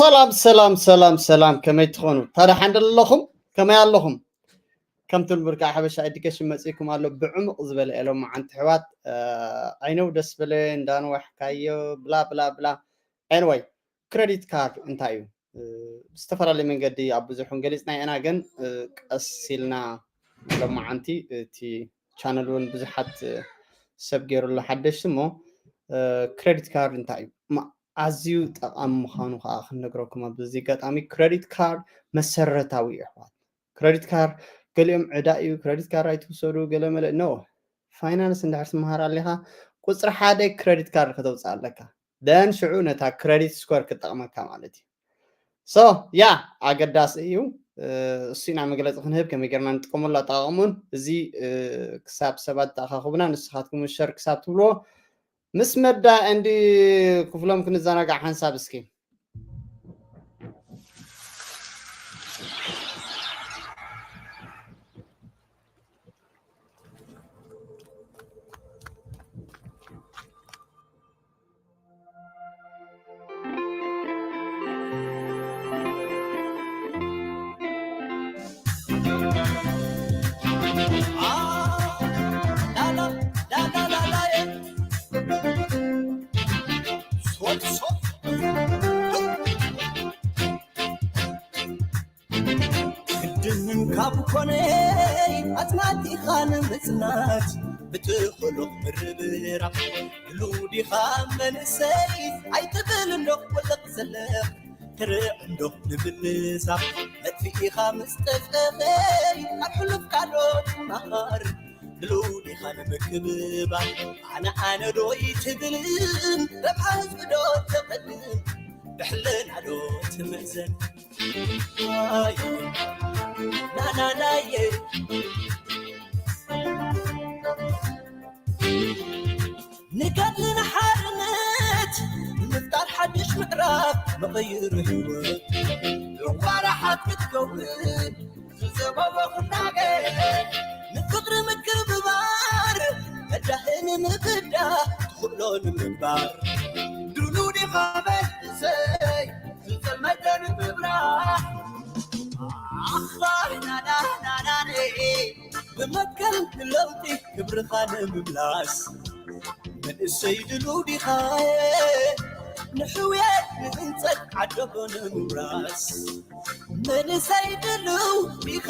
ሰላም ሰላም ሰላም ሰላም፣ ከመይ ትኾኑ? ታዲያ ሓንደ ኣለኹም? ከመይ ኣለኹም? ከምቲ ንቡር ከዓ ሓበሻ ኤዱኬሽን መፂእኩም ኣሎ ብዕሙቕ ዝበለ ሎም መዓንቲ ኣሕዋት። ዓይነው ደስ በለ እንዳንዋሕካዮ ብላ ብላ ብላ። Anyway፣ ክሬዲት ካርድ እንታይ እዩ? ብዝተፈላለየ መንገዲ ኣብ ብዙሕ እውን ገሊፅና ኢና፣ ግን ቀስ ኢልና ሎም መዓንቲ እቲ ቻነል እውን ብዙሓት ሰብ ገይሩሉ ሓደሽቲ እሞ፣ ክሬዲት ካርድ እንታይ እዩ? ኣዝዩ ጠቓሚ ምዃኑ ከዓ ክንነግረኩም ኣብዚ ኣጋጣሚ። ክሬዲት ካርድ መሰረታዊ እዩ ኣሕዋት። ክሬዲት ካርድ ገሊኦም ዕዳ እዩ፣ ክሬዲት ካርድ ኣይትውሰዱ፣ ገለ መለ፣ ኖ። ፋይናንስ እንድሕር ትመሃር ኣሊኻ፣ ቁፅሪ ሓደ ክሬዲት ካርድ ከተውፅእ ኣለካ። ደን ሽዑ ነታ ክሬዲት ስኮር ክጠቕመካ ማለት እዩ። ሶ ያ ኣገዳሲ እዩ። እሱ ኢና መግለፂ ክንህብ፣ ከመይ ጌርና ንጥቀመሉ ኣጠቓቕሙን። እዚ ክሳብ ሰባት ተኣኻኽቡና፣ ንስኻትኩም ሸር ክሳብ ትብልዎ፣ ምስ መዳ እንዲ ክፍሎም ክንዘናጋዕ ሓንሳብ እስኪ። ግድን ካብ ኮነ ኣጽናቲኻ ንምጽናት ብትኽእሎ ምርብራብ ድሉው ዲኻ መንእሰይ ኣይትብል እንዶ ወለቕ ዘለኽ ትርዕ እንዶ ንምንሳፍ መጥፊኢኻ ምስ ጠፍጠፈይ ካብ ሕሉፍ ካልኦት ትመሃር ድሉው ዲኻ ንምክብባር ኣነ ኣነ ዶ ይትብልን ረብሓ ህዝቢ ዶ ተቐድም ብሕልና ዶ ትምእዘን ናናናየ ንገድሊ ንሓርነት ንምፍጣር ሓድሽ ምዕራፍ መቐይር ህይወት ዕቋራ ሓት ክትከውን ዝዘበቦ ክናገር ንፍቕሪ ምክብባር መዳህን ምብዳ ትኽእሎ ንምግባር ድሉ ዲኻ መንእሰይ ዝጸልመተ ንምብራህ ኣኽባር ናናናናኔ ብመትከል ለውጢ ክብርኻ ንምምላስ መንእሰይ ድሉ ዲኻ ንሕውየት ንህንጸት ዓደቦ ንምውራስ መንእሰይ ድሉ ዲኻ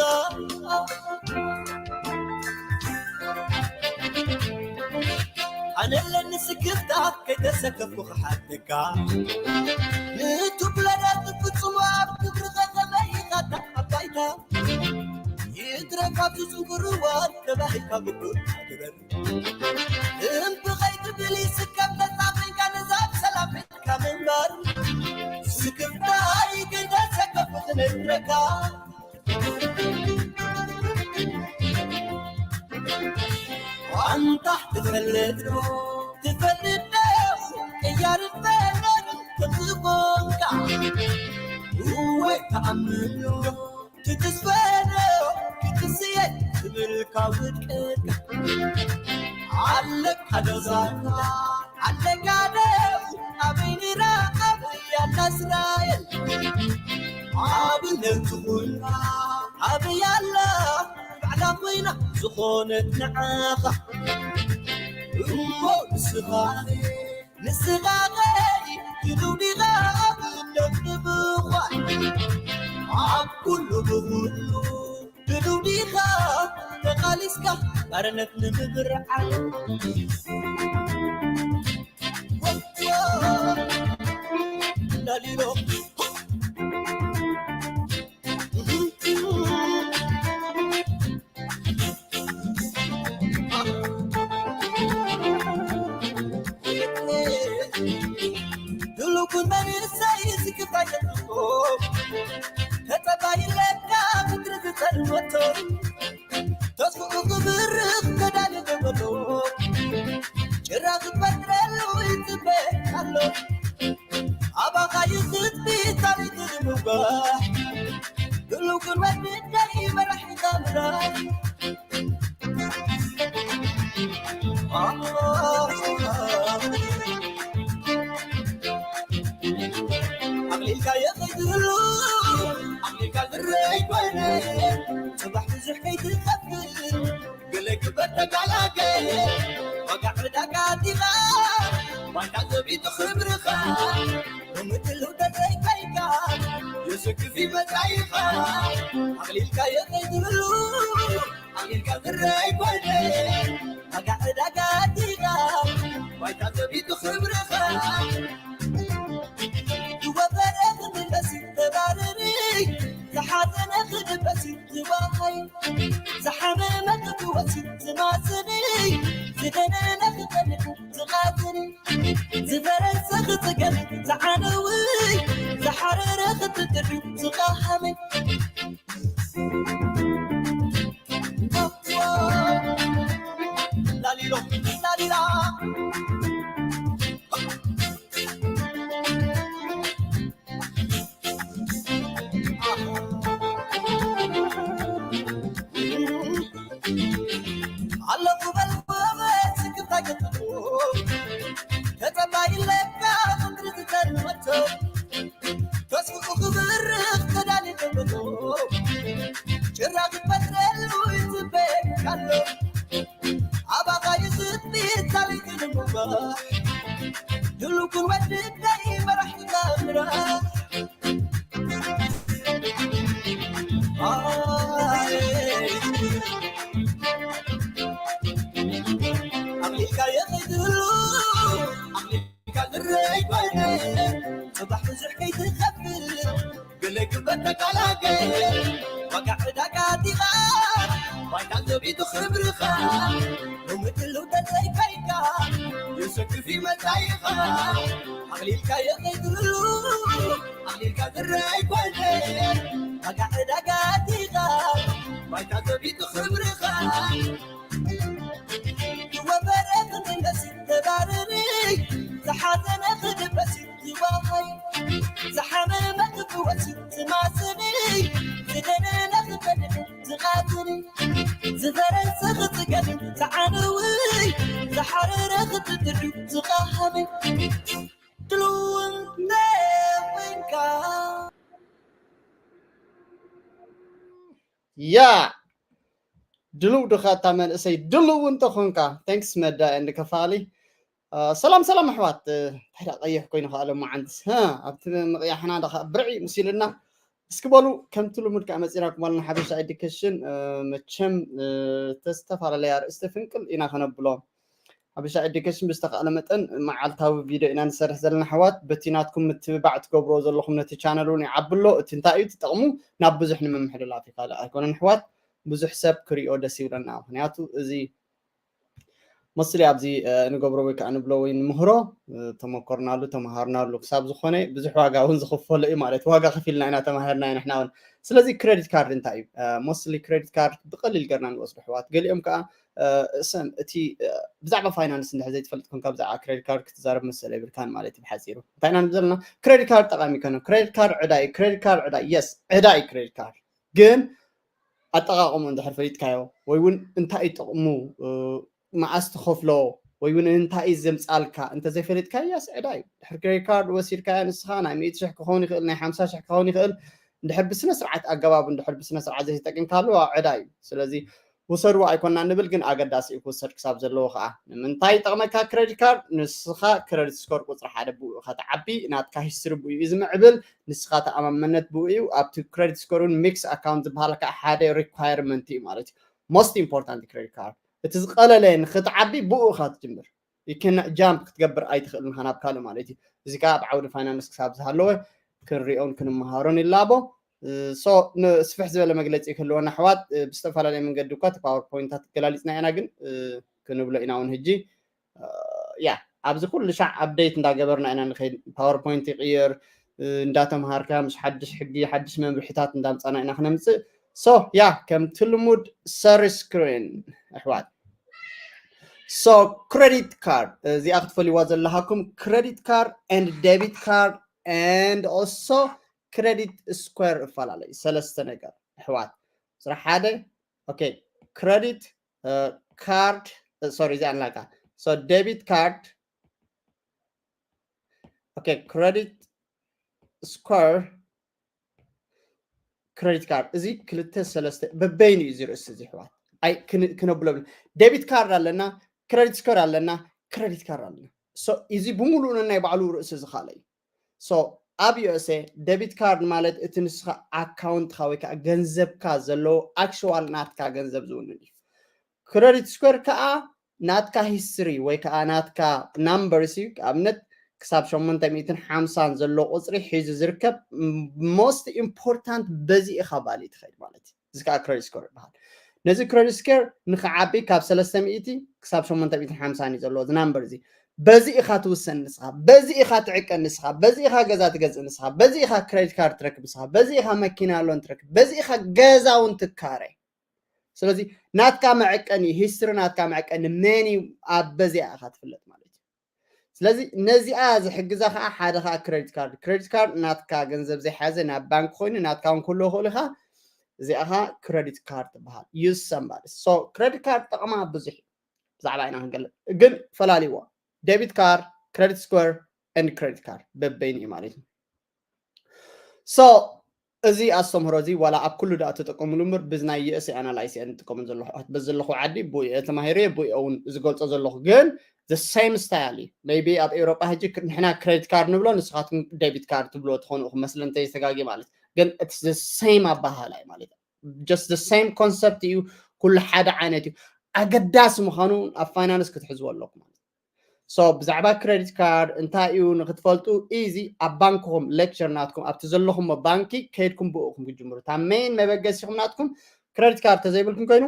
ኣነ ኣለኒ ስክፍታ ከይተሰከፍኩ ክሓተካ ንቱብለዳት ፍጹም ኣብ ክብሪ ከተመይኻታ ኣብ ባይታ ይትረፍ ኣብዚ ጽንኩር እዋን ተባሂልካ ግቡእ ግበር እምብኸይ ትብል ይስከም ተጻፈንካ ነዛ ብሰላም ቤትካ ምንባር ስክፍታይ ከይተሰከፍኩ ክነግረካ ኣንታ ትፈልጥ ዶ ትፈልጥ ዶ ቅያርን ፈነርን ከምዝኾንካ እወ ተኣምን ዶ ትትስፈ ዶ ክትስየ ትብልካ ውድቀትካ ኣለካ ዶ ዛንታ ኣለካ ዶ ኣበይ ንራ ኣበይ ኣላ እስራኤል ኣብነት ትኹንካ ኣበይ ኣላ ባዕላ ኮይና ዝኾነት ንዓኻ እሞ ንስኻ ንስኻ ኸይ ትልው ዲኻ ኣብነት ንምዃን ኣብ ኩሉ ብኹሉ ትልው ዲኻ ተቓሊስካ ባርነት ንምብርዓን ወዮ ዳሊሎ ድሉኩን መንእሰይ ዝክፍታ የጥቆ ተጸባይለካ ምድሪ ዝጸልመቶ ተስፍኡ ክብርኽ ከዳሊ ገበሎ ጭራ ክትፈጥረሉ ይጽበ ኣሎ ኣባኻ ይኽትቢ ታሪኽ ንምጓ ድሉኩን ወድደይ መራሒ ታምራይ ኣቕሊልካ የኸ ዝረይ ኮይነ ጽባሕ ብዙሕ ከይትኸፍል ገለ ግበር ተጋላገ ዋጋ ዕዳጋ ዲኻ ባይታ ዘቢጡ ክብርኻ ብምትልው ተዘይካይካ የሰክፍ ይመጻ ኢኻ ኣቕሊልካ የኸይትብሉ ኣቕሊልካ ዝረይ ኮይነ ዋጋ ዕዳጋ ዲኻ ባይታ ዘቢጡ ክብርኻ ዝወፈረ ክንበሲ ተባረሪ ዝሓዘነ ክድበሲ ዝባሃይ ዝሓመመ ክፍወሲ ዝማስኒ ዝደነነ ክጠልዕ ዝቓትኒ ዝፈረሰ ክጽገብ ዝዓነዊ ዝሓረረ ክትጥሪ ዝቓሃመ ላሊሎ ላሊላ ኣለኹ በል ጎበዝ ስክፍታ ገጥሞ ተጸባይለካ ምድሪ ትጸልመቶ ተስፍቑ ክብርኽ ተዳሊ ተብሎ ጭራ ክፈጥረሉ ይጽበየካሎ ኣባኻ ይስጥሚ ታሪክ ንምባሕ ድሉኩን ወድደይ መራሕቲ ታምራ ኣቕሊልካ የኸይድሉ ኣቕሊልካ ዝረይ ኮይነ ጽባሕ ብዙሕ ከይትኸፍል ገለ ግበር ተቃላገ ዋጋ ዕዳጋ ዲኻ ባይታ ዘቢጡ ክብርኻ ብምትልው ተዘይካይካ የሰክፍ ይመጻ ኢኻ ኣቕሊልካ የኸይድሉ ኣቕሊልካ ዝረይ ኮይነ ዋጋ ዕዳጋ ዲኻ ባይታ ዘቢጡ ክብርኻ ዝወፈረ ክንመሲ ተባረሪ ዝሓዘነ ክድበሲ ዝባሃይ ዝሓመመ ክፍወሲ ዝማስኒ ዝደነነ ክፈልጥ ዝቓትኒ ዝፈረሰ ክጽገብ ዝዓነዊ ዝሓረረ ክትጥሪ ዝቓሃመ ድልው እንተ ኮንካ ያ ድልው ድኻ እታ መንእሰይ ድልው እንተኾንካ። Thanks መዳ and ከፋሊ። ሰላም ሰላም ኣሕዋት፣ እንታይ ደኣ ቀይሕ ኮይኑ ከኣ ሎማዓንትስ ኣብቲ ምቕያሕና ደኻ ብርዒ ምስ ኢልና። እስኪ በሉ ከምቲ ልሙድ ከኣ መፂናኩም ኣለና ሓበሻ ኤዱኬሽን። መቸም ዝተፈላለየ ኣርእስቲ ፍንቅል ኢና ከነብሎ። ሓበሻ ኤዱኬሽን ብዝተኻእለ መጠን መዓልታዊ ቪድዮ ኢና ንሰርሕ ዘለና ኣሕዋት። በቲ ናትኩም ምትብባዕ ትገብርዎ ዘለኹም ነቲ ቻነል እውን ይዓቢ ኣሎ። እቲ እንታይ እዩ ትጠቕሙ ናብ ብዙሕ ንምምሕልላፍ እዩ፣ ካልእ ኣይኮነን ኣሕዋት። ብዙሕ ሰብ ክሪኦ ደስ ይብለና። ምክንያቱ እዚ መስሊ ኣብዚ ንገብሮ ወይ ከዓ ንብሎ ወይ ንምህሮ ተመኮርናሉ ተመሃርናሉ ክሳብ ዝኾነ ብዙሕ ዋጋ እውን ዝኽፈሎ እዩ ማለት ዋጋ ከፊልና ኢና ተማሂርና ንሕና እውን። ስለዚ ክሬዲት ካርድ እንታይ እዩ? ሞስትሊ ክሬዲት ካርድ ብቀሊል ገርና ንወስዶ ኣሕዋት። ገሊኦም ከዓ እሰን እቲ ብዛዕባ ፋይናንስ እንድሕር ዘይትፈልጥ ኮንካ ብዛዕባ ክሬዲት ካርድ ክትዛረብ መሰል የብልካን ማለት እዩ ብሓፂሩ። እንታይ ኢና ንብል ዘለና? ክሬዲት ካርድ ጠቃሚ ከነ ክሬዲት ካርድ ዕዳ እዩ። ክሬዲት ካርድ ዕዳ፣ የስ ዕዳ እዩ ክሬዲት ካርድ። ግን ኣጠቃቅሙ እንድሕር ፈሊጥካዮ ወይ እውን እንታይ እዩ ጥቅሙ፣ መዓስ ትኸፍሎ ወይ እውን እንታይ እዩ ዘምፃልካ እንተዘይፈሊጥካዮ ያስ ዕዳ እዩ። ድሕር ክሬዲት ካርድ ወሲድካዮ ንስኻ ናይ ሚእቲ ሽሕ ክኸውን ይኽእል፣ ናይ ሓምሳ ሽሕ ክኸውን ይኽእል። እንድሕር ብስነ ስርዓት ኣገባቡ እንድሕር ብስነ ስርዓት ዘይተጠቂምካሉ ዕዳ እዩ። ስለዚ ውሰድዎ ኣይኮና ንብል፣ ግን ኣገዳሲ እዩ ክውሰድ ክሳብ ዘለዎ ከዓ። ንምንታይ ይጠቕመካ ክሬዲት ካርድ? ንስኻ ክሬዲት ስኮር ቁፅሪ ሓደ ብኡ ኢኻ ትዓቢ፣ ናትካ ሂስትሪ ብኡ እዩ ዝምዕብል፣ ንስኻ ተኣማመነት ብኡ እዩ። ኣብቲ ክሬዲት ስኮር እውን ሚክስ ኣካውንት ዝበሃል ከዓ ሓደ ሪኳየርመንት እዩ ማለት እዩ። ሞስት ኢምፖርታንት ክሬዲት ካርድ እቲ ዝቀለለ ንክትዓቢ ብኡ ኢኻ ትጅምር። ይከና ጃምፕ ክትገብር ኣይትኽእልን ኢኻ ናብ ካልእ ማለት እዩ። እዚ ከዓ ኣብ ዓውዲ ፋይናንስ ክሳብ ዝሃለወ ክንሪኦን ክንመሃሮን ይላቦ። ሶ ንስፍሕ ዝበለ መግለፂ ክህልወና ኣሕዋት ብዝተፈላለየ መንገዲ እኳ እቲ ፓወርፖይንታት ገላሊፅና ኢና፣ ግን ክንብሎ ኢና እውን ህጂ ያ ኣብዚ ኩሉ ሻዕ ኣፕደይት እንዳገበርና ኢና ንኸይድ። ፓወርፖይንት ይቕየር እንዳተምሃርካ ምስ ሓድሽ ሕጊ ሓድሽ መምርሒታት እንዳምፃና ኢና ክነምፅእ። ሶ ያ ከምቲ ልሙድ ሰሪ ስክሪን ኣሕዋት። ሶ ክሬዲት ካርድ እዚኣ ክትፈልይዋ ዘለሃኩም ክሬዲት ካርድ ኤንድ ዴቢት ካርድ ኤንድ ኦልሶ ክሬዲት ስኩዌር እፈላለዩ ሰለስተ ነገር ኣሕዋት። ስራሕ ሓደ ኦኬ ክሬዲት ካርድ ሶሪ እዚኣ ንላካ ሶ ዴቢት ካርድ ኦኬ ክሬዲት ስኩዌር credit card እዚ ክልተ ሰለስተ በበይኑ እዩ ዝርእስ እዚ ሕዋት ኣይ ክነብሎ ብል debit card ኣለና credit score ኣለና credit card ኣለና። እዚ ብምሉእ ነናይ ባዕሉ ርእሲ ዝኻለ እዩ። ኣብ USA debit card ማለት እቲ ንስኻ ኣካውንትካ ወይ ከዓ ገንዘብካ ዘለዎ actual ናትካ ገንዘብ ዝውንን እዩ። Credit score ከዓ ናትካ history ወይ ከዓ ናትካ numbers እዩ። ኣብነት ክሳብ ሸሞንተ ሚእትን ሓምሳን ዘሎ ቁፅሪ ሒዙ ዝርከብ most important በዚ ኢኻ ባሊ ትኸይድ ማለት እዩ። እዚ ከዓ credit score ይበሃል። ነዚ credit score ንክዓቢ ካብ ሰለስተ ሚእቲ ክሳብ ሸሞንተ ሚእትን ሓምሳን እዩ ዘለዎ እዚ number እዚ። በዚ ኢኻ ትውሰን ንስኻ፣ በዚ ኢኻ ትዕቀን ንስኻ፣ በዚ ኢኻ ገዛ ትገዝእ ንስኻ፣ በዚ ኢኻ credit card ትረክብ ንስኻ፣ በዚ ኢኻ መኪና loan ትረክብ፣ በዚ ኢኻ ገዛ እውን ትካረ። ስለዚ ናትካ መዐቀኒ history ናትካ መዐቀኒ መን እዩ ኣብ በዚኣ ኢኻ ትፍለጥ ማለት እዩ። ስለዚ ነዚኣ ዝሕግዛ ከዓ ሓደ ከዓ credit card credit card ናትካ ገንዘብ ዘይሓዘ ናብ ባንክ ኮይኑ ናትካ እውን ክህልዎ ክእሉ ኢኻ። እዚኣ ከዓ credit card ትበሃል። Use somebody credit card ጥቕማ ብዙሕ እዩ። ብዛዕባ ኢና ክንገልፅ ግን ፈላልይዎ። Debit card credit score and credit card በበይኑ እዩ ማለት እዩ። So እዚ ኣስተምህሮ እዚ ዋላ ኣብ ኩሉ ዳኣ ተጠቀሙሉ እምበር ብዚ ናይ USA analysis እየ ንጥቀሙ ዘለኹ። በዚ ዘለኹ ዓዲ ብኡ እየ ተማሂረ ብኡ እውን ዝገልፆ ዘለኹ ግን the same style እዩ። Maybe ኣብ ኤውሮጳ ሕጂ ንሕና credit card ንብሎ ንስኻትኩም debit card ትብሎ ትኾኑ ኢኹም መስለ እንተይተጋጊ ማለት ግን it's the same ኣባሃላይ ማለት እዩ። Just the same concept እዩ። ኩሉ ሓደ ዓይነት እዩ። ኣገዳሲ ምዃኑ ኣብ finance ክትሕዝዎ ኣለኩም ማለት እዩ። So ብዛዕባ credit card እንታይ እዩ ንክትፈልጡ እዚ ኣብ ባንክኹም lecture ናትኩም ኣብቲ ዘለኹሞ ባንኪ ከይድኩም ብእኹም ክጅምሩ እታ main መበገሲኹም ናትኩም credit card ተዘይብልኩም ኮይኑ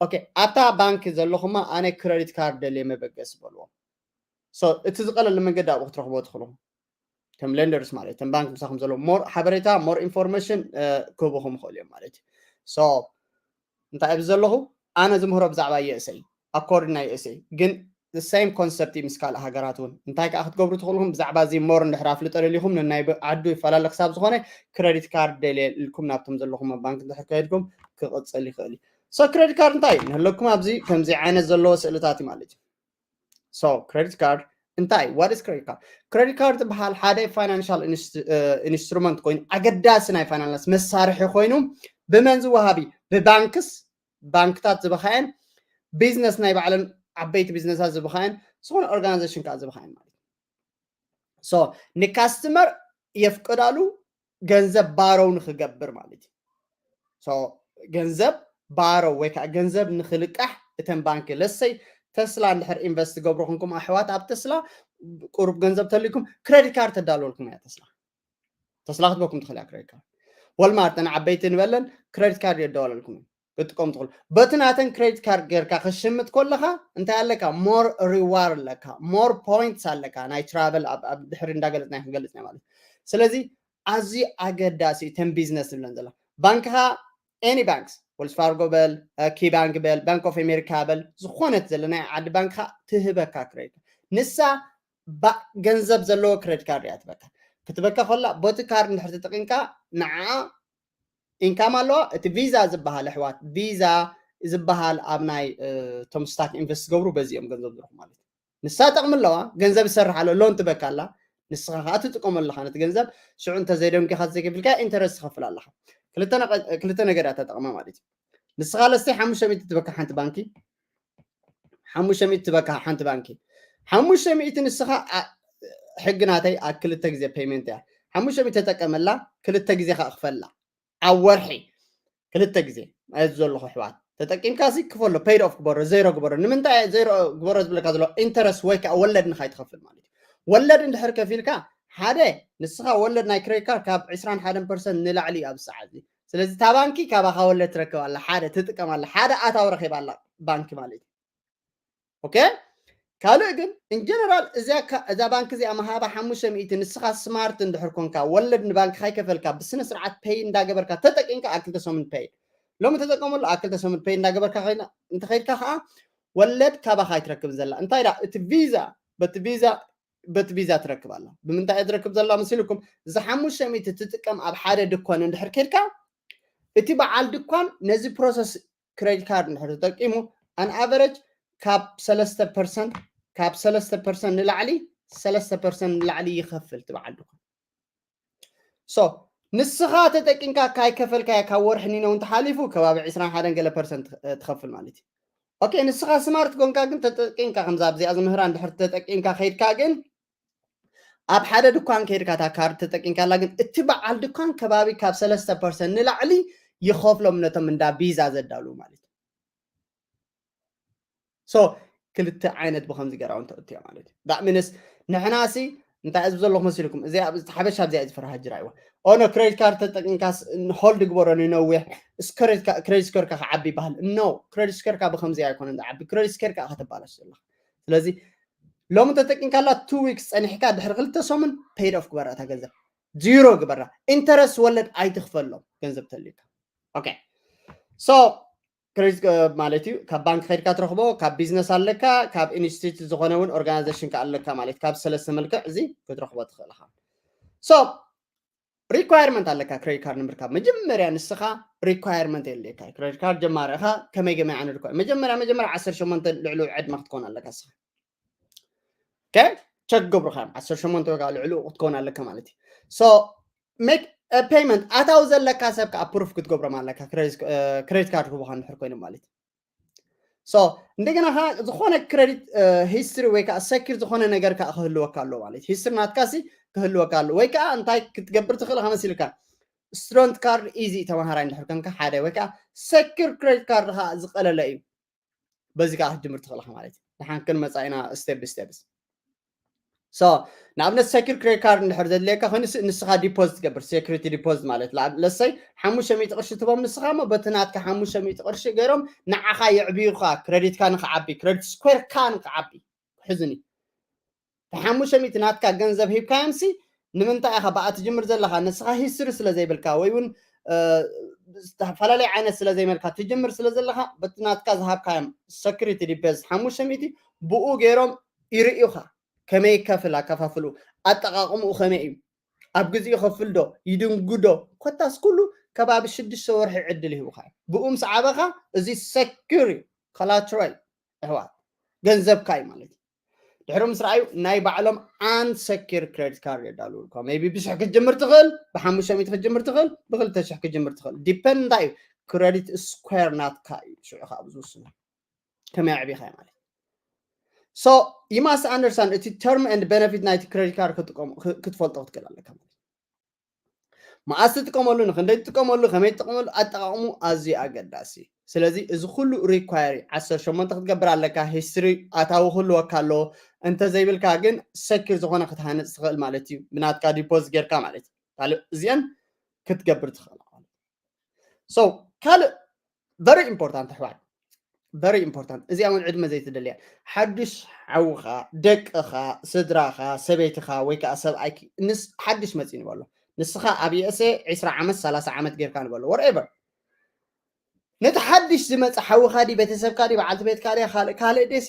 okay ኣብታ ባንኪ ዘለኹማ ኣነ credit card ደልየ መበገሲ በልዎም። So እቲ ዝቐለለ መንገዲ ኣብኡ ክትረኽቦ ትኽእሉ ከም lenders ማለት እተን ባንክ ምሳኹም ዘለዎ more ሓበሬታ more information ክህቡኹም ይኽእሉ እዮም ማለት እዩ። So እንታይ ኣብዚ ዘለኹ ኣነ ዝምህሮ ብዛዕባ USA according ናይ USA ግን the same concept እዩ ምስ ካልእ ሃገራት እውን እንታይ ከዓ ክትገብሩ ትኽእልኹም ብዛዕባ እዚ more እንድሕር ኣፍልጦ ደሊኹም ንናይ ዓዱ ይፈላለ ክሳብ ዝኾነ credit card ደልየ ኢልኩም ናብቶም ዘለኹም ባንክ እንድሕር ከይድኩም ክቕፅል ይኽእል እዩ። So credit card እንታይ እዩ ንህለኩም ኣብዚ ከምዚ ዓይነት ዘለዎ ስእልታት እዩ ማለት እዩ። So credit card እንታይ እዩ? What is credit card? Credit card ዝበሃል ሓደ financial instrument ኮይኑ ኣገዳሲ ናይ finance መሳርሒ ኮይኑ ብመን ዝወሃብ እዩ? ብባንክስ ባንክታት ዝበኻየን business ናይ ባዕለን ዓበይቲ businessታት ዝበኻየን ዝኾነ organization ከዓ ዝበኻየን ማለት እዩ። So ንካስተመር የፍቅዳሉ ገንዘብ borrow ንክገብር ማለት እዩ። So ገንዘብ borrow ወይ ከዓ ገንዘብ ንክልቃሕ እተን ባንኪ let's say ተስላ እንድሕር invest ትገብሩ ኩንኩም ኣሕዋት ኣብ ተስላ ቁሩብ ገንዘብ ተልይኩም credit card ተዳልወልኩም እያ ተስላ። ተስላ ክትበኩም ትኽእል እያ credit card። Walmart ን ዓበይቲ ንበለን credit card የዳወለልኩም እዩ። ክትጥቀሙ ትኽእሉ በቲ ናተን credit card ጌርካ ክሽምት ከለኻ እንታይ ኣለካ more reward ኣለካ more points ኣለካ ናይ travel ኣብ ድሕሪ እንዳገለፅና ክንገልፅ ማለት ስለዚ ኣዝዩ ኣገዳሲ እተን business ንብለን ዘላ ባንክኻ any banks Wells Fargo በል KeyBank በል Bank of America በል ዝኾነት ዘለናይ ዓዲ ባንክኻ ትህበካ credit ንሳ ገንዘብ ዘለዎ credit card እያ ትበካ ክትበካ ከላ በቲ card እንድሕር ተጠቂምካ ንዓ income ኣለዋ እቲ visa ዝበሃል ኣሕዋት visa ዝበሃል ኣብ ናይ እቶም stock invest ዝገብሩ በዚኦም ገንዘብ ዝረኹ ማለት እዩ ንሳ ጠቕሚ ኣለዋ ገንዘብ ይሰርሕ ኣሎ loan ትበካ ኣላ ንስኻ ከዓ ትጥቀመሉ ኣለኻ ነቲ ገንዘብ ሽዑ እንተዘይደንጊኻ ዘይከፊልካ interest ትኸፍል ኣለኻ ክልተ ነገር እያ ተጠቕማ ማለት እዩ ንስኻ let's say ሓሙሽተ ሚእቲ ትበካ ሓንቲ ባንኪ ሓሙሽተ ሚእቲ ትበካ ሓንቲ ባንኪ ሓሙሽተ ሚእቲ ንስኻ ሕጊ ናተይ ኣብ ክልተ ግዜ payment እያ ሓሙሽተ ሚእቲ ተጠቀመላ ክልተ ግዜ ከዓ ክፈላ ኣብ ወርሒ ክልተ ግዜ ማለት ዘለኹ ኣሕዋት ተጠቂምካ ሲ ክፈሎ paid off ግበሮ zero ግበሮ ንምንታይ zero ግበሮ ዝብለካ ዘሎ interest ወይ ከዓ ወለድ ንካይትኸፍል ማለት እዩ ወለድ እንድሕር ከፊልካ ሓደ ንስኻ ወለድ ናይ credit card ካብ ዕስራን ሓደን percent ንላዕሊ እዩ ኣብ ሰዓት እዚ ስለዚ እታ ባንኪ ካባኻ ወለድ ትረክብ ኣላ ሓደ ትጥቀም ኣላ ሓደ ኣታዊ ረኺባ ኣላ ባንኪ ማለት እዩ okay ካልእ ግን in general እዛ ባንኪ እዚኣ መሃባ ሓሙሽተ ሚእቲ ንስኻ smart እንድሕር ኮንካ ወለድ ንባንኪ ካይከፈልካ ብስነ ስርዓት pay እንዳገበርካ ተጠቂምካ ኣብ ክልተ ሰሙን pay ሎሚ ተጠቀመሉ ኣብ ክልተ ሰሙን pay እንዳገበርካ እንተኸይድካ ከዓ ወለድ ካባኻ ኣይትረክብን ዘላ እንታይ ዳ እቲ visa በቲ visa በቲ visa ትረክብ ኣላ ብምንታይ እየ ትረክብ ዘላ መሲልኩም እዚ ሓሙሽተ ሚእቲ ትጥቀም ኣብ ሓደ ድኳን እንድሕር ከድካ እቲ በዓል ድኳን ነዚ process credit card እንድሕር ተጠቂሙ an average ካብ ሰለስተ percent ካብ ሰለስተ percent ንላዕሊ ሰለስተ percent ንላዕሊ ይኸፍል እቲ በዓል ድኳን so ንስኻ ተጠቂምካ ካይከፈልካያ ካብ ወርሒ ኒነው እንተሓሊፉ ከባቢ ዕስራን ሓደን ገለ ፐርሰንት ትኸፍል ማለት እዩ። ኦኬ፣ ንስኻ ስማርት ጎንካ ግን ተጠቂምካ፣ ከምዛ ኣብዚኣ ዝምህራ እንድሕር ተጠቂምካ ከይድካ ግን ኣብ ሓደ ድኳን ከይድካ እታ ካርድ ተጠቂምካላ ግን እቲ በዓል ድኳን ከባቢ ካብ ሰለስተ ፐርሰንት ንላዕሊ ይኸፍሎም ነቶም እንዳ ቪዛ ዘዳሉ ማለት እዩ። ሶ ክልተ ዓይነት ብከምዚ ገይራ እውን ተእትያ ማለት እዩ። ዳእሚንስ ንሕና ሲ እንታይ እዚ ዘለኹ መሲልኩም እዚ ሓበሻ ኣብዚኣ ዝፈርሃ ጅራ ይዋ ኦኖ ክሬዲት ካርድ ተጠቂምካ ሆልድ ግበሮ ንነዊሕ ክሬዲት ስኮርካ ክዓቢ ይበሃል። ኖ፣ ክሬዲት ስኮርካ ብከምዚ ኣይኮነን ዝዓቢ። ክሬዲት ስኮርካ ከተባላሽ ዘለካ። ስለዚ ሎሚ ተጠቂምካላ ቱ ዊክስ ጸኒሕካ ድሕሪ ክልተ ሰሙን ፔይድ ኦፍ ግበራ እታ ገንዘብ። ዚሮ ግበራ። ኢንተረስት ወለድ ኣይትኽፈሎም ገንዘብ ተልዩካ። ኦኬ። ሶ ክሬዲት ማለት እዩ ካብ ባንክ ከድካ ትረኽቦ፣ ካብ ቢዝነስ ኣለካ፣ ካብ ኢንስቲትዩት ዝኾነ እውን ኦርጋናይዜሽን ከ ኣለካ ማለት ካብ ሰለስተ መልክዕ እዚ ክትረኽቦ ትኽእል ኢኻ። ሶ ሪኳየርመንት ኣለካ ክሬዲት ካርድ ንምርካብ። መጀመርያ ንስኻ ሪኳየርመንት የድልየካ። ክሬዲት ካርድ ጀማሪ ኢኻ፣ ከመይ ገመይ ዓይነት ሪኳየር መጀመርያ መጀመርያ ዓሰርተ ሸሞንተ ልዕሉ ዕድመ ክትኮን ኣለካ ንስኻ። ኦኬ፣ ቸክ ገብሩኻ እዮም ዓሰርተ ሸሞንተ ወይ ከዓ ልዕሉ ክትኮን ኣለካ ማለት እዩ። ሶ ሜክ ፔይመንት ኣታዊ ዘለካ ሰብ ከዓ ፕሩፍ ክትገብሮም ኣለካ። ክሬዲት ካርድ ክቡኻ እንድሕር ኮይኑ ማለት እዩ። ሶ እንደገና ከዓ ዝኾነ ክሬዲት ሂስትሪ ወይ ከዓ ሰኪር ዝኾነ ነገር ከዓ ክህልወካ ኣሎ ማለት ሂስትሪ ናትካ ሲ ክህልወካ ኣሎ። ወይ ከዓ እንታይ ክትገብር ትኽእል ኢኻ መሲልካ፣ ስቱደንት ካርድ ኢዚ ተምሃራይ እንድሕር ኮንካ ሓደ ወይ ከዓ ሰኪር ክሬዲት ካርድ ከዓ ዝቀለለ እዩ። በዚ ከዓ ክትጅምር ትኽእል ኢኻ ማለት እዩ። ንሓን ክንመፃ ኢና ስቴፕ ብስቴፕስ። ሶ ንኣብነት ሰኪር ክሬዲት ካርድ እንድሕር ዘድልየካ ኮይኑ ንስኻ ዲፖዚት ትገብር፣ ሴኩሪቲ ዲፖዚት ማለት ለሰይ ሓሙሽተ ሚእቲ ቅርሺ ትቦም ንስኻ እሞ በቲ ናትካ ሓሙሽተ ሚእቲ ቅርሺ ገይሮም ንዓኻ የዕብዩኻ፣ ክሬዲትካ ንክዓቢ፣ ክሬዲት ስኩዌርካ ንክዓቢ። ክሕዝኒ ሓሙሽተ ሚእቲ ናትካ ገንዘብ ሂብካዮም ሲ ንምንታይ ኢኻ ብኣ ትጅምር ዘለኻ? ንስኻ ሂስትሪ ስለ ዘይብልካ ወይ እውን ዝተፈላለዩ ዓይነት ስለ ዘይመልካ ትጅምር ስለ ዘለኻ በቲ ናትካ ዝሃብካዮም ሰኩሪቲ ዲፖዚት ሓሙሽተ ሚእቲ ብኡ ገይሮም ይርእዩኻ። ከመይ ይከፍል ኣከፋፍልኡ፣ ኣጠቓቕምኡ ከመይ እዩ፣ ኣብ ግዜኡ ይኸፍል ዶ፣ ይድንጉ ዶ፣ ኮታስ ኩሉ ከባቢ ሽዱሽተ ወርሒ ዕድል ይህቡኻ እዮም። ብኡ ምስ ዓበኻ እዚ ሰኪር እዩ፣ ኮላትራል ኣሕዋት ገንዘብካ እዩ ማለት እዩ። ድሕሪ ምስ ረኣዩ ናይ ባዕሎም ኣንሰኪር ክሬዲት ካርድ የዳልውልካ። ሜቢ ብሽሕ ክትጅምር ትኽእል፣ ብሓሙሽተ ሚእቲ ክትጅምር ትኽእል፣ ብክልተ ሽሕ ክትጅምር ትኽእል። ዲፐንድ እንታይ እዩ ክሬዲት ስኩዌር ናትካ እዩ ሽዑ ካብ ዝውስኑ ከመይ ኣዕቢኻ ማለት። So you must understand እቲ term and benefit ናይቲ ክሬዲት ካርድ ክትፈልጦ ክትክእል ኣለካ ማለት። መዓስ ትጥቀመሉ፣ ንክንደይ ትጥቀመሉ፣ ከመይ ትጥቀመሉ ኣጠቃቅሙ ኣዝዩ ኣገዳሲ። ስለዚ እዚ ኩሉ ሪኳየር ዓሰርተ ሸሞንተ ክትገብር ኣለካ። ሂስትሪ ኣታዊ ክህልወካ ኣለዎ። እንተዘይብልካ ግን ሰኪር ዝኾነ ክትሃንፅ ትኽእል ማለት እዩ። ብናትካ ዲፖዝ ጌርካ ማለት እዩ። ካልእ እዚአን ክትገብር ትኽእል ማለት። So ካልእ very important ኣሕዋት፣ very important እዚኣ እውን ዕድመ ዘይትደልያ ሓዱሽ ሓውኻ፣ ደቅኻ፣ ስድራኻ፣ ሰበይትኻ ወይ ከዓ ሰብኣይኪ ንስ ሓዱሽ መፂ ንበሎ። ንስኻ ኣብ ዩኤስኤ ዕስራ ዓመት ሰላሳ ዓመት ጌርካ ንበሎ፣ ወርኤቨር ነቲ ሓድሽ ዝመፀ ሓውኻ ዲ ቤተሰብካ ዲ በዓልቲ ቤትካ ዲ ካልእ ካልእ ደሲ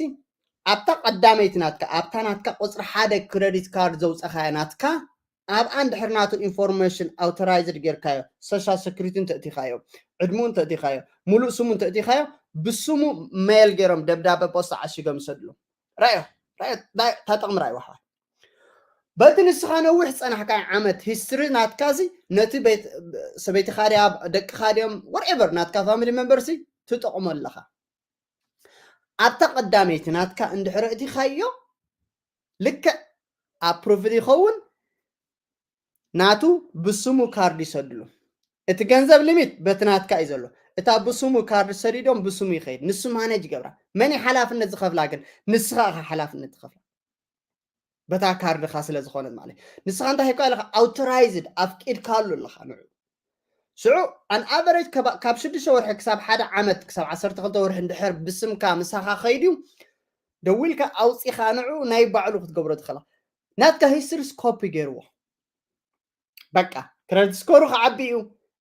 ኣብታ ቀዳመይቲ ናትካ ኣብታ ናትካ ቁፅሪ ሓደ ክረዲት ካርድ ዘውፀኻያ ናትካ ኣብኣ እንድሕር ናቱ ኢንፎርሜሽን ኣውቶራይዝድ ጌርካዮ፣ ሶሻል ሰኩሪቲ እንተእቲኻዮ፣ ዕድሙ እንተእቲኻዮ፣ ሙሉእ ስሙ እንተእቲኻዮ፣ ብስሙ ሜል ገይሮም ደብዳበ ፖስታ ዓሺጎም ይሰድሉ። ራዮ ራዮ ታጠቕሚ ራዮ ዋሕዋይ በቲ ንስኻ ነዊሕ ዝፀናሕካዮ ዓመት ሂስትሪ ናትካ ዚ ነቲ ሰበይትኻ ድያ ደቅኻ ድዮም ወርኤቨር ናትካ ፋሚሊ መንበር ሲ ትጠቕሞ ኣለኻ። ኣብታ ቀዳመይቲ ናትካ እንድሕር እቲኻዮ ልክዕ ኣፕሩቭድ ይኸውን ናቱ ብስሙ ካርድ ይሰድሉ። እቲ ገንዘብ ሊሚት በቲ ናትካ እዩ ዘሎ። እታ ብስሙ ካርድ ሰዲዶም ብስሙ ይኸይድ። ንሱ ማነጅ ይገብራ። መን እዩ ሓላፍነት ዝኸፍላ ግን? ንስኻ ኢኻ ሓላፍነት ትኸፍላ። በታ ካርድኻ ስለ ዝኾነት ማለት ንስኻ እንታይ ሂብካ ኣለኻ ኣውቶራይዝድ ኣፍቂድካሉ ኣለኻ ንዑ ሽዑ ኣን ኣቨሬጅ ካብ ሽዱሽተ ወርሒ ክሳብ ሓደ ዓመት ክሳብ ዓሰርተ ክልተ ወርሒ እንድሕር ብስምካ ምሳኻ ኸይድዩ ደዊልካ ኣውፂኻ ንዑ ናይ ባዕሉ ክትገብሮ ትኽእላ ናትካ ሂስትሪስ ኮፒ ገይርዎ በቃ ክረዲት ስኮሩ ክዓቢ እዩ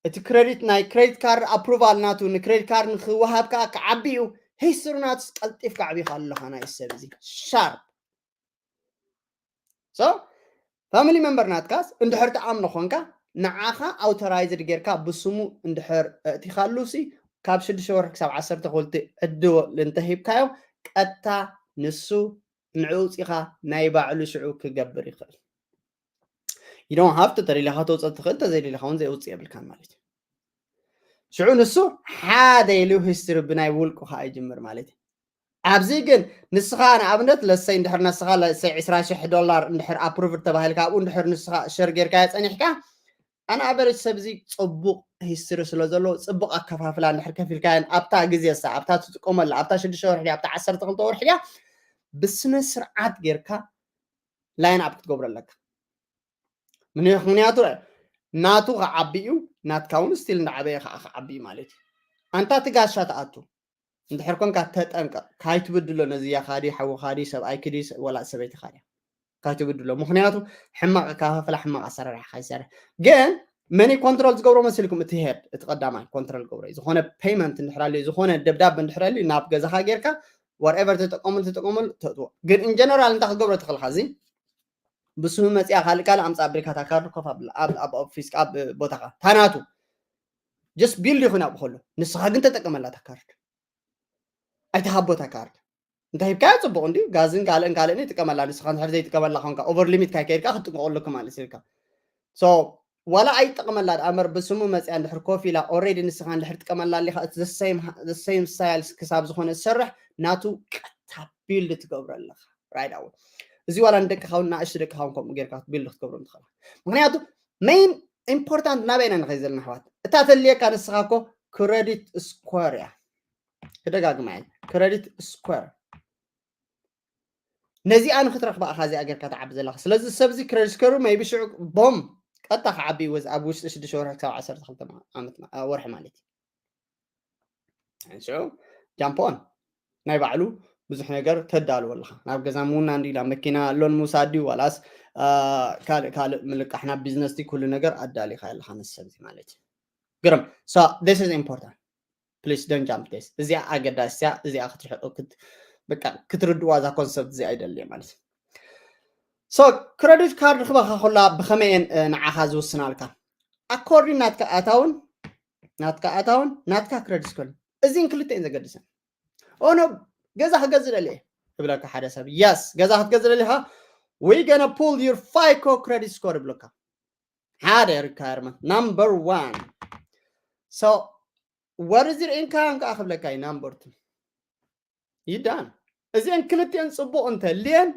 እቲ ክረዲት ናይ ክረዲት ካርድ ኣፕሩቫል ናቱ ንክረዲት ካርድ ንክወሃብ ከዓ ክዓቢ እዩ ሂስትሪ ናቱስ ቀልጢፍ ክዓቢኻ ኣለኻ ናይ ሰብ እዚ ሻርፕ so ፋሚሊ መንበር ናትካስ እንድሕር ትኣምኖ ኮንካ ንዓኻ ኣውቶራይዝድ ጌርካ ብስሙ እንድሕር እእቲኻሉ ሲ ካብ ሽዱሽተ ወርሒ ክሳብ ዓሰርተ ክልተ ዕድል እንተሂብካዮ ቀጥታ ንሱ ንዕኡ ውፂኻ ናይ ባዕሉ ሽዑ ክገብር ይኽእል You don't have to፣ ተደሊኻ ተውፅእ ትኽእል፣ ተዘይደሊኻ እውን ዘይውፅእ የብልካን ማለት እዩ። ሽዑ ንሱ ሓደ ኢሉ ሂስትሪ ብናይ ውልቁ ከዓ ይጅምር ማለት እዩ። ኣብዚ ግን ንስኻ ንኣብነት ለሰይ እንድሕር ነስኻ ለሰይ ዕስራ ሽሕ ዶላር እንድሕር ኣፕሩቭድ ተባሂልካ ኣብኡ እንድሕር ንስኻ ሸር ጌርካዮ ፀኒሕካ ኣን ኣቨሬጅ ሰብ እዚ ፅቡቕ ሂስትሪ ስለ ዘለዎ ፅቡቕ ኣከፋፍላ እንድሕር ከፊልካዮን ኣብታ ግዜ ሳ ኣብታ ትጥቀመላ ኣብታ ሽዱሽተ ወርሒ ድያ ኣብታ ዓሰርተ ክልተ ወርሒ ድያ ብስነ ስርዓት ጌርካ ላይን ኣፕ ክትገብሮ ኣለካ። ምክንያቱ ናቱ ክዓቢ እዩ፣ ናትካ እውን ስቲል እንዳዓበየ ከዓ ክዓቢ እዩ ማለት እዩ። ኣንታ ትጋሻ ትኣቱ እንድሕር ኮንካ ተጠንቀቕ፣ ካይትብድሎ ነዚ ያኻ ድዩ ሓውኻ ድዩ ሰብኣይኪ ድዩ ወላ ሰበይትኻ ድያ ካይትብድሎ። ምክንያቱ ሕማቕ ኣከፋፍላ ሕማቕ ኣሰራርሓ ካይሰርሕ ግን መን ኮንትሮል ዝገብሮ መሲልኩም? እቲ ሄድ እቲ ቀዳማይ ኮንትሮል ገብሮ እዩ። ዝኾነ ፔይመንት እንድሕር ኣለዩ ዝኾነ ደብዳብ እንድሕር ኣለዩ ናብ ገዛኻ ጌርካ whatever ተጠቀሙሉ ተጠቀሙሉ ተእትዎ። ግን ኢንጀነራል እንታይ ክትገብሮ ትኽእልካ? እዚ ብስሙ መፅያ ካልእ ካልእ ኣምፃ ኣቢልካ እታ ካርድ ኮፍ ኣብላ ኣብ ኣብ ኦፊስ ኣብ ቦታኻ ታናቱ ጀስት ቢልድ ይኹን ኣብኡ ከሎ ንስኻ ግን ተጠቀመላ እታ ካርድ ኣይተሃቦ እታ ካርድ እንታይ ሂብካዮ ፅቡቕ እንድዩ ጋዝን ካልእን ካልእን ይጥቀመላ ንስኻ እንድሕር ዘይጥቀመላ ኮንካ ኦቨር ሊሚት ካይከይድካ ክትጥንቀቑ ኣለኩም ማለት ኢልካ so ዋላ ኣይጠቕመላ ደኣ እምበር ብስሙ መፅያ እንድሕር ኮፍ ኢላ ኦሬዲ ንስኻ እንድሕር ጥቀመላ ኣሊኻ እቲ the same style ክሳብ ዝኾነ ዝሰርሕ ናቱ ቀጥታ ቢልድ ትገብሮ ኣለኻ right away እዚ ዋላ ንደቅኻ እውን ንኣሽቱ ደቅኻ እውን ከምኡ ጌርካ ቢልድ ክትገብሮም ትኽእል ምክንያቱ ሜን ኢምፖርታንት ናበይ ኢና ንኸይድ ዘለና ኣሕዋት እታ ተልየካ ንስኻ እኮ ክረዲት ስኮር እያ ክደጋግማ እየ ክረዲት ስኮር ነዚኣ ንክትረክባ ኢኻ እዚኣ ጌርካ ትዓቢ ዘለካ ስለዚ ሰብዚ ክረዲት ስኮሩ maybe ሽዑ ቦም ቀጥታ ክዓቢ ወዝ ኣብ ውሽጢ ሽዱሽተ ወርሒ ክሳብ ዓሰርተ ክልተ ዓመት ወርሒ ማለት እዩ ሽዑ ጃምፖን ናይ ባዕሉ ብዙሕ ነገር ተዳልዎ ኣለካ ናብ ገዛ ምውና እንዲ ናብ መኪና ሎን ምውሳድ ድዩ ዋላስ ካልእ ካልእ ምልቃሕ ናብ ቢዝነስ ኩሉ ነገር ኣዳሊካ ኣለካ ምስ ሰብዚ ማለት እዩ ግርም so this is important please don't jump this እዚኣ ኣገዳሲያ እዚኣ ክትርሕቁ በቃ ክትርድዋ እዛ ኮንሰፕት እዚኣ ይደልየ ማለት so ክረዲት ካርድ ክበካ ኮላ ብከመይ እየን ንዓኻ ዝውስናልካ ኣኮርዲን ናትካ ኣታውን ናትካ ኣታውን ናትካ ክረዲት ስኮር እዚን ክልተ እየን ዘገድሰን ኦኖ ገዛ ክገዝእ ደልየ ይብለካ ሓደ ሰብ yes ገዛ ክትገዝእ ደሊካ we gonna pull your FICO credit score ይብለካ ሓደ requirement number one so what is your income ከዓ ክብለካ እዩ number two you done እዚአን ክልቲአን ፅቡቅ እንተልየን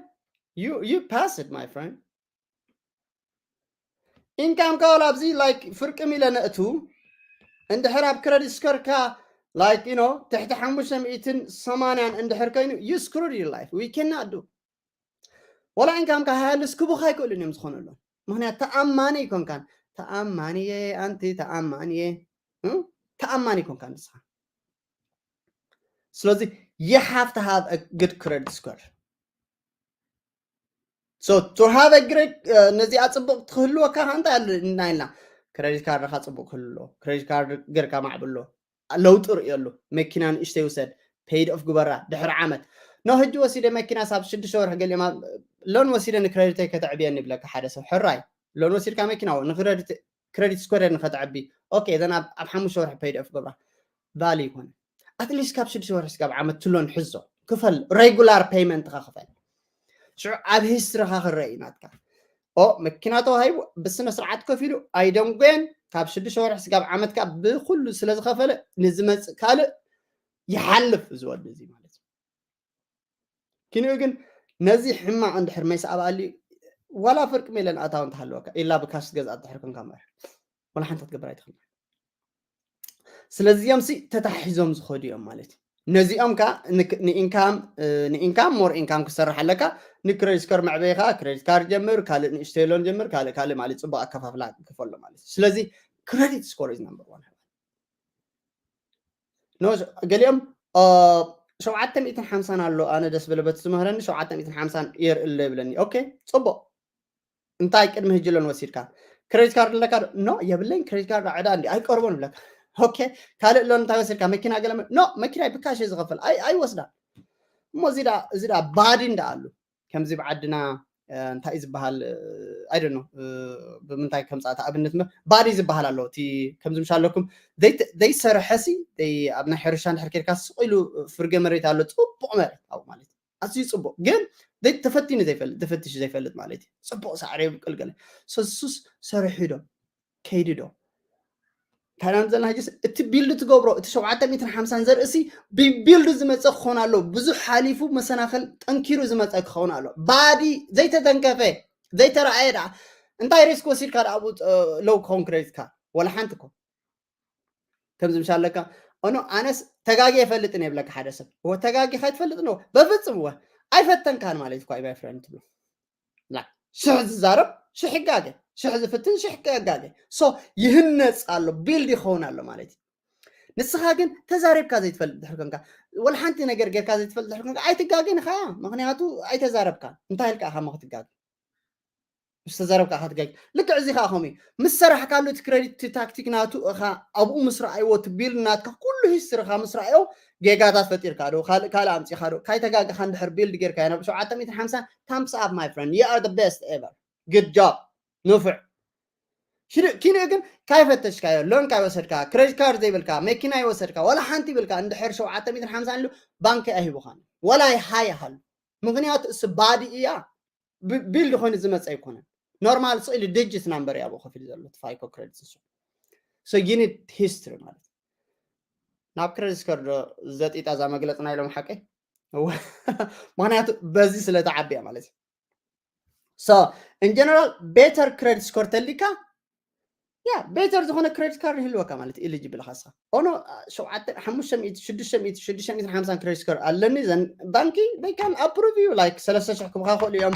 you you pass it my friend income ካ ወላ ኣብዚ like ፍርቅም ኢለ ነእቱ እንድሕር ኣብ credit score ካ like you know ትሕቲ ሓሙሽተ ሚእትን ሰማንያን እንድሕር ኮይኑ you screwed your life we cannot do ወላ income ካ ሃልስ ክቡካ ኣይክእሉን እዮም ዝኾነሎም ምክንያት ተኣማኒ ይኮንካን ተኣማኒ እየ ኣንቲ ተኣማኒ እየ ተኣማኒ ይኮንካ ንስኻ ስለዚ you have to have a good credit score so to have a great ነዚኣ ፅቡቅ ትክህልወካ ከ እንታይ ኣሎ እና ኢልና credit card ካ ፅቡቅ ክህልዎ credit card ገርካ ማዕብሎ ለውጢ ርእየሉ መኪና ንእሽተይ ውሰድ paid off ግበራ ድሕሪ ዓመት no ሕጂ ወሲደ መኪና ሳብ ሽዱሽተ ወርሒ ገሊኦም ሎን ወሲደ ንክረዲተይ ከተዕብየኒ ይብለካ ሓደ ሰብ ሕራይ ሎን ወሲድካ መኪና ንክረዲት ስኮር ንከተዕቢ okay ዘን ኣብ ሓሙሽተ ወርሒ paid off ገብራ ቫሊ ይኮነ ኣትሊስት ካብ ሽዱሽተ ወርሒ ስጋብ ዓመት ትሎን ሕዞ ክፈል ሬጉላር ፔይመንትካ ክፈል ሽዑ ኣብ ሂስትሪካ ክረአ እዩ ናትካ ኦ መኪና ተዋሂቡ ብስነ ስርዓት ከፊሉ ኣይደንጎየን ካብ ሽዱሽተ ወርሒ ስጋብ ዓመት ካ ብኩሉ ስለ ዝኸፈለ ንዝመፅእ ካልእ ይሓልፍ እዚ ወዲ እዚ ማለት እዩ ኪንኡ ግን ነዚ ሕማቕ እንድሕር መይስ ኣብኣሊ ዋላ ፍርቂ ሜለን ኣታው እንተሃለወካ ኢላ ብካሽ ገዝኣ እንድሕር ኮንካ እምበር ዋላ ሓንቲ ክትገብር ኣይትኽእል ስለዚኦም ሲ ተታሒዞም ዝኸዱ እዮም ማለት እዩ ነዚኦም ካ ንኢንካም ንኢንካም ሞር ኢንካም ክሰርሕ ኣለካ ንክሬዲት ስኮር መዕበይካ ክሬዲት ካርድ ጀምር ካልእ ንእሽተይ ሎን ጀምር ካልእ ካልእ ማለት ፅቡቅ ኣከፋፍላ ክፈሎ ማለት እዩ ስለዚ ክሬዲት ስኮር is number one ገሊኦም ሸውዓተ ሚእትን ሓምሳን ኣሎ ኣነ ደስ በለ በቲ ዝምህረኒ ሸውዓተ ሚእትን ሓምሳን የርእለ ይብለኒ ኦኬ ፅቡቅ እንታይ ቅድሚ ህጂ ሎን ወሲድካ ክሬዲት ካርድ ኣለካ ኖ የብለኝ ክሬዲት ካርድ ዕዳ እንዲ ኣይቀርቦን ይብለካ ኦኬ ካልእ ሎን እንታይ ወሲድካ መኪና ገለ ኖ መኪና ብካሽ ዝኸፍል ኣይወስዳ እሞ እዚ እዚ ባዲ እንዳ ኣሉ ከምዚ ብዓድና እንታይ እዩ ዝበሃል ኣይደ ነው ብምንታይ ከምፃእታ ኣብነት ባዲ ዝበሃል ኣሎ እቲ ከምዚ ምሻ ኣለኩም ዘይሰርሐሲ ኣብ ናይ ሕርሻ እንድሕር ኬድካ ስቕ ኢሉ ፍርገ መሬት ኣሎ ፅቡቕ መሬት ኣብኡ ማለት ኣዝዩ ጽቡቕ። ግን ዘይ- ተፈቲኑ ዘይፈልጥ፣ ተፈቲሹ ዘይፈልጥ ማለት እዩ። ጽቡቕ ሳዕሪ ይብቅል ገለ። ሰሱስ ሰሪሑ ዶ? ከይዱ ዶ? ታይላንድ ዘለና ሕጂ እቲ ቢልድ ትገብሮ፣ እቲ ሸውዓተ ሚእትን ሓምሳን ዘርእሲ ብቢልድ ዝመፀ ክኸውን ኣሎ። ብዙሕ ሓሊፉ መሰናኸል ጠንኪሩ ዝመፀ ክኸውን ኣሎ። ባዲ ዘይተተንከፈ ዘይተረኣየ ደኣ እንታይ ሪስክ ወሲድካ ደኣ ኣብኡ ሎው ክኸውን ክሬዲትካ? ወላ ሓንቲ እኮ ከምዚ ምሻ ኣለካ። እኖ ኣነስ ተጋጊ የፈልጥን የብለካ ሓደ ሰብ። እወ ተጋጊ ከይትፈልጥ ነው በፍጹም እወ ኣይፈተንካን ማለት እኳ እዩ my friend ትብሎ። ላ ሽሕ ዝዛረብ ሽሕ ይጋገ፣ ሽሕ ዝፍትን ሽሕ ይጋገ። ሶ ይህነፅ ኣሎ፣ ቢልድ ይኸውን ኣሎ ማለት እዩ። ንስኻ ግን ተዛሪብካ ዘይትፈልጥ ድሕር ኮንካ፣ ወላ ሓንቲ ነገር ጌርካ ዘይትፈልጥ ድሕር ኮንካ ኣይትጋገን ኢኻ። ምክንያቱ ኣይተዛረብካን። እንታይ ኢልካ ኢኻ እሞ ክትጋገ? ምስ ተዛረብካ ኢኻ ትጋገ። ልክዕ እዚ ከዓ ከምኡ እዩ። ምስ ሰራሕካሉ እቲ ክሬዲት ታክቲክ ናቱ ኢኻ ኣብኡ ምስ ረኣይዎ እቲ ቢልድ ናትካ ኩሉ ሂስትሪኻ ምስ ረኣዮ ጌጋታት ፈጢርካ ዶ ካልእ ካልእ ኣምፂኻ ዶ ካይተጋገኻ እንድሕር ቢልድ ጌርካዮ ናብ ሸውዓተ ሚእትን ሓምሳን thumbs up my friend, you are the best ever, good job, ንፉዕ። ሽዱ ኪንኡ ግን ካይፈተሽካዮ፣ ሎን ካይወሰድካ፣ ክሬዲት ካርድ ዘይብልካ፣ መኪና ይወሰድካ፣ ዋላ ሓንቲ ይብልካ፣ እንድሕር ሸውዓተ ሚእትን ሓምሳን ኢሉ ባንኪ ኣይህቡኻን። ዋላ ሃይ ሃሉ። ምክንያቱ እሱ ባዲ እያ፣ ቢ- ቢልድ ኮይኑ ዝመፀ ኣይኮነን። ኖርማል ስእሊ ዲጂት ናምበር እያ ኣብኡ ከፊሉ ዘሎ እቲ ፋይኮ ክሬዲት ንሱ። So you need history ማለት እዩ። ናብ ክሬዲት ስኮር ዶ ዘጢጣ እዛ መግለፅና ኢሎም ሓቀይ? እወ። ምክንያቱ በዚ ስለ ተዓብያ ማለት እዩ። So in general better credit score ተሊካ ያ ቤተር ዝኾነ ክሬዲት ካርድ ይህልወካ ማለት እዩ። ኢሊጅብል ኢኻ ንስኻ። ኦኖ ሸውዓተ ሓሙሽተ ሚእቲ ሽዱሽተ ሚእቲ ሽዱሽተ ሚእትን ሓምሳን ክሬዲት ካርድ ኣለኒ። ዘን ባንኪ they can approve you like ሰለስተ ሽሕ ክብኻ ክእሉ እዮም፣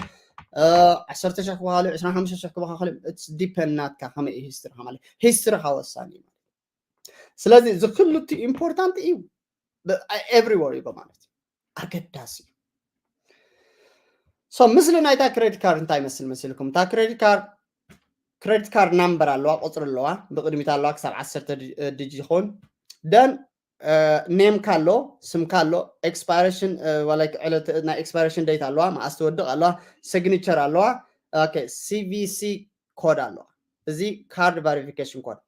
እ፣ ዓሰርተ ሽሕ ክብኻ ክእሉ እዮም፣ ዕስራን ሓሙሽተ ሽሕ ክብኻ ክእሉ እዮም። It's depend ናትካ ከመይ እዩ ሂስትሪኻ ማለት ሂስትሪኻ ወሳኒ እዩ። ስለዚ እዚ ክሉ እቲ ኢምፖርታንት እዩ። ኤቭሪወር ይጎ ማለት እዩ። ኣገዳሲ እዩ። So ምስሊ ናይታ ክሬዲት ካርድ እንታይ ይመስል መሲልኩም? እታ ክሬዲት ካርድ ክሬዲት ካርድ ናምበር ኣለዋ፣ ቁፅሪ ኣለዋ፣ ብቅድሚት ኣለዋ ክሳብ ዓሰርተ ዲ- ዲጂ ይኸውን። ደን ኔምካ ኣሎ፣ ስምካ ኣሎ፣ ኤክስፓይሬሽን ዋላ ዕለት ናይ ኤክስፓይሬሽን ዴት ኣለዋ፣ መዓስ ትወድቕ ኣለዋ፣ ሲግኒቸር ኣለዋ፣ ኦኬ፣ ሲቪሲ ኮድ ኣለዋ። እዚ ካርድ ቫሪፊኬሽን ኮድ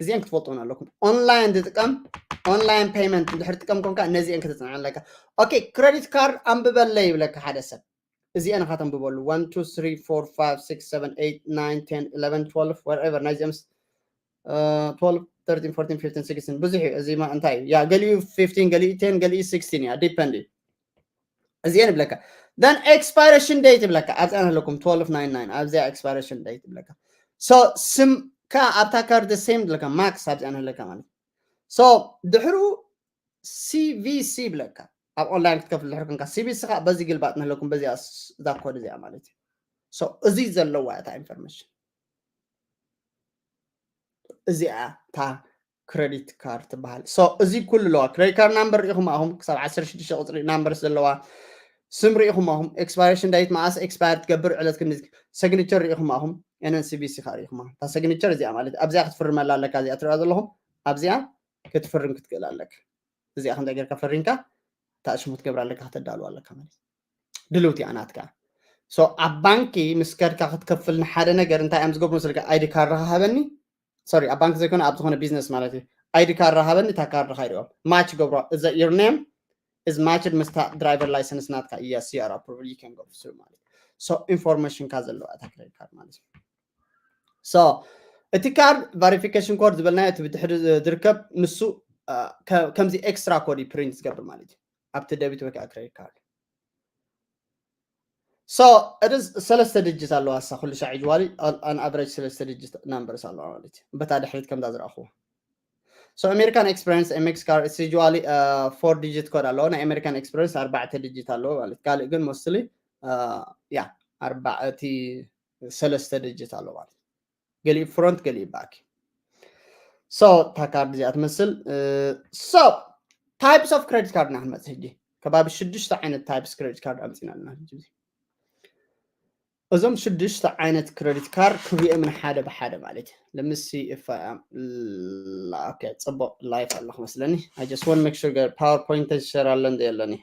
እዚአን ክትፈልጥዎን ኣለኩም። ኦንላይን ዝጥቀም ኦንላይን ፔይመንት እንድሕር ጥቀም ኮንካ እነዚአን ክትፅንዐን ኣለካ። ኦኬ፣ ክሬዲት ካርድ ኣንብበለይ ይብለካ ሓደ ሰብ። እዚአን ኢኻ ተንብበሉ። One, two, three, four, five, six, seven, eight, nine, ten, eleven, twelve, whatever ናይዚኦም ስ- እ፣ twelve, thirteen, fourteen, fifteen, sixteen ብዙሕ እዩ። እዚ ማ- እንታይ እዩ? ያ ገሊኡ fifteen፣ ገሊኡ ten፣ ገሊኡ sixteen እያ። ዲፐንድ እዩ። እዚአን ይብለካ። Then expiration date ይብለካ። ኣብዚኣ ኣለኩም twelve nine nine ኣብዚኣ expiration date ይብለካ። So ስምካ ኣብታ ካርድ ሴም ይብለካ። ማክስ ኣብዚኣ ኣለካ ማለት። So ድሕሩ ሲቪሲ ይብለካ። ኣብ ኦንላይን ክትከፍል ድሕር ኮንካ ሲቪሲ ከዓ በዚ ግልባጥ ንህለኩም በዚኣ ስ- እዛ ኮድ እዚኣ ማለት እዩ። So እዚ ዘለዋ እታ ኢንፎርሜሽን እዚኣ እታ ክሬዲት ካርድ ትበሃል። So እዚ ኩሉ ኣለዋ። ክሬዲት ካርድ ናምበር ሪኢኹም ኣኹም ክሳብ ዓሰርተ ሽዱሽተ ቁፅሪ ናምበር ዘለዋ ስም ሪኢኹም ኣኹም ኤክስፓይሬሽን ዳይት መዓስ ኤክስፓየር ትገብር ዕለት ክንዲ ሲግኒቸር ሪኢኹም ኣኹም ኤንኤንሲቢሲ ከዓ ሪኢኹም ኣኹም። እታ ሲግኒቸር እዚኣ ማለት ኣብዚኣ ክትፍርመላ ኣለካ። እዚኣ ትሪኣ ዘለኹም ኣብዚኣ ክትፍርም ክትክእል ኣለካ። እዚኣ ከምዚ ጌርካ ፈሪምካ እታ ሽሙ ትገብራ ኣለካ፣ ከተዳልዋ ኣለካ ማለት እዩ። ድልውቲ እያ ናትካ። So ኣብ ባንኪ ምስ ከድካ ክትከፍል ንሓደ ነገር እንታይ እዮም ዝገብሩ መስለካ? ኣይዲ ካርድኻ ሃበኒ፣ ሶሪ ኣብ ባንክ ዘይኮነ ኣብ ዝኾነ ቢዝነስ ማለት እዩ። ኣይዲ ካርድ ሃበኒ፣ እታ ካርድኻ ይሪኦም ማች ገብሮ። Is that your name? Is matched ምስታ ድራይቨር ላይሰንስ ናትካ? Yes, you are approved, you can go through ማለት እዩ። So ኢንፎርሜሽንካ ዘለዋ እታ ክሬዲት ካርድ ማለት እዩ። So እቲ ካርድ ቫሪፊኬሽን ኮድ ዝበልናዮ እቲ ብድሕሪ ዝርከብ ንሱ አ፣ ከ- ከምዚ ኤክስትራ ኮድ እዩ ፕሪንት ዝገብር ማለት እዩ ኣብቲ ደቢት ወይ ከዓ ክሬዲት ካርድ። So it is ሰለስተ ዲጂት ኣለዋ እሳ ኩሉ ሻዕ ዩዋሊ ኣን ኣቨሬጅ ሰለስተ ዲጂት ናምበርስ ኣለዋ ማለት እዩ። በታ ድሕሪት ከምዛ ዝረኣኹዎ። So American Express ኤምኤክስ ካርድ it's usually four digit code ኣለዎ። ናይ ኣሜሪካን ኤክስፕረስ ኣርባዕተ ዲጂት ኣለዎ ማለት ካልእ ግን ሞስትሊ ያ ኣርባዕቲ ሰለስተ ዲጂት ኣለዎ ማለት ገሊኡ ፍሮንት ገሊኡ ባክ። So እታ ካርድ እዚኣ ትመስል። So types of credit card ኢና ክንመፅእ ሕጂ። ከባቢ ሽዱሽተ ዓይነት ታይፕስ ክሬዲት ካርድ ኣምፂና ኣለና ሕጂ። እዞም ሽዱሽተ ዓይነት ክሬዲት ካርድ ክሪኦም ሓደ ብሓደ ማለት እዩ። ለምሲ እፋ ኦኬ፣ ፅቡቅ ላይፍ ኣለኹ መስለኒ። I just want make sure ፓወርፖይንት ሸር ኣሎ እንደ የለኒ።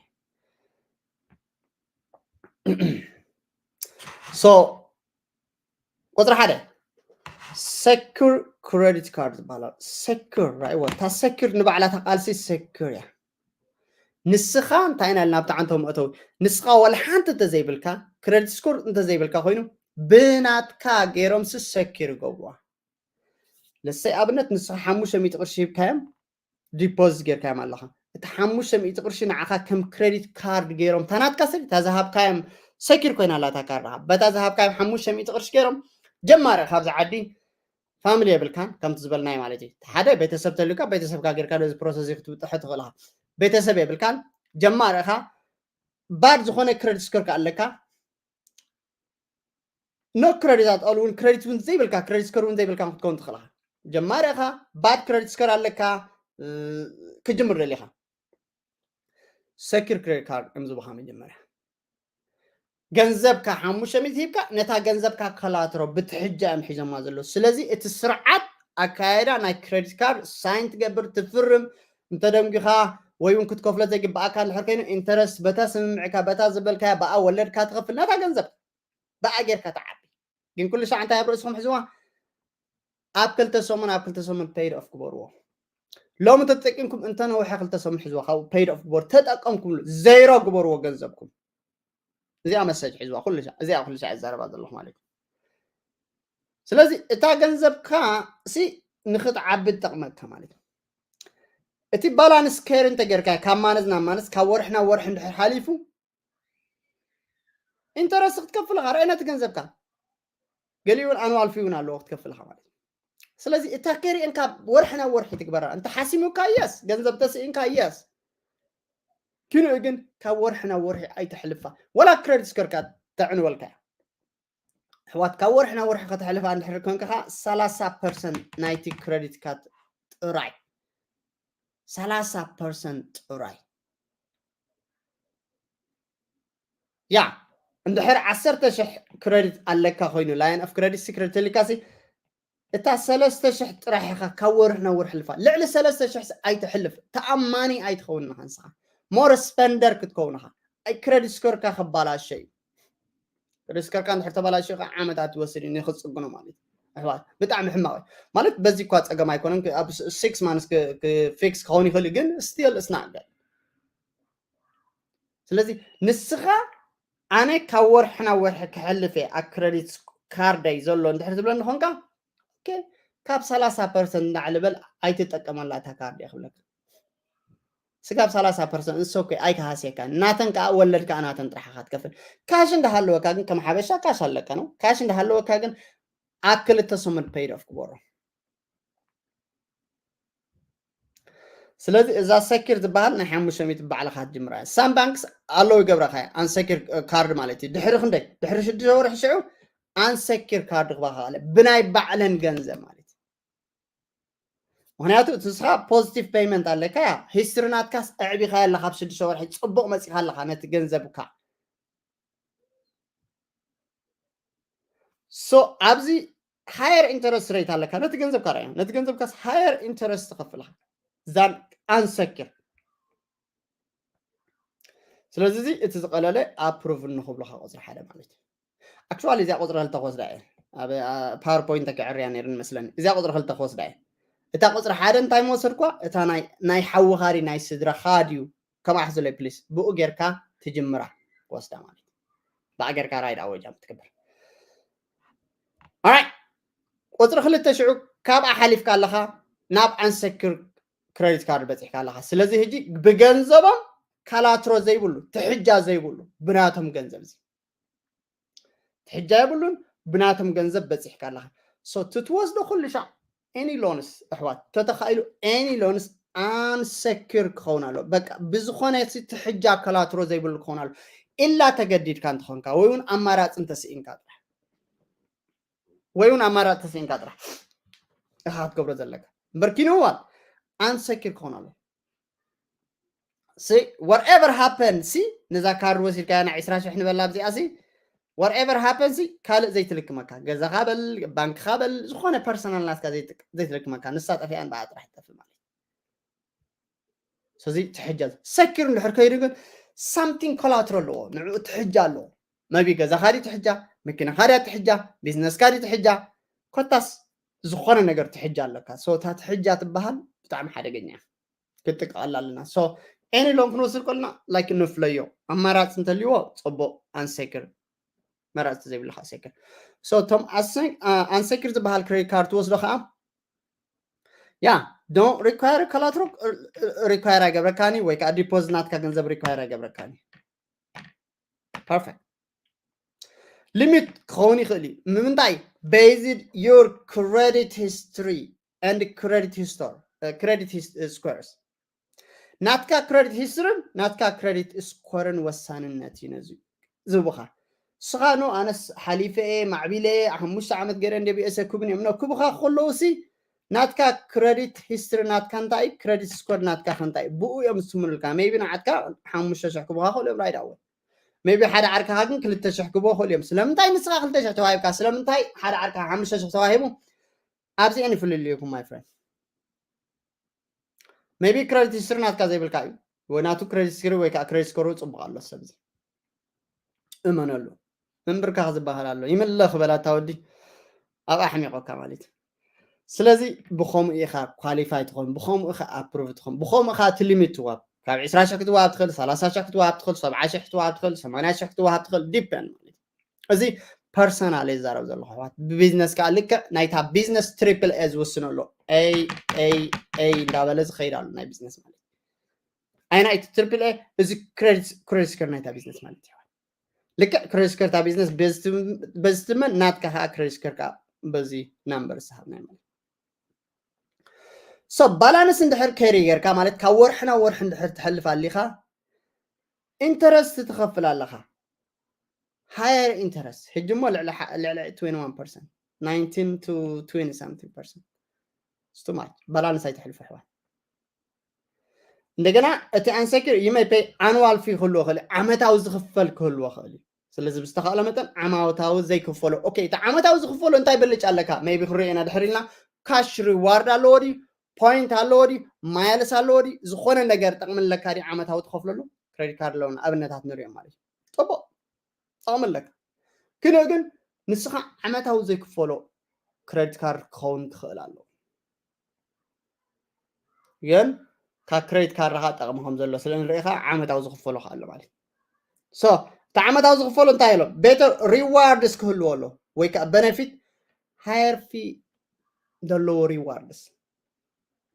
So ቁፅሪ ሓደ ሰኩር ክሬዲት ካርድ ዝበሃል። ሰኩር ራይወ እታ ሰኩር ንባዕላ እታ ቃልሲ ሰኩር እያ። ንስኻ እንታይ ኢና ኢልና ኣብቲ ዓንተው መእተዊ፣ ንስኻ ዋላ ሓንቲ እንተዘይብልካ፣ ክረዲት ስኮር እንተዘይብልካ ኮይኑ፣ ብናትካ ገይሮም ሲ ሰኪር ይገብሩዋ። ለሰይ ኣብነት ንስኻ ሓሙሽተ ሚእቲ ቅርሺ ሂብካዮም፣ ዲፖዚት ጌርካዮም ኣለኻ። እቲ ሓሙሽተ ሚእቲ ቅርሺ ንዓኻ ከም ክሬዲት ካርድ ገይሮም፣ እታ ናትካ ስለ እታ ዝሃብካዮም ሰኪር ኮይና ኣላ እታ ካርድኻ። በታ ዝሃብካዮም ሓሙሽተ ሚእቲ ቅርሺ ገይሮም፣ ጀማሪ ኢኻ ኣብዚ ዓዲ፣ ፋሚሊ የብልካን፣ ከምቲ ዝበልናዮ ማለት እዩ። ሓደ ቤተሰብ ተልዩካ፣ ቤተሰብካ ጌርካ ነዚ ፕሮሰስ እዚ ክትብጥሖ ትኽእል ኢኻ። ቤተሰብ የብልካን፣ ጀማሪ ኢኻ፣ ባድ ዝኾነ ክሬዲት ስኮር ከ ኣለካ፣ ኖ ክሬዲት ኣት ኦል እውን፣ ክሬዲት እውን ዘይብልካ፣ ክሬዲት ስኮር እውን ዘይብልካ ክትከውን ትኽእል ኢኻ። ጀማሪ ኢኻ፣ ባድ ክሬዲት ስኮር ኣለካ፣ እ፣ ክጅምር ደሊኻ፣ ሰኪር ክሬዲት ካርድ እዮም ዝብኻ መጀመርያ። ገንዘብካ ሓሙሽተ ሚእቲ ሂብካ፣ ነታ ገንዘብካ ከላትሮ ብትሕጃ እዮም ሒዞማ ዘለዉ። ስለዚ እቲ ስርዓት ኣካያይዳ ናይ ክሬዲት ካርድ ሳይን ትገብር፣ ትፍርም፣ እንተደንጒኻ ወይ እውን ክትከፍሎ ዘይግብኣካ እንድሕር ኮይኑ፣ ኢንተረስት በታ ስምምዕካ፣ በታ ዝበልካያ፣ ብኣ ወለድካ ትኸፍል፣ ነታ ገንዘብ ብኣ ጌርካ ትዓቢ። ግን ኩሉ ሻዕ እንታይ ኣብ ርእስኹም ሕዝዋ? ኣብ ክልተ ሰሙን፣ ኣብ ክልተ ሰሙን ፔይድ ኦፍ ግበርዎ። ሎሚ ተጠቂምኩም እንተነውሐ ክልተ ሰሙን ሕዝዋ፣ ካብኡ ፔይድ ኦፍ ግበሩ። ተጠቀምኩምሉ፣ ዜሮ ግበርዎ ገንዘብኩም። እዚኣ መሰጅ ሕዝዋ፣ ኩሉ ሻዕ፣ እዚኣ ኩሉ ሻዕ እዛረባ ዘለኹ ማለት እዩ። ስለዚ እታ ገንዘብካ ሲ ንኽትዓቢ ትጠቕመካ ማለት እዩ። እቲ ባላንስ ከይሪ እንተጌርካ፣ ካብ ማነዝ ናብ ማነዝ፣ ካብ ወርሒ ናብ ወርሒ እንድሕር ሓሊፉ፣ ኢንተረስት ክትከፍል ኢኻ። ርአ ነቲ ገንዘብካ። ገሊኡ እውን ኣኑዋል ፊ እውን ኣለዎ ክትከፍል ኢኻ ማለት እዩ። ስለዚ እታ ከይርኤን ካብ ወርሒ ናብ ወርሒ ትግበራ። እንተ ሓሲሙካ፣ የስ፣ ገንዘብ ተስኢንካ፣ የስ። ክንኡ ግን ካብ ወርሒ ናብ ወርሒ ኣይተሕልፋ። ወላ ክሬዲት ስኮርካ ተዕንወልካ እያ። ኣሕዋት፣ ካብ ወርሒ ናብ ወርሒ ከተሕልፋ እንድሕር ኮንካ ኸዓ፣ ሰላሳ ፐርሰንት ናይቲ ክሬዲት ካርድ ጥራይ፣ ሰላሳ ፐርሰንት ጥራይ። ያ፣ እንድሕር ዓሰርተ ሽሕ ክሬዲት ኣለካ ኮይኑ፣ ላይን ኦፍ ክሬዲት ሲ ክሬዲት ተልካሲ፣ እታ ሰለስተ ሽሕ ጥራሕ ኢኻ ካብ ወርሒ ናብ ወርሒ ሕልፋ። ልዕሊ ሰለስተ ሽሕ ሲ ኣይተሕልፍ። ተኣማኒ ኣይትኸውን ኢኻ ንስኻ። ሞር ስፐንደር ክትከውን ኢኻ። ኣይ፣ ክሬዲት ስኮርካ ከባላሸ እዩ። ክሬዲት ስኮርካ እንድሕር ተባላሸ ከዓ ዓመታት ይወስድ እዩ ንክትጽግኖ ማለት እዩ። ኣሕዋት፣ ብጣዕሚ ሕማቕ እዩ። ማለት በዚ እኳ ጸገም ኣይኮነን፣ ክ-፣ ኣብ ስ-፣ ሲክስ ማንስ ክ-፣ ክ-፣ ፊክስ ክኸውን ይኽእል እዩ፣ ግን ስቲል እስናገር። ስለዚ ንስኻ ኣነ ካብ ወርሒ ናብ ወርሒ ክሕልፍ እየ ኣብ ክሬዲት ካርደይ ዘሎ እንድሕር ትብለኒ ኾንካ፣ ኦኬ፣ ካብ ሰላሳ ፐርሰንት ንላዕሊ በል ኣይትጠቀመላ እታ ካርድ እየ ክብለካ። ስጋብ ሰላሳ ፐርሰንት ንስ ኦኬ ኣይክሃስየካ። ናተን ከዓ ወለድ ከዓ ናተን ጥራሕ ኢኻ ትከፍል። ካሽ እንዳሃለወካ ግን ከም ሓበሻ ካሽ ኣለካ ነው። ካሽ እንዳሃለወካ ግን ኣብ ክልተ ሰሙን ፔይድ ኦፍ ክበሮ። ስለዚ እዛ ሰኪር ዝበሃል ናይ ሓሙሽተ ሚእቲ ባዕልኻ ትጅምራ። ሳም ባንክስ ኣለዉ ይገብረኻ እያ። ኣንሰኪር ካርድ ማለት እዩ። ድሕሪ ክንደይ? ድሕሪ ሽዱሽተ ወርሒ ሽዑ ኣንሰኪር ካርድ ክባኻ ኣለ። ብናይ ባዕለን ገንዘብ ማለት እዩ። ምኽንያቱ እቲ ንስኻ ፖዚቲቭ ፔይመንት ኣለካ እያ። ሂስትሪ ናትካስ ኣዕቢኻ ኣለኻ። ኣብ ሽዱሽተ ወርሒ ጽቡቕ መጺኻ ኣለኻ ነቲ ገንዘብካ። ሶ ኣብዚ ሃየር ኢንተረስት ሬት ኣለካ። ነቲ ገንዘብካ ርኣዮ። ነቲ ገንዘብካስ ሃየር ኢንተረስት ትኸፍል ኢኻ። ዛን ኣንሰኪር። ስለዚ እዚ እቲ ዝቐለለ ኣፕሩቭ እንክብሎ ካብ ቁፅሪ ሓደ ማለት እዩ። ኣክቹዋሊ እዚኣ ቁፅሪ ክልተ ክወስዳ እየ። ኣብ፣ አ፣ ፓወርፖይንት ተክዕርያ ነይሩ መስለኒ። እዚኣ ቁፅሪ ክልተ ክወስዳ እየ። እታ ቁፅሪ ሓደ እንታይ ምወሰድኳ? እታ ናይ፣ ናይ ሓውኻ ድዩ ናይ ስድራኻ ድዩ? ከምኣ ሕዝለይ ፕሊስ። ብኡ ጌርካ ትጅምራ ክወስዳ ማለት እዩ። ብኣ ጌርካ ራይድ ኣወጃ ትገብር። ኦራይት። ቁፅሪ ክልተ ሽዑ ካብኣ ሓሊፍካ ኣለኻ፣ ናብ ኣንሰኪር ክሬዲት ካርድ በፂሕካ ኣለኻ። ስለዚ ሕጂ ብገንዘቦም ካላትሮ ዘይብሉ፣ ትሕጃ ዘይብሉ፣ ብናቶም ገንዘብ እዚ ትሕጃ የብሉን፣ ብናቶም ገንዘብ በፂሕካ ኣለኻ። ሶ ትትወስዶ ኩሉ ሻዕ ኤኒ ሎንስ ኣሕዋት፣ ተተኻኢሉ ኤኒ ሎንስ ኣንሰኪር ክኸውን ኣሎ። በቃ ብዝኾነ ሲ ትሕጃ ከላትሮ ዘይብሉ ክኸውን ኣሎ። ኢላ ተገዲድካ እንተኾንካ ወይ እውን ኣማራፂ እንተስኢንካ ጥራሕ፣ ወይ እውን ኣማራፂ ተስኢንካ ጥራሕ ኢኻ ክትገብሮ ዘለካ። እምበር ኪንዋት ኣንሰኪር ክኸውን ኣሎ። ሲ whatever happen ሲ ነዛ ካርድ ወሲድካያ ናይ ዕስራ ሽሕ ንበላ ኣብዚኣ ሲ whatever happen ሲ ካልእ ዘይትልክመካ፣ ገዛኻ በል፣ ባንክኻ በል፣ ዝኾነ ፐርሰናል ናትካ ዘይትልክ-፣ ዘይትልክመካ፣ ንሳ ጠፊኣን ብኣ ጥራሕ ትጠፍእ ማለት እዩ። ስለዚ ትሕጃ ሰኪር እንድሕር ከይዱ ግን ሳምቲንግ ኮላትሮ ኣለዎ፣ ንዕኡ ትሕጃ ኣለዎ። መቢ ገዛኻ ድዩ ትሕጃ፣ መኪናኻ ድያ ትሕጃ፣ ቢዝነስካ ድዩ ትሕጃ፣ ኮታስ ዝኾነ ነገር ትሕጃ ኣለካ። ሶ እታ ትሕጃ ትበሃል ብጣዕሚ ሓደገኛ እያ። ኦኬ፣ ንጥቃላ ኣለና። So any loan ክንወስድ ከለና like ንፍለዮ፣ ኣማራፂ እንተልዎ ፅቡቅ፣ unsecured መራፂ ዘይብልካ secure። So እቶም unsecured ዝበሃል credit card ትወስዶ ከዓ ያ don't require collateral፣ require ኣይገብረካኒ ወይ ከዓ deposit ናትካ ገንዘብ require ኣይገብረካኒ። Perfect። Limit ክኸውን ይኽእል እዩ። ንምንታይ? Based your credit history and credit history፣ credit scores። ናትካ credit history ን ናትካ credit score ን ወሳንነት እዩ ነዚ ዝህቡኻ። ንስኻ ኖ ኣነስ ሓሊፈ እየ ማዕቢለ እየ ሓሙሽተ ዓመት ገይረ እንደ ቢኤሰ ክብን እዮም ኖ ክብኻ ከለውሲ ናትካ credit history ናትካ እንታይ እዩ፣ credit score ናትካ ከ እንታይ እዩ፣ ብኡ እዮም ዝስምሩልካ። Maybe ንዓትካ ሓሙሽተ ሽሕ ክብኻ ክእሉ እዮም right away። Maybe ሓደ ዓርክኻ ግን ክልተ ሽሕ ክብዎ ክእሉ እዮም። ስለምንታይ ንስኻ ክልተ ሽሕ ተዋሂብካ፣ ስለምንታይ ሓደ ዓርክኻ ሓሙሽተ ሽሕ ተዋሂቡ? ኣብዚአን ይፍልልዩኩም my friend። Maybe credit history ናትካ ዘይብልካ እዩ፣ ወይ ናቱ credit history ወይ ከዓ credit score ጽቡቅ ኣሎ። ሰብዚ እመነሉ። ምንብርካኽ ዝበሃል ኣሎ። ይምለኽ በላታ ወዲ፣ ኣብ ኣሕሚቆካ ማለት እዩ። ስለዚ ብኸምኡ ኢኻ qualify ትኾን፣ ብኸምኡ ኢኻ approve ትኾን፣ ብኸምኡ ኢኻ እቲ limit ትዋብ። ካብ ዕስራ ሽሕ ክትዋብ ትኽእል፣ ሰላሳ ሽሕ ክትዋብ ትኽእል፣ ሰብዓ ሽሕ ክትዋብ ትኽእል፣ ሰማንያ ሽሕ ክትዋብ ትኽእል፣ depend ማለት እዩ። እዚ personal እየ ዝዛረብ ዘለኹ ኣሕዋት። ብቢዝነስ ከዓ ልክዕ ናይታ ቢዝነስ triple A ዝውስኖ ኣሎ። A A A እንዳበለ ዝኸይድ ኣሎ ናይ ቢዝነስ ማለት እዩ። ኣይና እቲ triple A እዚ credit credit score ናይታ ቢዝነስ ማለት እዩ። ልክዕ credit score እታ ቢዝነስ በዚ ትም-፣ በዚ ትመን ናትካ ከዓ credit score ከዓ በዚ number ዝሃብና ማለት። So balance እንድሕር carry ጌርካ ማለት ካብ ወርሒ ናብ ወርሒ እንድሕር ትሕልፍ ኣሊኻ interest ትኸፍል ኣለኻ። Higher interest ሕጂ እሞ ልዕሊ ሓ-፣ ልዕሊ twenty-one percent፣ nineteen to twenty something percent። It's too much። Balance ኣይትሕልፉ ኣሕዋት። እንደገና እቲ unsecured you may pay annual fee ክህልዎ ክእል፣ ዓመታዊ ዝኽፈል ክህልዎ ክእል እዩ። ስለዚ ብዝተኻእለ መጠን ዓማውታዊ ዘይክፈሎ። ኦኬ፣ እቲ ዓመታዊ ዝኽፈሎ እንታይ በልጭ ኣለካ? Maybe ክንሪኦ ኢና ድሕር ኢልና። Cash reward ኣለዎ ድዩ? Point ኣለዎ ድዩ? Miles ኣለዎ ድዩ? ዝኾነ ነገር ጠቕሚ ኣለካ ድዩ? ዓመታዊ ትኸፍለሉ credit card ኣለውና ኣብነታት ንሪኦም ማለት እዩ። ጽቡቕ፣ ጠቕሚ ኣለካ። ግን ግን ንስኻ ዓመታዊ ዘይክፈሎ credit card ክኸውን ክኽእል ኣለዎ። ግን ካብ credit card ኻ ጠቕሚ ከም ዘሎ ስለ ንርኢ ኻ ዓመታዊ ዝኽፈሎ ኻ ኣሎ ማለት እዩ። So እቲ ዓመታዊ ዝኽፈሎ እንታይ ኣሎ? Better rewards ክህልዎ ኣሎ ወይ ከዓ benefit፣ higher fee ዘለዎ rewards።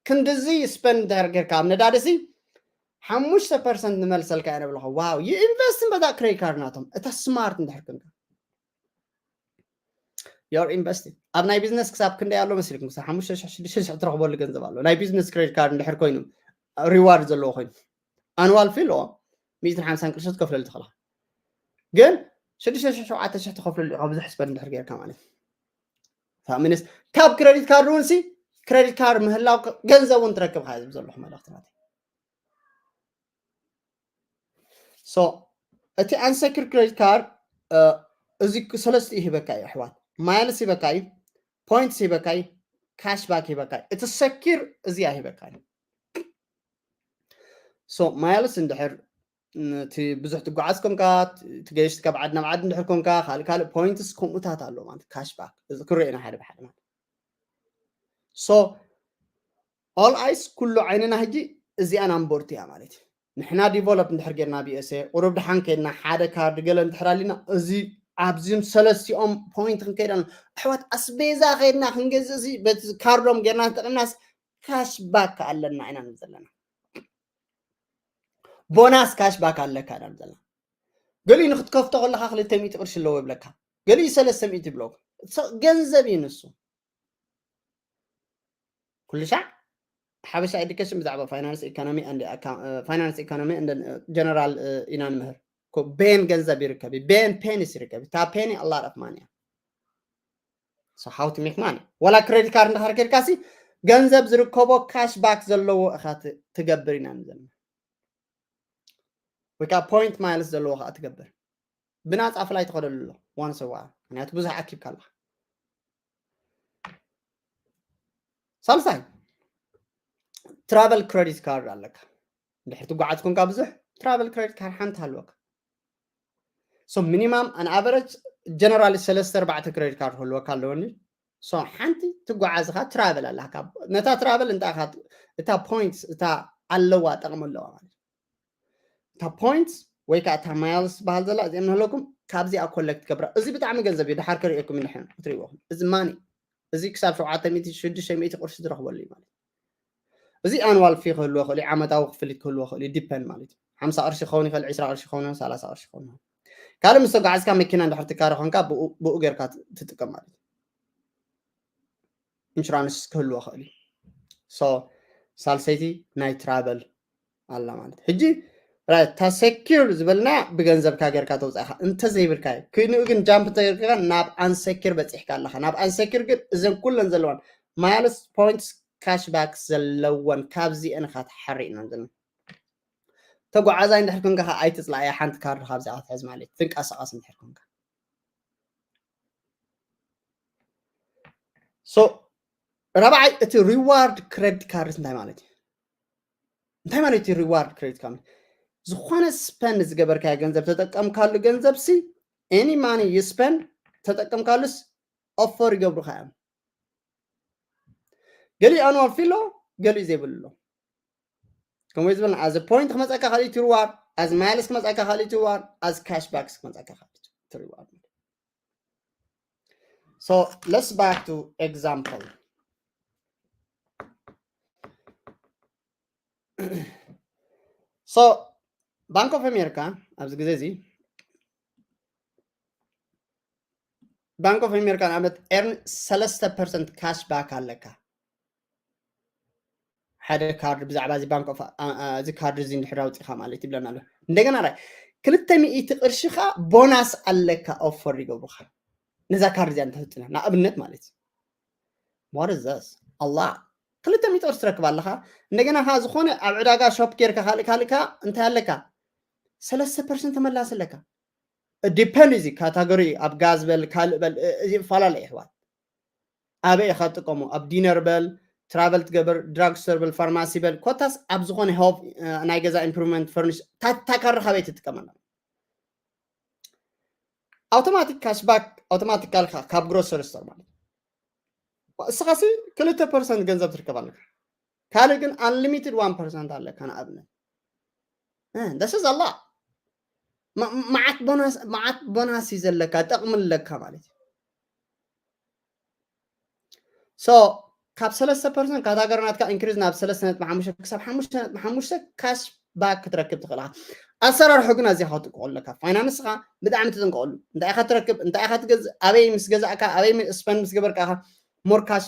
ክንድዚ spend እንድሕር ጌርካ ኣብ ነዳዲ ሲ ሓሙሽተ percent ንመልሰልካ እየ ንብለኹ። Wow፣ you invest in በታ credit card ናቶም። እታ smart እንድሕር ክንካ you're investing። ኣብ ናይ ቢዝነስ ክሳብ ክንደይ ኣሎ መሲልኩም? ክሳብ ሓሙሽተ ሽሕ ሽዱሽተ ሽሕ ትረኽበሉ ገንዘብ ኣሎ። ናይ ቢዝነስ credit card እንድሕር ኮይኑ reward ዘለዎ ኮይኑ annual fee ኣለዎ። ሚእትን ሓምሳን ቅርሺ ትከፍለሉ ትኽእላ። ግን ሽዱሽተ ሽሕ ሸውዓተ ሽሕ ትኸፍለሉ ኢኻ ብዙሕ spend እንድሕር ጌርካ ማለት እዩ። ካብ credit card እውን ሲ credit card ምህላው ገንዘብ እውን ትረክብ ካ ዝብ ዘለኹ መልእኽቲ ናተይ። So እቲ unsecured credit card እዚ ሰለስተ ይህበካ እዩ ኣሕዋት። Miles ይህበካ እዩ፣ points ይህበካ እዩ፣ cashback ይህበካ እዩ። እቲ secure እዚኣ ይህበካ እዩ። So miles እንድሕር እቲ ብዙሕ ትጓዓዝ ኮንካ፣ ትገይሽ ካብ ዓዲ ናብ ዓዲ እንድሕር ኮንካ፣ ካልእ ካልእ points ከምኡታት ኣሎ ማለት cashback። እዚ ክሪኦ ኢና ሓደ ብሓደ ማለት። So all eyes ኩሉ ዓይንና ሕጂ እዚኣ ናምቦርቲ እያ ማለት እዩ። ንሕና develop እንድሕር ጌርና ቢኤስኤ ቁሩብ ድሓን ከይድና ሓደ ካርድ ገለ እንድሕር ኣሊና እዚ ኣብዚም ሰለስቲኦም point ክንከይድ ኣለና ኣሕዋት። ኣስቤዛ ከይድና ክንገዝእ እዚ በቲ ካርዶም ጌርና ተጠቂምናስ cashback ኣለና ኢና ንብል ዘለና። Bonus cashback ኣለካ ኢና ንብል ዘለና። ገሊኡ ንክትከፍቶ ከለካ ክልተ ሚእቲ ቅርሺ ኣለዎ ይብለካ፣ ገሊኡ ሰለስተ ሚእቲ ይብለካ። ገንዘብ እዩ ንሱ። ኩሉ ሻዕ ሓበሻ education ብዛዕባ finance economy and finance economy and general ኢና ንምህር። ቤን ገንዘብ ይርከብ እዩ፣ ቤን ፔኒስ ይርከብ እዩ። እታ ፔኒ a lot of money እያ። So how to make money? ወላ credit card እንድሕር ኬድካ ሲ ገንዘብ ዝርከቦ cashback ዘለዎ ኢኻ ትገብር ኢና ንዘምር። ወይ ከዓ point miles ዘለዎ ከዓ ትገብር። ብናፃ flight ትኸደሉ ኣሎ once a while፣ ምክንያቱ ብዙሕ ኣኪብካ ኣለካ። ሳልሳይ travel credit card ኣለካ። እንድሕር ትጓዓዝ ኮንካ ብዙሕ travel credit card ሓንቲ ሃልወካ። So minimum an average generally ሰለስተ ኣርባዕተ credit card ክህልወካ ኣለወኒ። So ሓንቲ ትጓዓዝ ኢኻ travel ኣለካ። ነታ travel እንታይ ኢኻ እታ points እታ ኣለዋ፣ ጠቕሚ ኣለዋ ማለት እዩ። እታ points ወይ ከዓ እታ miles ዝበሃል ዘላ እዚኦም ንህለኩም ካብዚኣ ኮሌክት ገብራ። እዚ ብጣዕሚ ገንዘብ እዩ፣ ድሓር ከርእየኩም እንድሕን ክትሪእዎም። እዚ ማኒ እዚ ክሳብ ሸውዓተ ሚእቲ ሽዱሽተ ሚእቲ ቅርሺ ዝረኽበሉ እዩ ማለት እዩ። እዚ ኣንዋል ፊ ክህልዎ ይኽእል እዩ፣ ዓመታዊ ክፍሊት ክህልዎ ይኽእል እዩ፣ ዲፐንድ ማለት እዩ። ሓምሳ ቅርሺ ክኸውን ይኽእል፣ ዕስራ ቅርሺ ክኸውን ይኽእል፣ ሰላሳ ቅርሺ ክኸውን ይኽእል። ካልእ ምስ ተጓዓዝካ መኪና እንድሕር ትካረ ኮንካ ብኡ ብኡ ጌርካ ት- ትጥቀም ማለት እዩ። ኢንሹራንስ ክህልዎ ይኽእል እዩ። ሶ ሳልሰይቲ ናይ ትራቨል ኣላ ማለት እዩ። ሕጂ ራይት፣ እታ ሴኪር ዝበልና ብገንዘብካ ጌርካ ተውፃእካ እንተዘይብልካ እዩ። ክንኡ ግን ጃምፕ እንተገርካ ናብ ኣንሰኪር በፂሕካ ኣለካ። ናብ ኣንሰኪር ግን እዘን ኩለን ዘለዋን ማይልስ ፖይንትስ ካሽባክ ዘለወን ካብዚአን ኢኻ ትሓርእ ኢና ዘለና። ተጓዓዛይ እንድሕር ኮንካ ከዓ ኣይትፅላእያ፣ ሓንቲ ካርድ ካብዚኣ ክትሕዝ ማለት እዩ። ትንቀሳቐስ እንድሕር ኮንካ። ሶ ራብዓይ፣ እቲ ሪዋርድ ክሬዲት ካርድስ እንታይ ማለት እዩ? እንታይ ማለት እዩ ሪዋርድ ክሬዲት ካርድ? ዝኾነ ስፐንድ ዝገበርካዮ ገንዘብ ተጠቀምካሉ ገንዘብ ሲ any money you spend ተጠቀምካሉስ ኦፈር ይገብሩኻ እዮም። ገሊኡ ኣንዋል ፊ ኣሎ፣ ገሊኡ ዘይብሉ ኣሎ። ከምኡ ዝበልና ኣዝ ፖይንት ክመፀካ ካልእ ሪዋርድ፣ ኣዝ ማይልስ ክመፀካ ካልእ ሪዋርድ፣ ኣዝ ካሽ ባክስ ክመፀካ ካልእ ሪዋርድ። So let's back to example. So Bank of America ኣብዚ ግዜ እዚ Bank of America ንኣብነት ኤርን ሰለስተ ፐርሰንት ካሽ ባክ ኣለካ። ሓደ ካርድ ብዛዕባ እዚ ባንክ ኦፍ እዚ ካርድ እዚ እንድሕር ኣውፂኻ ማለት ይብለና ኣሎ። እንደገና ራይ ክልተ ሚእቲ ቅርሺ ካ ቦናስ ኣለካ ኦፈር ይገብሩኻ ነዛ ካርድ እዚኣ እንተትጥና ንኣብነት ማለት እዩ። What is this? ኣላ ክልተ ሚእቲ ቅርሺ ትረክብ ኣለኻ። እንደገና ካ ዝኾነ ኣብ ዕዳጋ ሾፕ ጌርካ ካልእ ካልእ ካ እንታይ ኣለካ? ሰለስተ ፐርሰንት ተመላስ ኣለካ። ዲፐንድ እዚ ካታጎሪ ኣብ ጋዝ በል ካልእ በል እዚ ይፈላለ ይሕዋት። ኣበይ ኢኻ ትጥቀሙ? ኣብ ዲነር በል፣ ትራቨል ትገብር፣ ድራግ ስቶር በል፣ ፋርማሲ በል፣ ኮታስ ኣብ ዝኾነ ሆብ ናይ ገዛ ኢምፕሩቭመንት ፈርኒሽ ታካሪ ካበይ ትጥቀመላ? ኣውቶማቲክ ካሽባክ ኣውቶማቲክ ካልካ ካብ ግሮሰሪ ስቶር ማለት እስኻሲ ክልተ ፐርሰንት ገንዘብ ትርከብ ኣለካ። ካልእ ግን ኣንሊሚትድ ዋን ፐርሰንት ኣለካ። ንኣብነት ደስ ዘላ መዓት ቦናስ እዩ ዘለካ፣ ጠቕሚ ኣለካ ማለት እዩ። ሶ ካብ ሰለስተ ፐርሰንት ካታጎሪ ናትካ ኢንክሪዝ ናብ ሰለስተ ነጥቢ ሓሙሽተ ክሳብ ሓሙሽተ ነጥቢ ሓሙሽተ ካሽ ባክ ክትረክብ ትኽእል ኢኻ። ኣሰራርሑ ግን ኣዚኻ ክትጥንቀቐሉ ኣለካ። ፋይናንስኻ ብጣዕሚ ትጥንቀቐሉ። እንታይ ኢኻ ትረክብ፣ እንታይ ኢኻ ትገዝእ፣ ኣበይ ምስ ገዛእካ፣ ኣበይ ስፐንድ ምስ ገበርካ ኢኻ ሞር ካሽ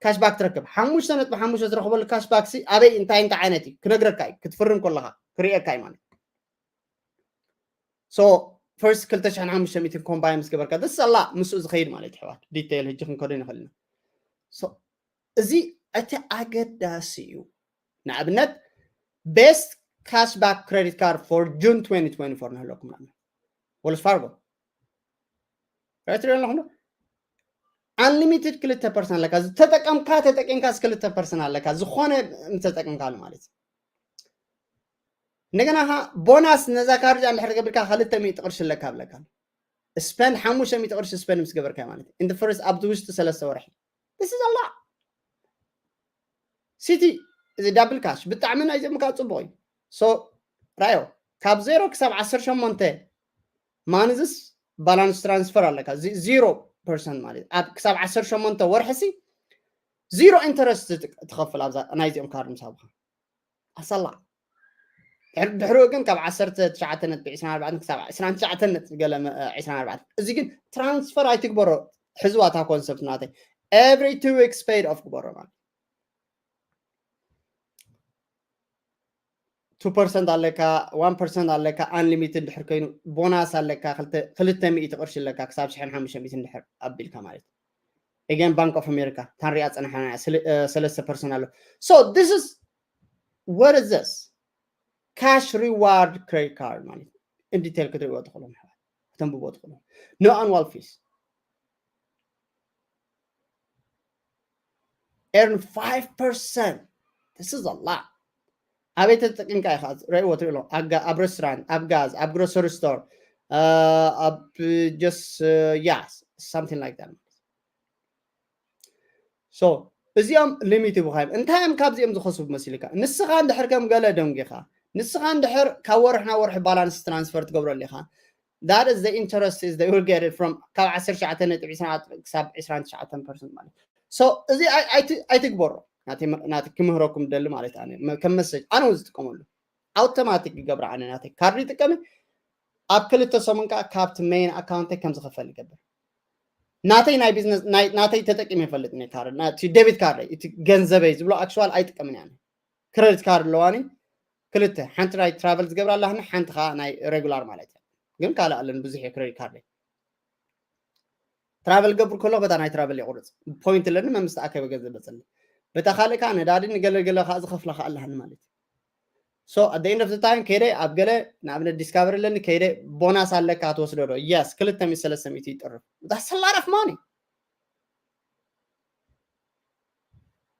ካሽ ባክ ትረክብ። ሓሙሽተ ነጥቢ ሓሙሽተ ትረኽበሉ ካሽ ባክ ሲ ኣበይ እንታይ እንታይ ዓይነት እዩ ክነግረካ እዩ፣ ክትፍርም ከለኻ ክርእየካ እዩ ማለት። ሶ ፈርስት ክልተ ሽሕን ሓሙሽተ ሚእትን ኮምባይን ምስ ገበርካ ደስ ኣላ ምስኡ ዝኸይድ ማለት ይሕዋት። ዲቴይል ህጂ ክንከዶ ንኽእል ኢና። እዚ እቲ ኣገዳሲ እዩ። ንኣብነት ቤስት ካሽ ባክ ክሬዲት ካርድ ፎር ጁን ትወንቲ ትወንቲ ፎር ንህለኩም ንኣብነት ወልስ ፋርጎ ትሪኦ ኣለኹም። ኣንሊሚትድ ክልተ ፐርሰንት ኣለካ። ዝተጠቀምካ ተጠቂምካ ክልተ ፐርሰንት ኣለካ። ዝኾነ ምተጠቅምካሉ ማለት እዩ። እንደገና ካ ቦናስ ነዛ ካርድ እንድሕር ገብርካ ክልተ ሚእቲ ቅርሺ ኣለካ ብለካ። ስፐንድ ሓሙሽተ ሚእቲ ቅርሺ ስፐንድ ምስ ገበርካ ማለት እዩ። ኢን ፈርስት ኣብቲ ውሽጢ ሰለስተ ወርሒ። This is a lot. ሲቲ እዚ ዳብል ካሽ ብጣዕሚ ናይ ዘምካ ጽቡቕ እዩ። ሶ ራዮ ካብ ዜሮ ክሳብ ዓሰርተ ሸሞንተ ማንዝስ ባላንስ ትራንስፈር ኣለካ ዚሮ ፐርሰንት ማለት ኣብ ክሳብ ዓሰርተ ሸሞንተ ወርሒ ሲ ዚሮ ኢንተረስት ትኸፍል ኣብዛ ናይዚኦም ካርድ ምስ ሃብካ ኣሰላ ድሕሪኡ ግን ካብ ዓሰርተ ትሽዓተ ነጥቢ ዕስራን ኣርባዕተን ክሳብ ዕስራን ትሽዓተን ነጥቢ ገለ ዕስራን ኣርባዕተን እዚ ግን ትራንስፈር ኣይትግበሮ። ሕዝዋ እታ ኮንሰፕት ናተይ every two weeks paid off ግበሮ ማለት two percent ኣለካ one percent ኣለካ ኣንሊሚትድ ድሕር ኮይኑ ቦናስ ኣለካ ክልተ ሚእቲ ቅርሺ ኣለካ ክሳብ ሽሕን ሓሙሽተ ሚእትን ድሕር ኣቢልካ ማለት እዩ። ኤገን ባንክ ኦፍ ኣሜሪካ ታንሪኣ ፀናሕና ሰለስተ ፐርሰንት ኣሎ። So this is what is this cash reward credit card ማለት እንዲቴል ክትሪእዎ ትኽእሉ ኣሕዋት ከተንብቦ ትኽእሉ። No annual fees. Earn five percent. This is a lot. ኣበይ ተጠቂምካ ኢኻ ረእዎ ትሪእሎ ኣብ ሬስቶራንት ኣብ ጋዝ ኣብ ግሮሰሪ ስቶር ኣብ just yeah something like that. So እዚኦም ሊሚት ይብኻዮም። እንታይ እዮም ካብዚኦም ዝኸስቡ መሲልካ? ንስኻ እንድሕር ከም ገለ ደንጊኻ፣ ንስኻ እንድሕር ካብ ወርሒ ናብ ወርሒ ባላንስ ትራንስፈር ትገብረሉ ኢኻ፣ that is the interest is they will get it from ካብ ዓሰርተ ትሽዓተ ነጥቢ ዕስራን ክሳብ ዕስራን ትሽዓተን ፐርሰንት ማለት። So እዚ ኣይትግበሮ። ናቲ ክምህረኩም ደሊ ማለት ኣነ ከም መሰጅ ኣነ እውን ዝጥቀመሉ ኣውቶማቲክ ይገብር። ኣነ ናተይ ካርድ ይጥቀም፣ ኣብ ክልተ ሰሙን ከዓ ካብቲ ሜይን ኣካውንተይ ከም ዝኸፈል ይገብር። ናተይ ናይ ቢዝነስ ናተይ ተጠቂመ ይፈልጥ ነ ካርድ ናቲ ዴቢት ካርደይ እቲ ገንዘበይ ዝብሎ ኣክሽዋል ኣይጥቀምን እያ። ክሬዲት ካርድ ኣለዋኒ ክልተ፣ ሓንቲ ናይ ትራቨል ዝገብራ ኣላህኒ ሓንቲ ከዓ ናይ ሬጉላር ማለት እያ። ግን ካልእ ኣለን ብዙሕ እየ ክሬዲት ካርደይ ትራቨል ገብር ከሎ በታ ናይ ትራቨል የቁርፅ ፖይንት ኣለኒ መምስ ተኣከበ ገንዘብ መፀኒ በታ ካልእ ከዓ ነዳዲ ንገለገለ ከዓ ዝኸፍላ ከዓ ኣለሃኒ ማለት እዩ። So at the end of the time ከይደ ኣብ ገለ ንኣብነት ዲስካቨሪ ኣለኒ ከይደ ቦናስ ኣለካ ትወስዶ ዶ? Yes ክልተ ሚእቲ ሰለስተ ሚእቲ ይጥርፍ። That's a lot of money።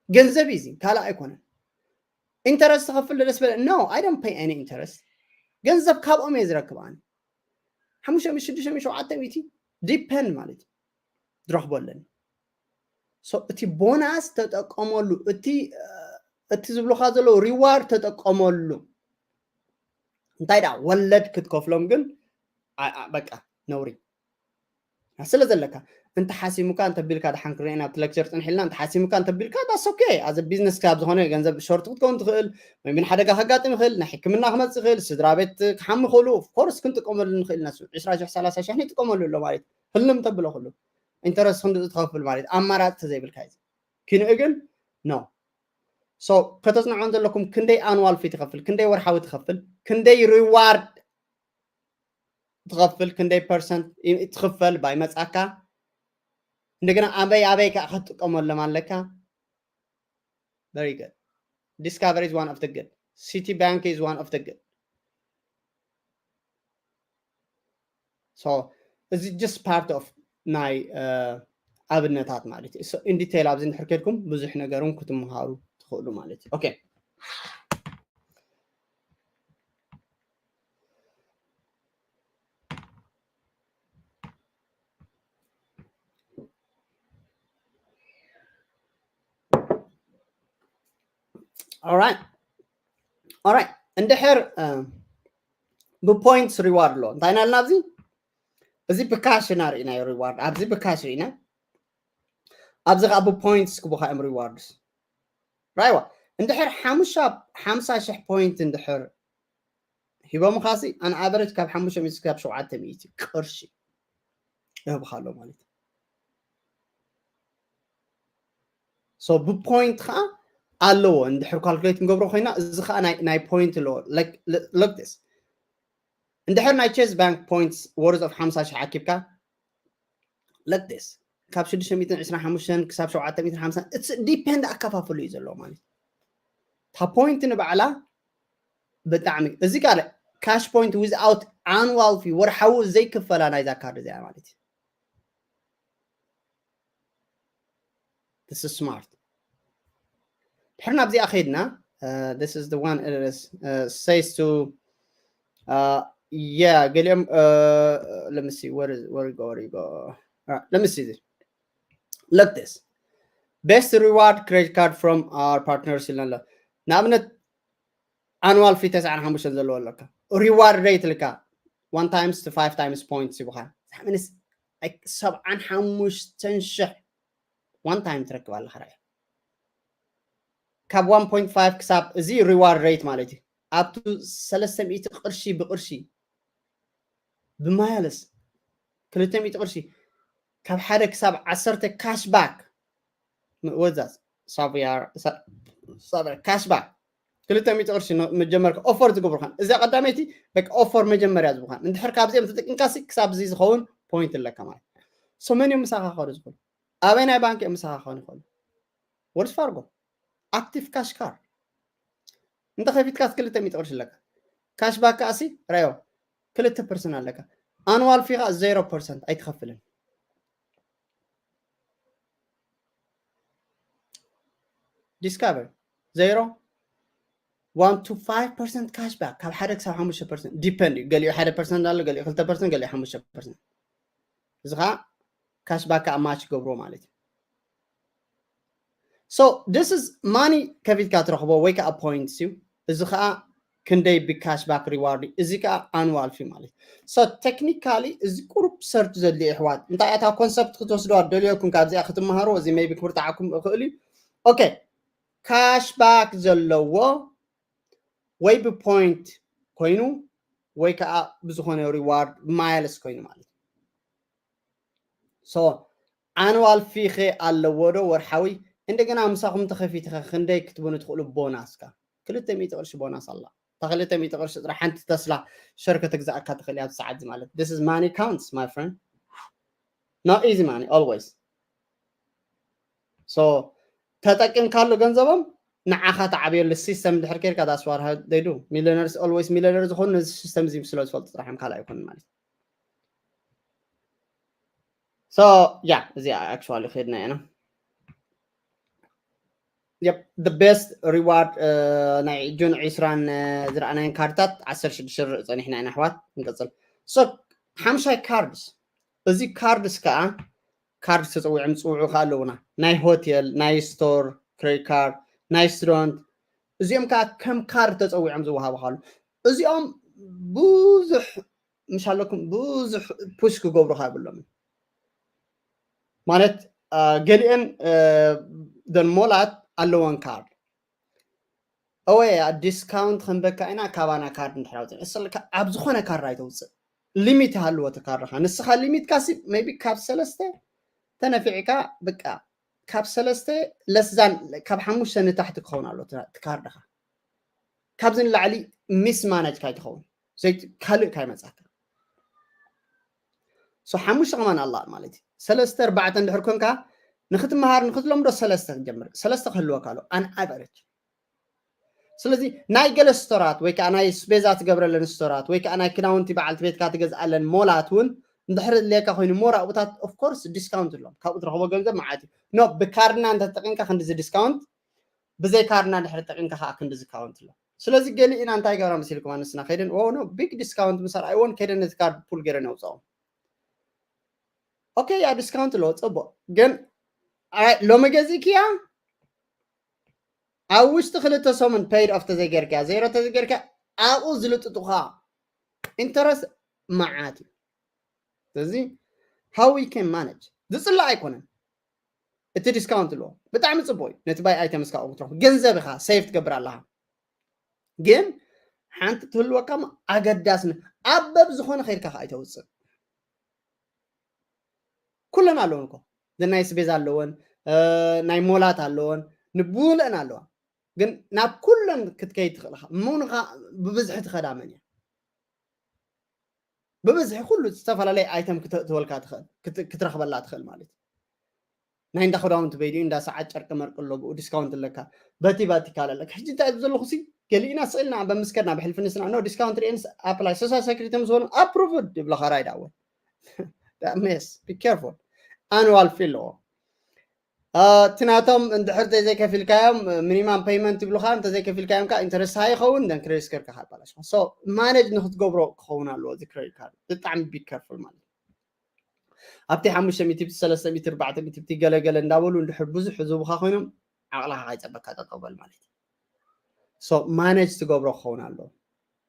ገንዘብ እዩ ካልእ ኣይኮነን። ኢንተረስት ትኸፍል ደስ በለ? No, I don't pay any interest። ገንዘብ ካብኦም እየ ዝረክብ ኣነ። ሓሙሽተ ሚእቲ ሽዱሽተ ሚእቲ ሸውዓተ ሚእቲ ዲፐንድ ማለት እዩ ዝረኽቦ ኣለኒ። So እቲ ቦናስ ተጠቀመሉ፣ እቲ እቲ ዝብሉካ ዘለዉ ሪዋርድ ተጠቀመሉ። እንታይ ደኣ ወለድ ክትከፍሎም ግን በቃ ነውሪ ስለ ዘለካ እንተ ሓሲሙካ እንተ ቢልካ ደሓን ክርኤና ኣብቲ ሌክቸር ፅንሕ ኢልና እንተ ሓሲሙካ እንተ ቢልካ that's okay። ኣዘ ቢዝነስ ካብ ዝኾነ ገንዘብ ሾርት ክትከውን ትኽእል ወይ ምን ሓደጋ ከጋጥም ይኽእል ናይ ሕክምና ክመፅእ ይኽእል ስድራ ቤት ክሓሙ ይኽእሉ። Of course ክንጥቀመሉ ንኽእል ኢና። ዕስራ ሽሕ ሰላሳ ሽሕ ንጥቀመሉ ኣሎ ማለት ህልም ተብሎ ኩሉ ኢንተረስት ክንድኡ ትኸፍል ማለት ኣማራፂ ተዘይብልካ እዩ። ክንኡ ግን no። So ከተፅንዖን ዘለኩም ክንደይ ኣንዋል ፊ ትኸፍል ክንደይ ወርሓዊ ትኸፍል ክንደይ ሪዋርድ ትኸፍል ክንደይ ፐርሰንት ትኽፈል ባይ መፃካ እንደገና ኣበይ ኣበይ ከዓ ክትጥቀመሎም ኣለካ። Very good. Discover is one of the good. Citibank is one of the good. So እዚ just part of ናይ ኣብነታት ማለት እዩ። In detail ኣብዚ እንድሕር ከድኩም ብዙሕ ነገር እውን ክትምሃሩ ትኽእሉ ማለት እዩ። Okay. Alright. Alright. እንድሕር ብፖይንትስ ሪዋርድ ኣሎ እንታይ ናልና ኣብዚ እዚ ብካሽ ኢና ርኢናዮ ሪዋርድ ኣብዚ ብካሽ ርኢና ኣብዚ ከዓ ብፖይንትስ ክቡካ እዮም ሪዋርድስ ራይዋ እንድሕር ሓሙሻ ሓምሳ ሽሕ ፖይንት እንድሕር ሂቦምኻሲ ኣን ኣቨሬጅ ካብ ሓሙሽተ ሚእቲ ክሳብ ሸውዓተ ሚእቲ ቅርሺ ይህብካ ኣሎ ማለት እዩ። So ብፖይንት ከዓ ኣለዎ እንድሕር ካልኩሌት ንገብሮ ኮይና እዚ ከዓ ናይ ፖይንት ኣለዎ። Look this እንድሕር ናይ ቼዝ ባንክ ፖይንትስ ወርዝ ኦፍ ሓምሳ ሽሕ ኣኪብካ Look this ካብ ሽዱሽተ ሚእትን ዕስራን ሓሙሽተን ክሳብ ሸውዓተ ሚእትን ሓምሳን it's depend ኣከፋፍሉ እዩ ዘለዎ ማለት እታ ፖይንት ንባዕላ ብጣዕሚ እዚ ካልእ ካሽ ፖይንት without ኣንዋል ፊ ወርሓዊ ዘይክፈላ ናይዛ ካርድ እዚኣ ማለት እዩ። This is smart. ድሕር ናብዚኣ ከይድና this is the one says to yeah ገሊኦም let me see where is where you go where you go let me see this. Look this best reward credit card from our partners ኢልና ኣሎ። ንኣብነት ኣንዋል ፊ ተስዓን ሓሙሽተን ዘለዎ ኣለካ reward rate ልካ one times to five times points ይብካ። ሰብዓን ሓሙሽተን ሽሕ one time ትረክብ ኣለካ። ርኣያ ካብ one point five ክሳብ እዚ reward rate ማለት እዩ ኣብቱ ሰለስተ ሚእቲ ቅርሺ ብቅርሺ ብማይልስ ክልተ ሚእቲ ቅርሺ ካብ ሓደ ክሳብ ዓሰርተ ካሽ ባክ ወዛዝ ሳቪያር ካሽ ባክ ክልተ ሚእቲ ቅርሺ መጀመርካ ኦፈር ዝገብሩካን እዚኣ ቀዳመይቲ በቃ ኦፈር መጀመርያ ዝብሉካን እንድሕር ካብዚኦም ተጠቂምካሲ ክሳብ እዚ ዝኸውን ፖይንት ኣለካ ማለት ሰመን እዮም ምሳኻ ክኸዱ ዝኽእሉ ኣበይ ናይ ባንክ እዮም ምሳኻ ክኾኑ ይኽእሉ ወልስ ፋርጎ ኣክቲቭ ካሽ ካርድ እንተ ከፊትካስ ክልተ ሚእቲ ቅርሺ ኣለካ ካሽ ባክ ከኣሲ ራዮ ክልተ ፐርሰንት ኣለካ ኣንዋል ፊ ከዓ ዜሮ ፐርሰንት ኣይትኸፍልን ዲስካቨር ዜሮ one to five percent ካሽ ባክ ካብ ሓደ ክሳብ ሓሙሽተ ፐርሰንት ዲፐንድ እዩ ገሊኡ ሓደ ፐርሰንት ኣሎ ገሊኡ ክልተ ፐርሰንት ገሊኡ ሓሙሽተ ፐርሰንት እዚ ከዓ ካሽ ባክ ከዓ ማች ገብሮ ማለት እዩ So this is money ከፊልካ ትረኽቦ ወይ ከዓ points እዩ። እዚ ከዓ ክንደይ big cashback reward እዩ። እዚ ከዓ annual fee ማለት እዩ። So technically እዚ ቁሩብ search ዘድልዩ ኣሕዋት፣ እንታይ እታ concept ክትወስድዋ ደልየኩም ካብዚኣ ክትመሃሩ፣ እዚ maybe ክብርትዓኩም ይኽእል እዩ። Okay፣ cashback ዘለዎ ወይ ብ point ኮይኑ ወይ ከዓ ብዝኾነ reward miles ኮይኑ ማለት እዩ። So annual fee ኸ ኣለዎ ዶ ወርሓዊ? እንደገና ምሳኹም ተኸፊትኸ ክንደይ ክትብኑ ትኽእሉ? ቦናስ ከ ክልተ ሚእቲ ቅርሺ ቦናስ ኣላ። እታ ክልተ ሚእቲ ቅርሺ ጥራሕ ሓንቲ ተስላ ሸር ከተግዛእካ ትኽእል እያ ኣብዚ ሰዓት እዚ ማለት። This is money counts, my friend. Not easy money, always. So ተጠቂምካሉ ገንዘቦም ንዓኻ ተዓብየሉ system ድሕር ኬድካ፣ that's what they do. Millionaires always millionaire ዝኾኑ ነዚ system እዚ ስለ ዝፈልጡ ጥራሕ እዮም፣ ካልእ ኣይኮኑን ማለት እዩ። So yeah፣ እዚኣ actually ኸድና ኢና። Yep, the best reward ናይ ጁን ዕስራን ዝረኣናየን ካርድታት ዓሰርተ ሽዱሽተ ንርኢ ጸኒሕና ኢና ኣሕዋት። ንቀጽል። So ሓምሻይ cards፣ እዚ cards ከዓ card ተጸዊዖም ዝጽውዑ ከዓ ኣለውና። ናይ ሆቴል፣ ናይ store credit card፣ ናይ student፣ እዚኦም ከዓ ከም card ተጸዊዖም ዝወሃቡ ከዓ ኣለዉ። እዚኦም ብዙሕ ምሽ ኣለኩም፣ ብዙሕ push ክገብሩ ከዓ የብሎምን ማለት። ገሊአን ደን ሞላት ኣለወን card። እወ፣ discount ክንበካ ኢና ካባና card እንድሕር ኣውፅእ። እስልካ ኣብ ዝኾነ card ኣይተውፅእ። Limit ሃልዎ እቲ card ኻ። ንስኻ limit ካ ሲ maybe ካብ ሰለስተ ተነፊዕካ፣ በቃ ካብ ሰለስተ less than፣ ካብ ሓሙሽተ ንታሕቲ ክኸውን ኣሎ እቲ card ኻ። ካብዚ ንላዕሊ mismanage ካይትኸውን። ዘይ ካልእ ካይመጻካ። So ሓሙሽተ ከማን ኣላ ማለት እዩ። ሰለስተ ኣርባዕተ እንድሕር ኮንካ ንክትመሃር ንክትለምዶ ሰለስተ ክትጀምር፣ ሰለስተ ክህልወካ ኣሎ on average። ስለዚ ናይ ገለ ስቶራት ወይ ከዓ ናይ ስቤዛ ትገብረለን ስቶራት ወይ ከዓ ናይ ክዳውንቲ በዓልቲ ቤትካ ትገዝኣለን ሞላት እውን እንድሕር ድልየካ ኮይኑ ሞር ኣብኡታት of course discount ኣለዎም። ካብኡ ትረኽቦ ገንዘብ መዓት እዩ። No፣ ብካርድና እንተተጠቂምካ ክንድዚ discount፣ ብዘይ ካርድና እንድሕር ተጠቂምካ ከዓ ክንድዚ count ኣሎ። ስለዚ ገሊእና እንታይ ገብራ መሲልኩም ኣንስና ከይደን ኦ no big discount ምስ ኣርኣይዎን ከይደን ነቲ ካርድ pull ገይረን የውፅኦም። Okay፣ ያ discount ኣለዎ፣ ፅቡቅ። ግን ሎሚ ገዚእክያ ኣብ ውሽጢ ክልተ ሰሙን paid off ተዘይገርክያ፣ ዜሮ ተዘይገርክያ፣ ኣብኡ ዝልጥጡኻ interest መዓት እዩ። ስለዚ how we can manage ዝፅላእ ኣይኮነን። እቲ discount ኣለዎ፣ ብጣዕሚ ፅቡቅ እዩ። ነቲ buy item እስካ ክትረኽቡ ገንዘብ ኢኻ save ትገብር ኣለኻ። ግን ሓንቲ ትህልወካ ኣገዳስነት ኣብ በብ ዝኾነ ከይድካ ከዓ ኣይተውፅእ። ኩለን ኣለውን እኮ፣ ናይ ስቤዛ ኣለወን፣ ናይ ሞላት ኣለወን፣ ንቡለአን ኣለዋ። ግን ናብ ኩለን ክትከይድ ትኽእል ኢኻ። ምንኻ ብብዝሒ ትኸዳ መን እያ? ብብዝሒ ኩሉ ዝተፈላለየ item ክትእትወልካ ትኽእል፣ ክትረኽበላ ትኽእል ማለት እዩ። ናይ እንዳ ክዳውንቲ በይዱ እንዳ ሰዓት ጨርቂ መርቂ ኣሎ፣ ብኡ discount ኣለካ፣ በቲ ባቲ ካልእ ኣለካ። ሕጂ እንታይ ዘለኹ ሲ ገሊእና ስእልና በምስከድና ብሕልፊ ንስና no discount ሪኤንስ apply social security ምስ በሉ approved ይብለኻ right away። That mess, be careful። Annual fee ኣለዎ። እቲ ናቶም እንድሕር ዘይከፊልካዮም minimum payment ይብሉካ፣ እንተዘይከፊልካዮም ከዓ interest high ይኸውን፣ then credit score ካ ይባላሽ። So manage ንክትገብሮ ክኸውን ኣለዎ እዚ credit card፣ ብጣዕሚ be careful ማለት። ኣብቲ ሓሙሽተ ሚእቲ፣ ሰለስተ ሚእቲ፣ ኣርባዕተ ሚእቲ ገለገለ እንዳበሉ እንድሕር ብዙሕ ዝቡካ ኮይኖም ዓቕልኻ ከይፀበካ ጠጠው በል ማለት እዩ። So manage ትገብሮ ክኸውን ኣለዎ።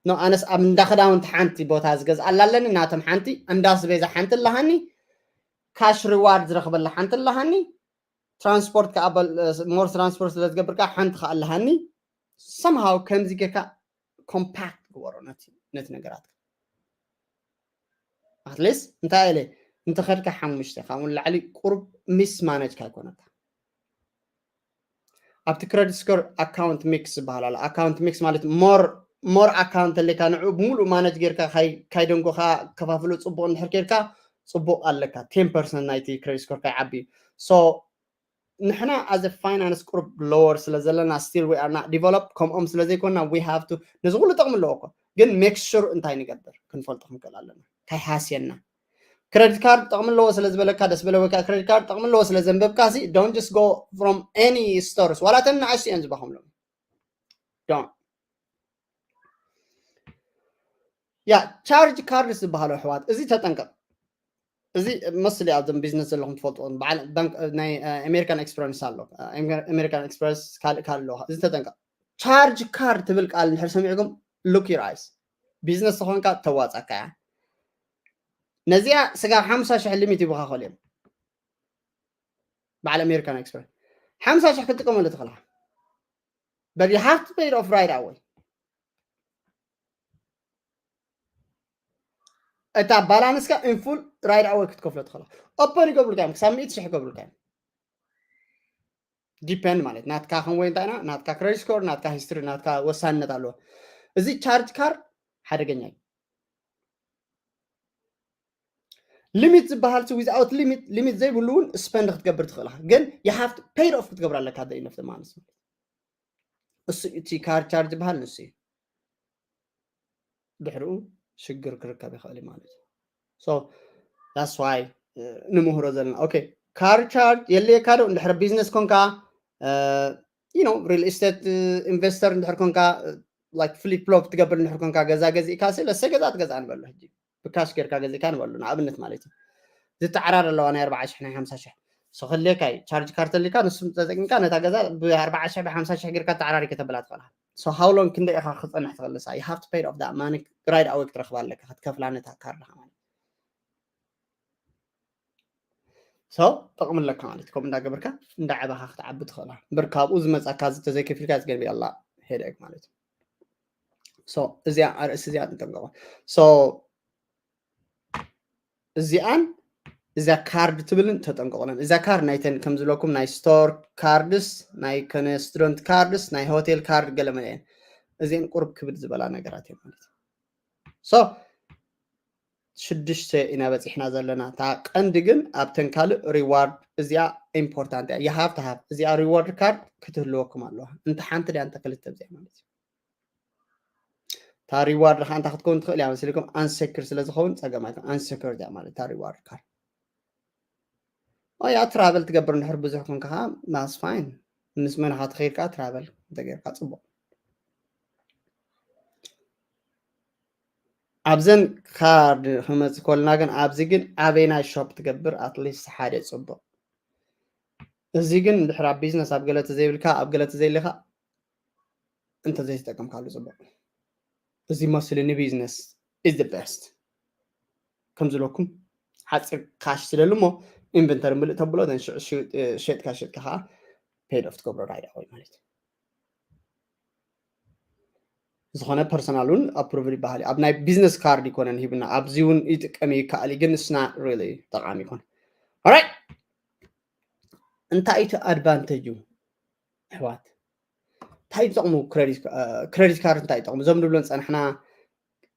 No፣ ኣነስ ኣብ እንዳ ክዳውንቲ ሓንቲ ቦታ ዝገዝኣላ ኣለኒ፣ ናቶም ሓንቲ፣ እንዳ ስቤዛ ሓንቲ ኣለሃኒ፣ cash reward ዝረኽበላ ሓንቲ ኣለሃኒ፣ transport ከዓ more transport ስለ ዝገብር ከዓ ሓንቲ ከዓ ኣለሃኒ። Somehow ከምዚ ጌርካ compact ግበሮ ነቲ ነቲ ነገራት። At least እንታይ ኢለ እንተኸድካ ሓሙሽተ ካብኡ ንላዕሊ ቁሩብ mismanage ካይኮነካ። ኣብቲ credit score account mix ዝበሃል ኣሎ። Account mix ማለት more more account ኣለካ፣ ንዑ ብምሉእ manage ጌርካ ካይደንጎኻ ከፋፍሎ ጽቡቕ እንድሕር ጌርካ ጽቡቕ ኣለካ። ten percent ናይቲ credit score ካይዓቢ። So ንሕና as a finance ቁሩብ lower ስለ ዘለና still we are not developed፣ ከምኦም ስለ ዘይኮንና we have to፣ ነዚ ኩሉ ጥቕሚ ኣለዎ እኮ፣ ግን make sure እንታይ ንገብር ክንፈልጦ ክንክእል ኣለና። ካይሃስየና። Credit card ጥቕሚ ኣለዎ ስለ ዝበለካ ደስ በለ፣ ወይ ከዓ credit card ጥቕሚ ኣለዎ ስለ ዘንበብካ ሲ don't just go from any stores፣ ዋላ እተን ንኣሽቱ እየን ዝባኹም ሎም don't። ያ charge cards ዝበሃሉ ኣሕዋት፣ እዚ ተጠንቀቕ። እዚ መስሊ ኣብዞም ቢዝነስ ዘለኹም ትፈልጥዎም በዓል ባንክ ናይ ኣሜሪካን ኤክስፕረስ ኣሎ። ኣሜሪካን ኤክስፕረስ ካልእ ካልእ ኣለዎ። እዚ ተጠንቀቕ። ቻርጅ ካርድ ትብል ቃል እንድሕር ሰሚዕኩም look your eyes። ቢዝነስ ዝኾንካ ተዋጻካ እያ። ነዚኣ ስጋብ ሓምሳ ሽሕ ሊሚት ይብኻ ኸል እዮም በዓል ኣሜሪካን ኤክስፕረስ። ሓምሳ ሽሕ ክትጥቀመሉ ትኽእላ። But you have to pay it off right away። እታ ባላንስካ in full right away ክትከፍሎ ትኽእላ። ኦፐን ይገብሩልካ እዮም፣ ክሳብ ሚእቲ ሽሕ ይገብሩልካ እዮም። ዲፔንድ ማለት ናትካ ከም ወይ እንታይ ና ናትካ ክሬዲት ስኮር ናትካ ሂስትሪ ናትካ ወሳንነት ኣለዎ። እዚ ቻርጅ ካርድ ሓደገኛ እዩ። ሊሚት ዝበሃል without limit ሊሚት ዘይብሉ እውን ስፐንድ ክትገብር ትኽእላ፣ ግን you have to pay it off ክትገብር ኣለካ። ደይ ነፍተ ማንስ እሱ እቲ ካር ቻርጅ ዝበሃል ንሱ እዩ። ድሕሪኡ ሽግር ክርከብ ይኽእል እዩ ማለት እዩ። So that's why ንምህሮ ዘለና። ኦኬ፣ ካር ቻርጅ የለየካ ዶ? እንድሕር ቢዝነስ ኮንካ፣ you know, ሪል ስቴት ኢንቨስተር እንድሕር ኮንካ፣ like ፍሊፕ ፍሎፕ ትገብር እንድሕር ኮንካ፣ ገዛ ገዚእካ ሲ ለሰ ገዛ ትገዛ ንበሎ ሕጂ ብካሽ ጌርካ ገዚእካ ንበሉ ንኣብነት ማለት እዩ። ዝተዓራር ኣለዋ ናይ ኣርባዓ ሽሕ ናይ ሓምሳ ሽሕ። So ከድልየካ እዩ ቻርጅ ካርድ ተልካ ንሱም ተጠቂምካ ነታ ገዛ ብ ኣርባዓ ሽሕ ብ ሓምሳ ሽሕ ጌርካ ተዓራሪ ከተብላ ትኽእላ። So how long ክንደይ ኢኻ ክጸንሕ ትኽእል ንሳ? You have to pay off that money right away ክትረኽባ ኣለካ ክትከፍላ ነታ ካርድኻ ማለት። So ጥቕሚ ኣለካ ማለት እዩ። ከምኡ እንዳገበርካ እንዳዓባኻ ክትዓቢ ትኽእላ። እምበር ካብኡ ዝመጻካ እዚ ተዘይከፊልካ ዝገርም ኣላ ሄደክ ማለት እዩ። So እዚኣ ኣርእስቲ እዚኣ ንጠንቀቑ። So እዚኣን እዛ ካርድ ትብልን ተጠንቀቑለን። እዛ ካርድ ናይተን ከም ዝብለኩም ናይ ስቶር ካርድስ ናይ ኮነ ስቱደንት ካርድስ ናይ ሆቴል ካርድ ገለመለ እየን። እዚአን ቁርብ ክብድ ዝበላ ነገራት እየን ማለት እዩ። So ሽዱሽተ ኢና በፂሕና ዘለና። እታ ቀንዲ ግን ኣብተን ካልእ ሪዋርድ እዚኣ ኢምፖርታንት እያ። You have to have እዚኣ ሪዋርድ ካርድ ክትህልወኩም ኣለዋ። እንተ ሓንቲ ድያ እንተ ክልተ እዚኣ ማለት እዩ። እታ ሪዋርድ ከዓ እንታይ ክትከውን ትኽእል እያ መሲልኩም? ኣንሰክር ስለ ዝኸውን ፀገም ኣይኮን። ኣንሰክር እያ ማለት እታ ሪዋርድ ካርድ። ያ ትራቨል ትገብር እንድሕር ብዙሕ ኮንካ ከዓ that's fine። ምስ መንኻ ትኸይድ ከዓ ትራቨል እንተገይርካ ፅቡቕ። ኣብዘን ካርድ ክመፅእ ከልና ግን ኣብዚ ግን ኣበይናይ ሾፕ ትገብር ኣትሊስት ሓደ ፅቡቕ። እዚ ግን እንድሕር ኣብ ቢዝነስ ኣብ ገለ ተዘይብልካ ኣብ ገለ ተዘይልካ እንተዘይተጠቀምካሉ ፅቡቕ። እዚ መስሊ ንቢዝነስ is the best። ከም ዝለኩም ሓፂር ካሽ ስለሉ እሞ ኢንቨንተሪ ምልእ ተብሎ then ሽዑ ሽው- እ፣ ሸጥካ ሸጥካ ከዓ ፔድ ኦፍ ትገብሮ right away ማለት እዩ። ዝኾነ ፐርሰናል እውን ኣፕሩቭድ ይበሃል እዩ። ኣብ ናይ ቢዝነስ ካርድ ይኮነን ሂብና ኣብዚ እውን ይጥቀም ይከኣል እዩ፣ ግን it's not really ጠቃሚ ይኮን። Alright፣ እንታይ እቲ ኣድቫንቴጅ እዩ ኣሕዋት? እንታይ ይጠቕሙ? ክሬዲት ካርድ እንታይ ይጠቕሙ? እዞም ንብሎም ፀንሕና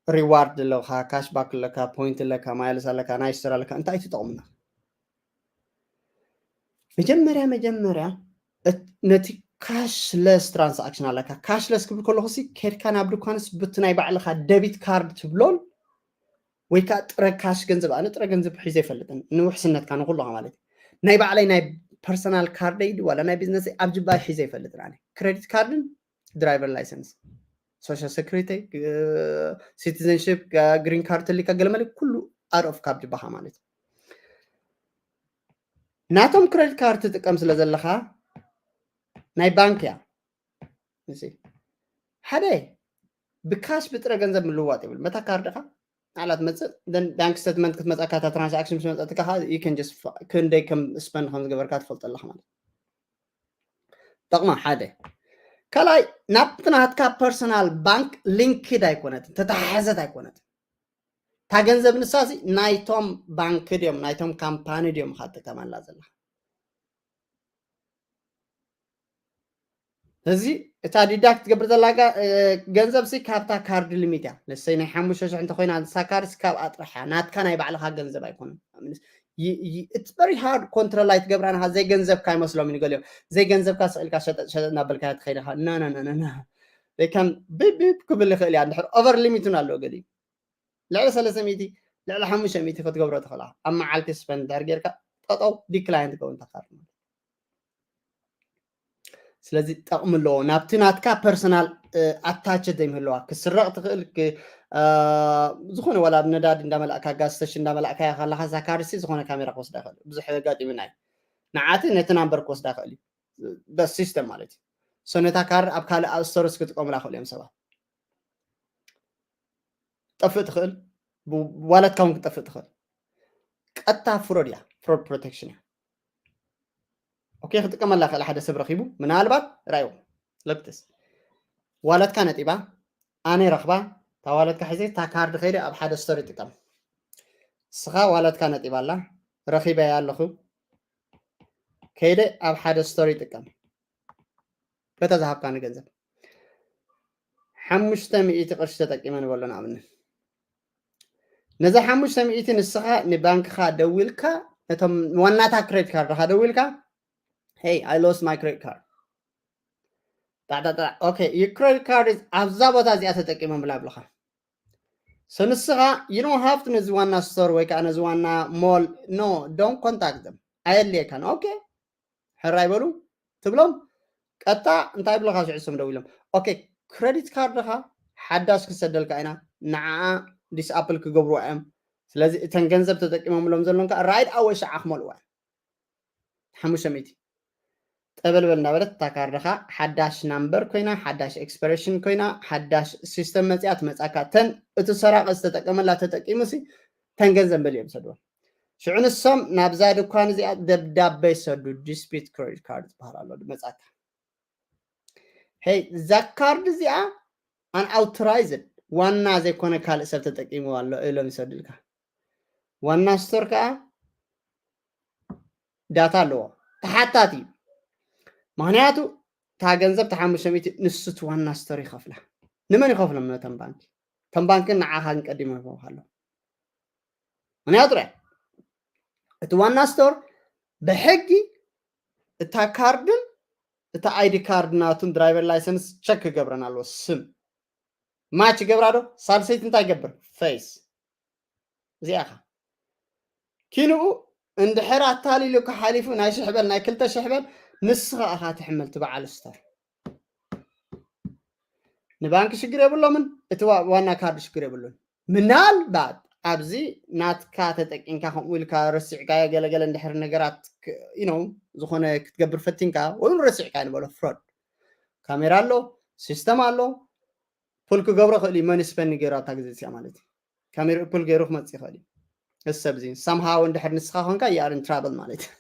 ሪዋርድ ኣለካ፣ ካሽ ባክ ኣለካ፣ ፖይንት ኣለካ፣ ማይልስ ኣለካ፣ ናይስተር ኣለካ፣ እንታይ ትጠቕሙና? መጀመርያ መጀመርያ እት- ነቲ ካሽለስ ትራንሳክሽን ኣለካ። ካሽለስ ክብል ከለኹ ሲ ከድካ ናብ ድኳንስ ብቲ ናይ ባዕልካ ደቢት ካርድ ትብሎን ወይ ከዓ ጥረ ካሽ ገንዘብ፣ ኣነ ጥረ ገንዘብ ሒዘ ይፈልጥን ንውሕስነትካ ንኩሉ ማለት እዩ። ናይ ባዕለይ ናይ ፐርሰናል ካርደይ ዋላ ናይ ቢዝነስ ኣብ ጅባይ ሒዘ ይፈልጥን። ኣነ ክሬዲት ካርድን ድራይቨር ላይሰንስ፣ ሶሻል ሴኩሪቲ፣ ሲቲዘንሽፕ፣ ግሪን ካርድ ተሊካ ገለመለ ኩሉ ኣድ ኦፍ ካብ ጅባኻ ማለት እዩ። ናቶም ክሬዲት ካርድ ትጥቀም ስለ ዘለኻ ናይ ባንክ እያ። እሺ፣ ሓደ ብካሽ ብጥረ ገንዘብ ምልዋጥ ይብል መታ ካርድኻ ናዕላ ትመፅእ ባንክ ስቴትመንት ክትመፀካ እታ ትራንሳክሽን ምስ መፀትካ ከዓ you can just ክንደይ ከም ስፐንድ ከም ዝገበርካ ትፈልጠለኻ ማለት እዩ። ጠቕማ ሓደ ካልኣይ ናብቲ ናትካ ፐርሰናል ባንክ ሊንክድ ኣይኮነትን ተተሓሓዘት ኣይኮነትን። እታ ገንዘብ ንሳሲ ናይቶም ባንክ ድዮም ናይቶም ካምፓኒ ድዮም ኢኻ ትጥቀመላ ዘለኻ። እዚ እታ ዲዳክት ትገብር ዘላ ገንዘብ ሲ ካብታ ካርድ ሊሚት እያ። ንሰይ ናይ ሓሙሽተ ሽሕ እንተኮይና ንሳ ካርድ ካብ ኣጥረሓ ናትካ ናይ ባዕልካ ገንዘብ ኣይኮነን። It's very hard ኮንትሮል ኣይትገብራ ንካ ዘይገንዘብካ ይመስሎም እዩ ገሊኦም ዘይገንዘብካ ስኢልካ ሸጠጥ ሸጠጥ እናበልካ ትኸይድ ኢኻ። ና ና ና ና ና they can ቢፕ ቢፕ ክብል ይኽእል እያ እንድሕር ኦቨር ሊሚት እውን ኣለዎ ገሊኡ ልዕሊ ሰለስተ ሚእቲ ልዕሊ ሓሙሽተ ሚእቲ ክትገብሮ ትኽእላ ኣብ መዓልቲ ስፐንድ እንድሕር ጌርካ ጠጠው ዲክላይን ትኸውን እታ ካርድ ማለት ስለዚ ጠቕሚ ኣለዎ። ናብቲ ናትካ ፐርሰናል ኣታች ዘይምህለዋ፣ ክስረቕ ትኽእል። ዝኾነ ዋላ ነዳዲ እንዳመላእካ፣ ጋዝ ስተሽን እንዳመላእካ ከለካ እዛ ካርድ ሲ ዝኾነ ካሜራ ክወስዳ ይኽእል። ብዙሕ ኣጋጢሙና እዩ። ንዓቲ ነቲ ናምበር ክወስዳ ይኽእል እዩ። በስ ሲስተም ማለት እዩ። ሶ ነታ ካርድ ኣብ ካልእ ኣብ ስቶርስ ክጥቀሙላ ይኽእሉ እዮም ሰባት። ጠፍእ ትኽእል፣ ዋለትካ እውን ክጠፍእ ትኽእል። ቀጥታ ፍሮድ እያ፣ ፍሮድ ፕሮቴክሽን እያ። ኦኬ፣ ክጥቀመላ ይኽእል ሓደ ሰብ ረኺቡ፣ ምናልባት ራይዎ ለክትስ ዋለትካ ነጢባ፣ ኣነ ረኽባ፣ እታ ዋለትካ ሒዘ እታ ካርድ ከይደ ኣብ ሓደ ስቶር ይጥቀም። ንስኻ ዋለትካ ነጢባ ኣላ፣ ረኺበያ ኣለኹ፣ ከይደ ኣብ ሓደ ስቶር ይጥቀም። በታ ዝሃብካኒ ገንዘብ ሓሙሽተ ሚእቲ ቅርሺ ተጠቂመ ንበሎ ንኣብነት። ነዛ ሓሙሽተ ሚእቲ ንስኻ ንባንክኻ ደዊልካ፣ ነቶም ዋናታ ክሬዲት ካርድኻ ደዊልካ፣ "Hey, I lost my credit card." ጣዕጣዕጣዕ፣ "Okay, your credit card is ኣብዛ ቦታ እዚኣ ተጠቂሞምላ" ይብልኻ። So ንስኻ you don't have to ነዚ ዋና ስቶር ወይ ከዓ ነዚ ዋና ሞል፣ no, don't contact them። ኣየድልየካን። ኦኬ፣ ሕራይ በሉ ትብሎም። ቀጥታ እንታይ ይብለካ? ሽዑ እሶም ደው ኢሎም፣ "ኦኬ፣ ክሬዲት ካርድኻ ሓዳሽ ክሰደልካ ኢና፣ ንዓኣ ዲስኣፕል ክገብርዋ እዮም። ስለዚ እተን ገንዘብ ተጠቂሞምሎም ዘለውን ከዓ ራይት ኣወይ ሸዓ ክመልእዋ እዮም። ሓሙሽተ ሚእቲ ጠበልበል እንዳበለት እታ ካርድኻ ሓዳሽ ናምበር ኮይና፣ ሓዳሽ ኤክስፐሬሽን ኮይና፣ ሓዳሽ ሲስተም መፂኣ ትመፃካ። እተን እቲ ሰራቂ ዝተጠቀመላ ተጠቂሙ ሲ ተን ገንዘብ በል እዮም ሰድዎም። ሽዑ ንሶም ናብዛ ድኳን እዚኣ ደብዳቤ ይሰዱ፣ ዲስፒት ክሬዲት ካርድ ዝበሃል ኣሎ፣ መጻካ። ሄይ፣ እዛ ካርድ እዚኣ ኣን ኣውቶራይዝድ፣ ዋና ዘይኮነ ካልእ ሰብ ተጠቂምዋ ኣሎ ኢሎም ይሰዱልካ። ዋና ስቶር ከኣ ዳታ ኣለዎ፣ ተሓታቲ እዩ። ምኽንያቱ እታ ገንዘብ፣ እታ ሓሙሽተ ሚእቲ፣ ንሱ እቲ ዋና ስቶር ይኸፍላ። ንመን ይኸፍሎም? ነተን ባንኪ። ተን ባንክን ንዓኻን ቀዲሞም ይኸፍሉ ኣለዉ። ምኽንያቱ ርኣ፣ እቲ ዋና ስቶር ብሕጊ እታ ካርድን እታ ኣይዲ ካርድ ናቱን ድራይቨር ላይሰንስ ቸክ ክገብረን ኣለዎ። ስም ማች ይገብራ ዶ? ሳልሰይቲ እንታይ ይገብር? ፌስ። እዚኣ ኢኻ። ኪንኡ እንድሕር ኣታሊሉካ ሓሊፉ ናይ ሽሕ በል ናይ ክልተ ሽሕ በል ንስኻ ኢኻ ትሕመል፣ እቲ በዓል ስቶር። ንባንክ ሽግር የብሎምን፣ እቲ ዋ-፣ ዋና ካርድ ሽግር የብሉን። ምናልባት ኣብዚ ናትካ ተጠቂምካ ከምኡ ኢልካ ረሲዕካዮ ገለገለ እንድሕር ነገራት ክ-፣ you know፣ ዝኾነ ክትገብር ፈቲንካ ወይ እውን ረሲዕካዮ ንበሎ ፍሮድ። ካሜራ ኣሎ፣ ሲስተም ኣሎ፣ ፑል ክገብሮ ክእል እዩ፣ መን ስፐንድ ገይሩ ኣብታ ግዜ እዚኣ ማለት እዩ። ካሜራ ፑል ገይሩ ክመጽእ ይኽእል እዩ። እዚ ሰብ እዚ ሳምሃው እንድሕር ንስኻ ኮንካ you are in trouble ማለት እዩ።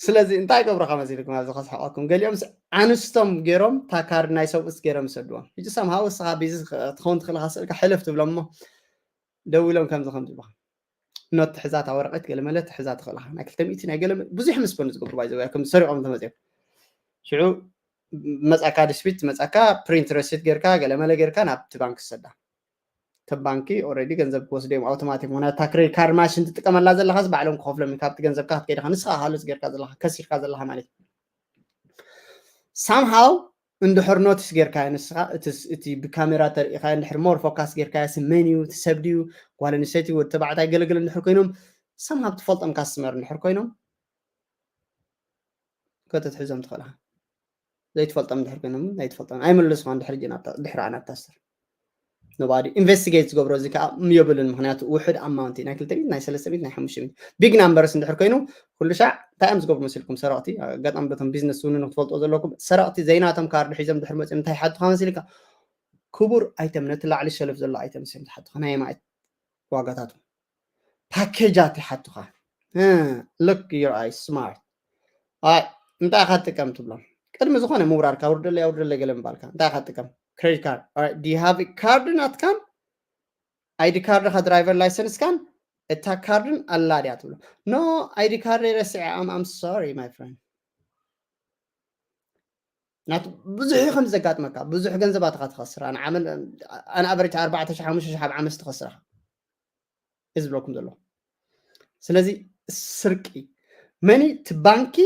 ስለዚ እንታይ ገብረኻ መሲልኩም ኣብዚ ከስሕቐኩም? ገሊኦምስ ኣንስቶም ገይሮም እታ ካርድ ናይ ሰብኡስ ገይሮም ይሰድዎም። ሕጂ ሳምሃው ንስኻ ቢዚ ትኸውን ትኽእል ኢኻ፣ ስእልካ ሕልፍ ትብሎም እሞ ደዊሎም ከምዚ ከምዚ ይብሉኻ። ኖት ትሕዛ እታ ወረቐት ገለመለ ትሕዛ ትኽእል ኢኻ። ናይ ክልተ ሚእቲ ናይ ገለ ብዙሕ ምስ በሉ ዝገብሩ ባይ ዘ ወይ ከም ሰሪቖም እንተመፅኦም። ሽዑ መጻካ ዲስፒት መጻካ ፕሪንት ረሲት ጌርካ ገለመለ ጌርካ ናብቲ ባንክ ትሰዳ። እቲ ባንኪ ኦልሬዲ ገንዘብ ክወስዱ እዮም ኣውቶማቲክ። ምኽንያቱ እታ ክሬዲት ካርድ ማሽን ትጥቀመላ ዘለኻስ ባዕሎም ክኸፍሎም እዮም። ካብቲ ገንዘብካ ክትከይድ ኢኻ። ንስኻ ሃሉስ ጌርካ ዘለኻ፣ ከሲርካ ዘለኻ ማለት እዩ። ሳምሃው እንድሕር ኖቲስ ጌርካዮ ንስኻ፣ እቲ ስ-፣ እቲ ብካሜራ ተርእኻዮ እንድሕር ሞር ፎካስ ጌርካዮ፣ ሲ መን እዩ፣ እቲ ሰብ ድዩ፣ ጓል ኣንስተይቲ፣ ወዲ ተባዕታይ፣ ገለገለ እንድሕር ኮይኖም፣ ሳምሃው ትፈልጦም ካስተመር እንድሕር ኮይኖም፣ ከተትሕዞም ትኽእል ኢኻ። ዘይትፈልጦም እንድሕር ኮይኖም፣ ኣይትፈልጦም። ኣይምልስኻ እንድሕር ጅን ኣብታ፣ ድሕሪ ኣና ኣብታ ስር። ኖባዲ ኢንቨስቲጌት ዝገብሮ እዚ ከዓ የብሉን፣ ምኽንያቱ ውሑድ ኣማውንቲ ናይ ክልተ ሚእቲ፣ ናይ ሰለስተ ሚእቲ፣ ናይ ሓሙሽተ ሚእቲ። ቢግ ናምበርስ እንድሕር ኮይኑ፣ ኩሉ ሻዕ እንታይ እዮም ዝገብሩ መሲልኩም? ሰረቕቲ፣ ኣጋጣሚ በቶም ቢዝነስ እውን ንክትፈልጦ ዘለኩም፣ ሰረቕቲ ዘይናቶም ካርድ ሒዞም እንድሕር መፂኦም እንታይ ይሓቱኻ መሲልካ? ክቡር ኣይተም፣ ነቲ ላዕሊ ሸልፍ ዘሎ ኣይተምስ እዮም ዝሓቱኻ፣ ናይ የማኢት ዋጋታቱ። ፓኬጃት ይሓቱኻ። እ፣ look your eyes smart። ኣይ፣ እንታይ ኢኻ ትጥቀም ትብሎም? ቅድሚ ዝኾነ ምውራድካ፣ "ውርደለይ፣ ኣውርደለይ" ገለ ምባልካ፣ እንታይ ኢኻ ትጥቀም? ክሬዲት ካርድ። ኦራይት፣ do you have a card ናትካን? ኣይዲ ካርድኻ፣ ድራይቨር ላይሰንስካን፣ እታ ካርድን ኣላ ድያ ትብሎ። "No, ኣይዲ ካርደይ ረሲዐ፣ I'm, I'm sorry, my friend." ናቱ ብዙሕ እዩ ከም ዘጋጥመካ፣ ብዙሕ ገንዘባትኻ ትኸስር። ኣነ ዓመት፣ ኣነ ኣቨሬጅ ኣርባዕተ ሽሕ፣ ሓሙሽተ ሽሕ ኣብ ዓመት ትኸስር ኢኻ። እዚ ዝብለኩም ዘሎ። ስለዚ ስርቂ መኒ እቲ ባንኪ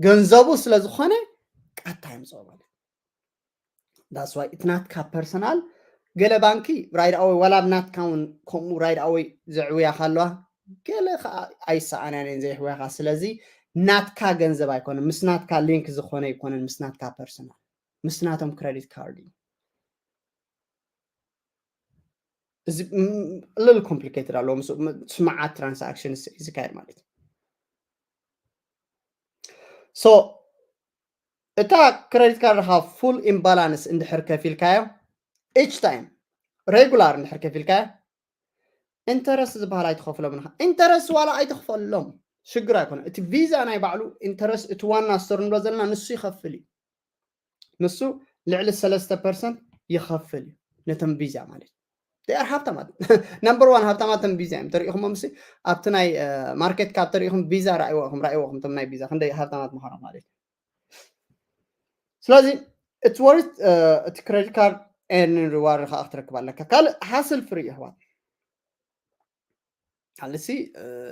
ገንዘቡ ስለ ዝኾነ ቀጥታ የምፅኦ ማለት እዩ። That's why እቲ ናትካ ፐርሰናል ገለ ባንኪ ራይድ ኣወይ ዋላ ኣብ ናትካ እውን ከምኡ ራይድ ኣወይ ዘዕውያኻ ኣለዋ፣ ገለ ከዓ ኣይሰኣናን እየን ዘየሕውያኻ። ስለዚ ናትካ ገንዘብ ኣይኮነን፣ ምስ ናትካ ሊንክ ዝኾነ ኣይኮነን፣ ምስ ናትካ ፐርሰናል፣ ምስ ናቶም ክረዲት ካርድ እዩ። እዚ ልል ኮምፕሊኬትድ ኣለዎ፣ ምስ መዓት ትራንሳክሽን ዝካየድ ማለት እዩ። ሶ እታ ክረዲት ካርድካ ፉል ኢምባላንስ እንድሕር ከፊልካዮ፣ ኢች ታይም ሬጉላር እንድሕር ከፊልካዮ፣ ኢንተረስት ዝበሃል ኣይትኸፍሎም ኢኻ። ኢንተረስት ዋላ ኣይትኽፈሎም፣ ሽግር ኣይኮነ። እቲ ቪዛ ናይ ባዕሉ ኢንተረስት፣ እቲ ዋና ስቶር ንብሎ ዘለና ንሱ ይኸፍል እዩ። ንሱ ልዕሊ ሰለስተ ፐርሰንት ይኸፍል እዩ ነቶም ቪዛ ማለት እዩ። They are ሃብታማት። ነምበር ዋን ሃብታማት ቶም ቪዛ እዮም። ተሪኢኹሞም ሲ ኣብቲ ናይ ማርኬት ካብ ተሪኢኹም ቪዛ ራእይዎ ኢኹም፣ ራእይዎ ኢኹም ቶም ናይ ቪዛ ክንደይ ሃብታማት ምዃኖም ማለት እዩ። ስለዚ it's worth እቲ ክሬዲት ካርድ ኤርኒን ሪዋርድ ከዓ ክትረክብ ኣለካ። ካልእ ሃስል ፍሪ እዩ ኣሕዋት። ካልሲ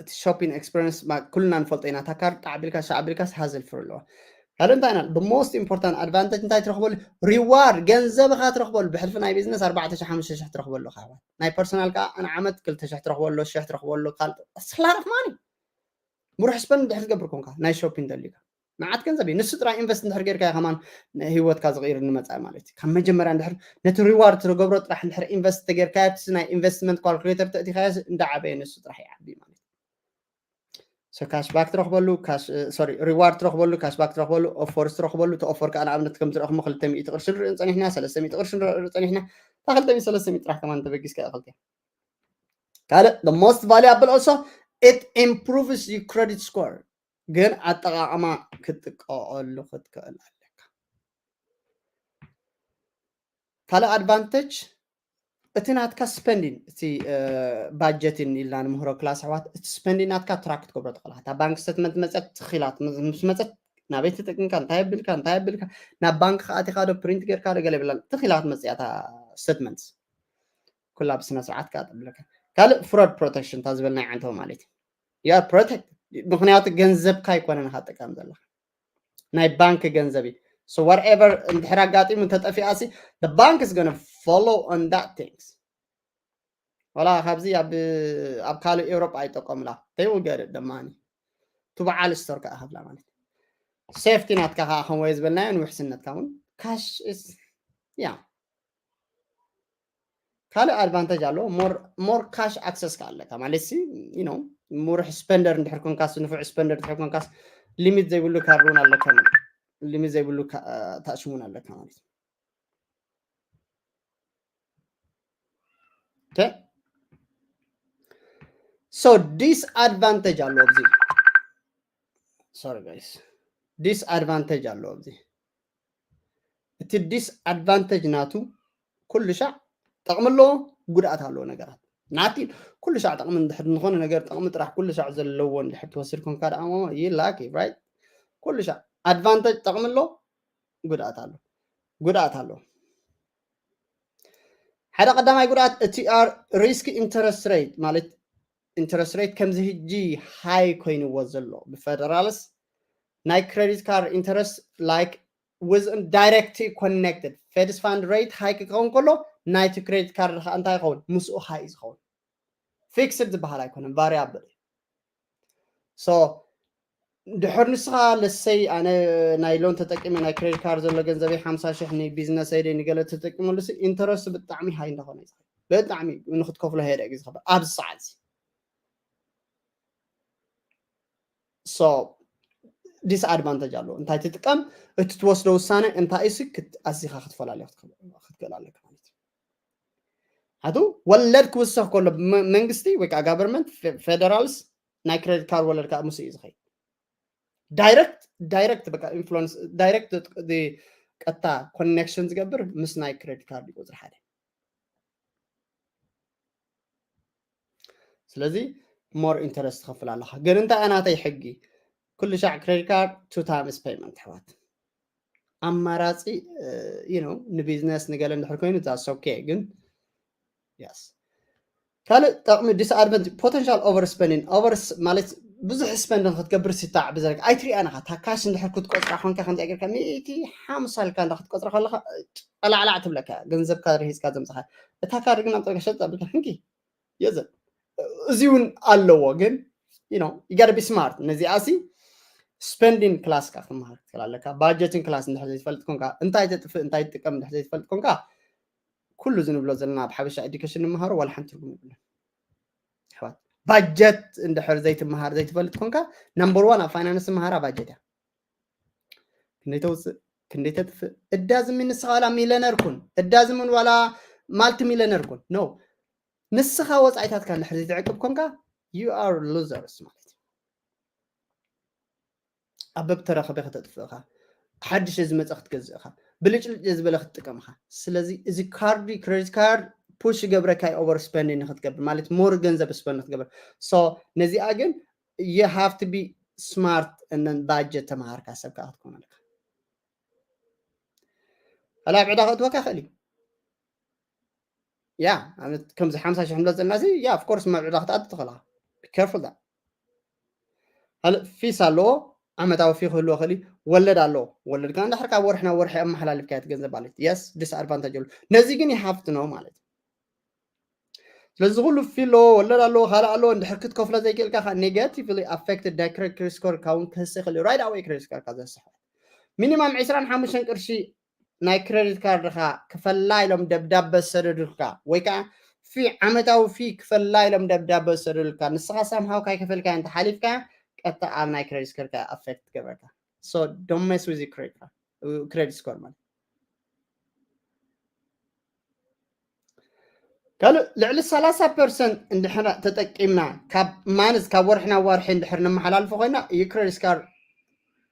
እቲ ሾፒንግ ኤክስፐሪንስ ኩልና ንፈልጦ ኢና። እታ ካርድ ጣዕ ቢልካ ሻዕ ቢልካስ ሃስል ፍሪ ኣለዋ። ካልእ እንታይ ኢና the most important advantage እንታይ ትረኽበሉ? ሪዋርድ፣ ገንዘብኻ ትረኽበሉ። ብሕልፊ ናይ ቢዝነስ ኣርባዕተ ሽሕ ሓሙሽተ ሽሕ ትረኽበሉ ኢኻ ኣሕዋት። ናይ ፐርሰናል ከዓ ንዓመት ክልተ ሽሕ ትረኽበሉ፣ ሽሕ ትረኽበሉ፣ ካልእ it's a lot of money። ምሩሕ ስፐንድ እንድሕር ትገብር ኮንካ ናይ ሾፒንግ ደሊካ መዓት ገንዘብ እዩ። ንሱ ጥራይ ኢንቨስት እንድሕር ጌርካ ከማን ህይወትካ ዝቕይር ንመጻኢ ማለት እዩ። ካብ መጀመርያ እንድሕር ነቲ ሪዋርድ ትገብሮ ጥራሕ እንድሕር ኢንቨስት ተጌርካ እቲ ናይ ኢንቨስትመንት ካልኩሌተር ተእቲኻዮ እንዳዓበየ ንሱ ጥራሕ ይዓቢ ማለት እዩ። ሶ ካሽ ባክ ትረኽበሉ፣ ሶሪ ሪዋርድ ትረኽበሉ፣ ካሽ ባክ ትረኽበሉ፣ ኦፈርስ ትረኽበሉ። እቲ ኦፈር ከዓ ንኣብነት ከም ትረኽሞ ክልተ ሚእቲ ቅርሺ ንርኢ ጸኒሕና፣ ሰለስተ ሚእቲ ቅርሺ ንርኢ ጸኒሕና። እታ ክልተ ሚእቲ ሰለስተ ሚእቲ ጥራሕ ከማን ተበጊስካ ይኽልትያ። ካልእ the most valuable also it improves your credit score፣ ግን ኣጠቓቕማ ክትጥቀቐሉ ክትክእል ኣለካ። ካልእ ኣድቫንቴጅ እቲ ናትካ ስፐንዲን፣ እቲ ባጀቲን ኢልና ንምህሮ ክላስ ኣሕዋት፣ እቲ ስፐንዲን ናትካ ትራክ ክትገብሮ ትኽእል። እታ ባንክ ስተትመንት መፅያ ትኽኢላት ምስ መፀት ናበይ ተጠቅምካ፣ እንታይ ኣቢልካ፣ እንታይ ኣቢልካ፣ ናብ ባንክ ከኣቲኻ ዶ ፕሪንት ጌርካ ዶ ገለ ብላ ትኽኢላት መፅያ እታ ስተትመንት ኩላ ብስነ ስርዓት ከጥብለካ። ካልእ ፍሮድ ፕሮቴክሽን እታ ዝበልናይ ዓንተው ማለት እዩ። You are protected። ምክንያቱ ገንዘብካ ኣይኮነን ኢኻ ትጥቀም ዘለካ፣ ናይ ባንክ ገንዘብ እዩ። So whatever እንድሕር ኣጋጢሙ እንተጠፊኣሲ the bank is gonna follow on that things። ወላ ካብዚ ኣብ ኣብ ካልእ ኤውሮጳ ኣይጠቀሙላ። They will get it ደማኒ። ቱ በዓል ስቶር ከዓ ከፍላ ማለት እዩ። ሴፍቲ ናትካ ከዓ ከም ወይ ዝበልናዮ ንውሕስነትካ እውን ካሽ is yeah ካልእ ኣድቫንቴጅ ኣለዎ። ሞር ካሽ ኣክሰስ ከ ኣለካ ማለት ሲ you know ምሩሕ ስፐንደር እንድሕር ኮንካስ ንፉዕ ስፐንደር እንድሕር ኮንካስ ሊሚት ዘይብሉ ካርድ እውን ኣለካ ማለት ሊሚት ዘይብሉ ታሽም እውን ኣለካ ማለት okay so ዲስኣድቫንቴጅ ኣለዎ ኣብዚ sorry guys ዲስኣድቫንቴጅ ኣለዎ ኣብዚ እቲ ዲስኣድቫንቴጅ ናቱ ኩሉ ሻዕ ጠቕሚ ኣለዎ ጉድኣት ኣለዎ ነገራት ናቲ ኩሉ ሻዕ ጠቕሚ እንድሕር ዝኾነ ነገር ጠቕሚ ጥራሕ ኩሉ ሻዕ ዘለዎ እንድሕር ትወስድ ኮንካ ደኣ ማማ you lucky right ኩሉ ሻዕ ኣድቫንቴጅ ጠቕሚ ኣሎ ጉድኣት ኣሎ ጉድኣት ኣሎ ሓደ ቀዳማይ ጉድኣት እቲ ሪስክ ኢንተረስት ሬት ማለት ኢንተረስት ሬት ከምዚ ህጂ ሃይ ኮይንዎ ዘሎ ብፌደራልስ ናይ ክሬዲት ካርድ ኢንተረስት like with direct connected ፌድስ ፋንድ ሬት ሃይ ክኸውን ከሎ ናይቲ ክሬዲት ካርድ ከዓ እንታይ ይኸውን ምስኡ ሃይ ዝኸውን ፊክስድ ዝበሃል ኣይኮነን ቫሪያብል so ድሕር ንስኻ ለሰይ ኣነ ናይ ሎን ተጠቂመ ናይ ክሬዲት ካርድ ዘሎ ገንዘበይ ሓምሳ ሽሕ ንቢዝነስ ኣይደ ንገለ ተጠቂመሉ ኢንተረስት ብጣዕሚ ሃይ እንዳኾነ ብጣዕሚ ንክትከፍሎ ሄደ ግዜ ኣብዚ ሰዓት so ዲስኣድቫንቴጅ ኣለዎ እንታይ ትጥቀም እቲ ትወስዶ ውሳነ እንታይ ሲ ኣዚኻ ክትፈላለ ክትክእል ኣለካ ማለት እዩ ሓቱ ወለድ ክውሰኽ ከሎ መንግስቲ ወይ ከዓ ጋቨርንመንት ፌደራልስ ናይ ክሬዲት ካርድ ወለድ ከዓ ምስ እዩ ዝኸይድ ዳይረክት ዳይረክት በቃ ኢንፍሉንስ ዳይረክት ቀጥታ ኮኔክሽን ዝገብር ምስ ናይ ክሬዲት ካርድ ቁፅሪ ሓደ ስለዚ ሞር ኢንተረስት ትኸፍል ኣለኻ ግን እንታይ ናተይ ሕጊ ኩሉ ሻዕ ክሬዲት ካርድ ቱ ታይምስ ፔመንት ኣሕዋት ኣማራፂ you know ንቢዝነስ ንገለ እንድሕር ኮይኑ that's okay ግን yes ካልእ ጠቕሚ ዲስኣድቨንት ፖተንሻል ኦቨር ስፐንዲንግ ኦቨር ማለት ብዙሕ ስፐንድ ክትገብር ሲታዕ ብዘለካ ኣይትሪኣን ኢኻ እታ ካሽ እንድሕር ክትቆፅራ ኮንካ ከምዚ ጌርካ ሚእቲ ሓምሳ ኢልካ እንዳ ክትቆፅራ ከለካ ጠላዕላዕ ትብለካ ገንዘብካ ርሂፅካ ዘምፅኻ እታ ካርድ ግን ኣብ ጠርጋ ሸጥ ኣብልካ ሕንኪ የዘን እዚ እውን ኣለዎ ግን you know you gotta be smart ነዚኣ ሲ spending class ካ ክትመሃር ክትክእል ኣለካ። Budgeting class እንድሕር ዘይትፈልጥ ኮንካ፣ እንታይ ተጥፍእ እንታይ ትጥቀም እንድሕር ዘይትፈልጥ ኮንካ፣ ኩሉ ዝንብሎ ዘለና ኣብ ሓበሻ education ንምሃሮ ዋላ ሓንቲ ትርጉም የብሉን። ኣሕዋት፣ ባጀት እንድሕር ዘይትመሃር ዘይትፈልጥ ኮንካ፣ number one ኣብ finance መሃራ ባጀት እያ። ክንደይ ተውፅእ ክንደይ ተጥፍእ እዳ ዝሚ ንስኻ ዋላ ሚለነር ኩን፣ እዳ ዝምን ዋላ ማልቲ ሚለነር ኩን። No፣ ንስኻ ወፃኢታትካ እንድሕር ዘይትዕቅብ ኮንካ፣ you are losers ማለት እዩ። ኣበብ ተረኸበ ከተጥፍእኻ፣ ሓድሽ ዝመፀ ክትገዝእኻ፣ ብልጭልጭ ዝበለ ክትጥቀምኻ። ስለዚ እዚ ካርድ፣ credit card push ይገብረካ እዩ over spending ንክትገብር፣ ማለት more ገንዘብ spend ንክትገብር። So ነዚኣ ግን you have to be smart and budget ተምሃርካ ሰብ ከዓ ክትኮን ኣለካ። ካልእ ዕዳ ከእትወካ ይኽእል እዩ። ያ፣ ከምዚ ሓምሳ ሽሕ ንብሎ ዘለና እዚ፣ ያ፣ of course፣ መብዕዳ ክትኣቱ ትኽእላ። Be careful that። ካልእ ፊስ ኣለዎ፣ ዓመታዊ ፊ ክህልዎ ይኽእል እዩ። ወለድ ኣለዎ። ወለድ ከኣ እንድሕር ካብ ወርሒ ናብ ወርሒ ኣመሓላልፍካዮ እቲ ገንዘብ ማለት እዩ። Yes፣ disadvantage ኣለዎ። ነዚ ግን you have to know ማለት እዩ። ስለዚ ኩሉ ፊ ኣለዎ፣ ወለድ ኣለዎ፣ ካልእ ኣለዎ። እንድሕር ክትከፍሎ ዘይክእልካ ከኣ negatively affected credit score ካውን ክህስ ይኽእል እዩ። Right away credit score ካ ዘስሕት። ሚኒማም ዕስራን ሓሙሽተን ቅርሺ ናይ ክረዲት ካርድኻ ክፈላ ኢሎም ደብዳበ ዝሰደዱልካ፣ ወይ ከዓ ፊ ዓመታዊ ፊ ክፈላ ኢሎም ደብዳበ ዝሰደዱልካ፣ ንስኻ ሳምሃው ካይከፈልካ እንተ ሓሊፍካ፣ ቀጥታ ኣብ ናይ ክረዲት ስኮርካ ኣፌክት ትገብረካ። So don't mess with your credit card, credit score ማለት። ካልእ ልዕሊ ሰላሳ ፐርሰንት እንድሕር ተጠቂምና፣ ካብ ማንዝ ካብ ወርሒ ናብ ወርሒ እንድሕር ነመሓላልፎ ኮይና፣ ዩ ክረዲት ካርድ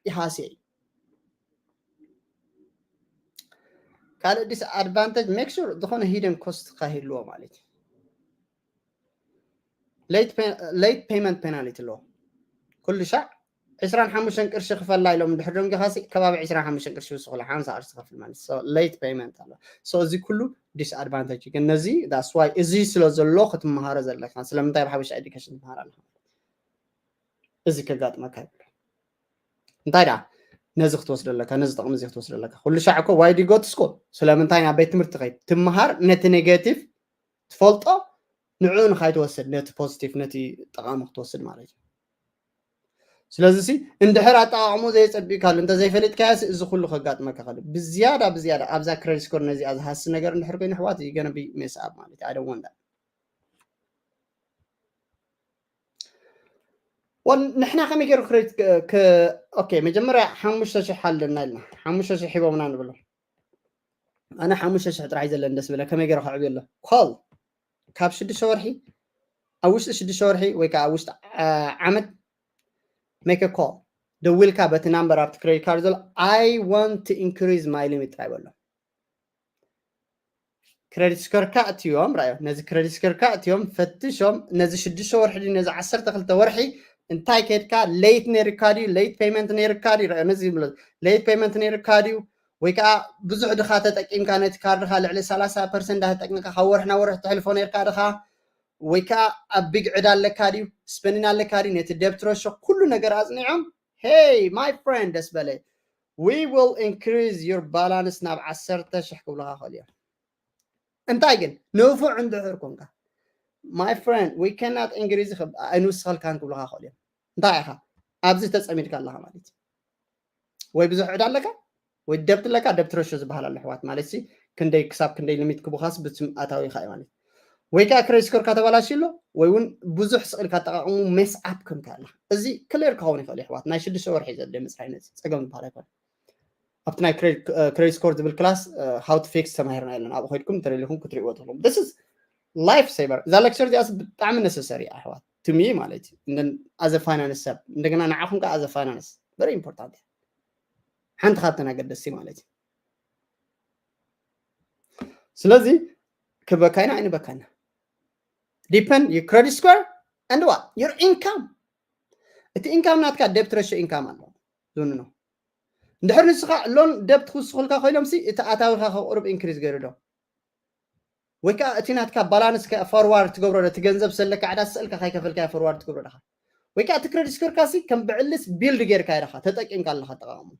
ይሃስየ እዩ። ካልእ ዲስኣድቫንቴጅ፣ ሜክ ሹር ዝኾነ ሂደን ኮስት ከይህልዎ ማለት እዩ። ሌት ፔመንት ፔናልቲ ኣለዎ። ኩሉ ሻዕ ዕስራን ሓሙሽተን ቅርሺ ክፈላ ኢሎም እንድሕር ደንጊኻሲ ከባቢ ዕስራን ሓሙሽተን ቅርሺ ይውስኹላ፣ ሓምሳ ቅርሺ ትኸፍል ማለት። ሶ ሌት ፔመንት ኣሎ። ሶ እዚ ኩሉ ዲስኣድቫንቴጅ እዩ። ግን ነዚ that's why እዚ ስለ ዘሎ ክትመሃሮ ዘለካ። ስለምንታይ ኣብ ሓበሻ ኤዱኬሽን ትመሃር ኣለኻ? እዚ ከጋጥመካ ይብሉ። እንታይ ደኣ ነዚ ክትወስዶ ኣለካ፣ ነዚ ጥቕሚ እዚ ክትወስዶ ኣለካ። ኩሉ ሻዕ እኮ ዋይ ዲ ጎ ቱ ስኩል፣ ስለምንታይ ናብ ቤት ትምህርቲ ከይድ ትመሃር፣ ነቲ ኔጌቲቭ ትፈልጦ ንዕኡ ንኻይትወስድ፣ ነቲ ፖዚቲቭ፣ ነቲ ጠቓሚ ክትወስድ ማለት እዩ። ስለዚ ሲ እንድሕር ኣጠቓቕሙ ዘየጸቢእካሉ እንተ ዘይፈሊጥካዮ ሲ እዚ ኩሉ ከጋጥመካ ከሎ ብዝያዳ ብዝያዳ ኣብዛ ክረዲት ስኮር ነዚኣ ዝሃሲ ነገር እንድሕር ኮይኑ ኣሕዋት እዩ ገነ ቢ ሜስ ኣፕ ማለት እዩ። I don't want that። ወን ንሕና ከመይ ገይሩ ክሬት ክ- ክ- ኦኬ፣ መጀመርያ ሓሙሽተ ሽሕ ኣለና ኢልና ሓሙሽተ ሽሕ ሂቦምና ንብሎ። ኣነ ሓሙሽተ ሽሕ ጥራሕ እዩ ዘለኒ ደስ ብለ። ከመይ ገይረ ከዕብዮ ኣሎ? ኮል ካብ ሽዱሽተ ወርሒ፣ ኣብ ውሽጢ ሽዱሽተ ወርሒ ወይ ከዓ ኣብ ውሽጢ ዓ- ዓመት፣ make a call፣ ደዊልካ በቲ ናምበር ኣብቲ ክሬዲት ካርድ ዘሎ I want to increase my limit ጥራይ በሎ። ክሬዲት ስኮርካ እትዮም ራዮ ነዚ ክሬዲት ስኮርካ እትዮም ፈትሾም። ነዚ ሽዱሽተ ወርሒ ድዩ ነዚ ዓሰርተ ክልተ ወርሒ እንታይ ከድካ? ሌት ነይርካ ድዩ? ሌት ፔመንት ነይርካ ድዩ? ራዮ ነዚ ይብሎ፣ ሌት ፔመንት ነይርካ ድዩ? ወይ ከዓ ብዙሕ ድኻ ተጠቂምካ ነቲ ካርድኻ ልዕሊ ሰላሳ ፐርሰንት ዳ ተጠቂምካ ካብ ወርሒ ናብ ወርሒ ተሕልፎ ነይርካ ድኻ? ወይ ከዓ ኣብ ቢግ ዕዳ ኣለካ ድዩ? ስፐኒን ኣለካ ድዩ? ነቲ ደብት ረሾ ኩሉ ነገር ኣፅኒዖም፣ ሄይ ማይ ፍሬንድ ደስ በለ፣ we will increase your balance ናብ ዓሰርተ ሽሕ ክብሉኻ ይኽእሉ እዮም። እንታይ ግን ንፉዕ እንድሕር ኮንካ፣ my friend, we cannot increase፣ ኣይንውስኸልካን ክብሉኻ ይኽእሉ እዮም። እንታይ ኢኻ ኣብዚ ተፀሚድካ ኣለኻ ማለት እዩ። ወይ ብዙሕ ዕዳ ኣለካ ወይ ደብት ኣለካ። ደብት ረሾ ዝበሃል ኣሎ ኣሕዋት፣ ማለት ሲ ክንደይ ክሳብ ክንደይ ሊሚት ክቡኻስ ብስም ኣታዊኻ እዩ ማለት። ወይ ከዓ ክሬዲት ስኮርካ ተባላሽ ኣሎ ወይ እውን ብዙሕ ስቕ ኢልካ ኣጠቓቕሙ ሜስ ኣፕ ኮንካ ኣለኻ። እዚ ክሊር ክኸውን ይኽእል እዩ ኣሕዋት። ናይ ሽዱሽተ ወርሒ ዘድልዮ ምፅራይ ነዚ ፀገም ዝበሃል ኣይኮነ። ኣብቲ ናይ ክሬዲት ስኮር ዝብል ክላስ ሃው ቱ ፊክስ ተማሂርና ኣለና። ኣብኡ ከድኩም እንተደሊኹም ክትሪእዎ ትኽእሉ። This is life saver። እዛ ሌክቸር እዚኣስ ብጣዕሚ ነሰሰሪ እያ ኣሕዋት፣ to me ማለት እዩ። And then as a finance ሰብ እንደገና ንዓኹም ከዓ as a finance very important እያ። ሓንቲ ካብተን ኣገደስቲ ማለት እዩ። ስለዚ ክበካይና ኣይንበካይና፣ depend your credit score and what your income። እቲ ኢንካም ናትካ ደብት ረሾ ኢንካም ኣሎ ዝውንኖ። እንድሕር ንስኻ ሎን ደብት ክውስኹልካ ኮይኖም ሲ እቲ ኣታዊኻ ከቕርብ ኢንክሪዝ ገይሩ ዶ? ወይ ከዓ እቲ ናትካ ባላንስ ፎርዋርድ ትገብሮ ዶ? እቲ ገንዘብ ሰለካ ዕዳ ስእልካ ካይከፈልካ ፎርዋርድ ትገብሮ ዳኻ? ወይ ከዓ እቲ ክሬዲት ስኮርካ ሲ ከም ብዕልስ ቢልድ ጌርካ ኢኻ ተጠቂምካ ኣለኻ ኣጠቓቕሙ።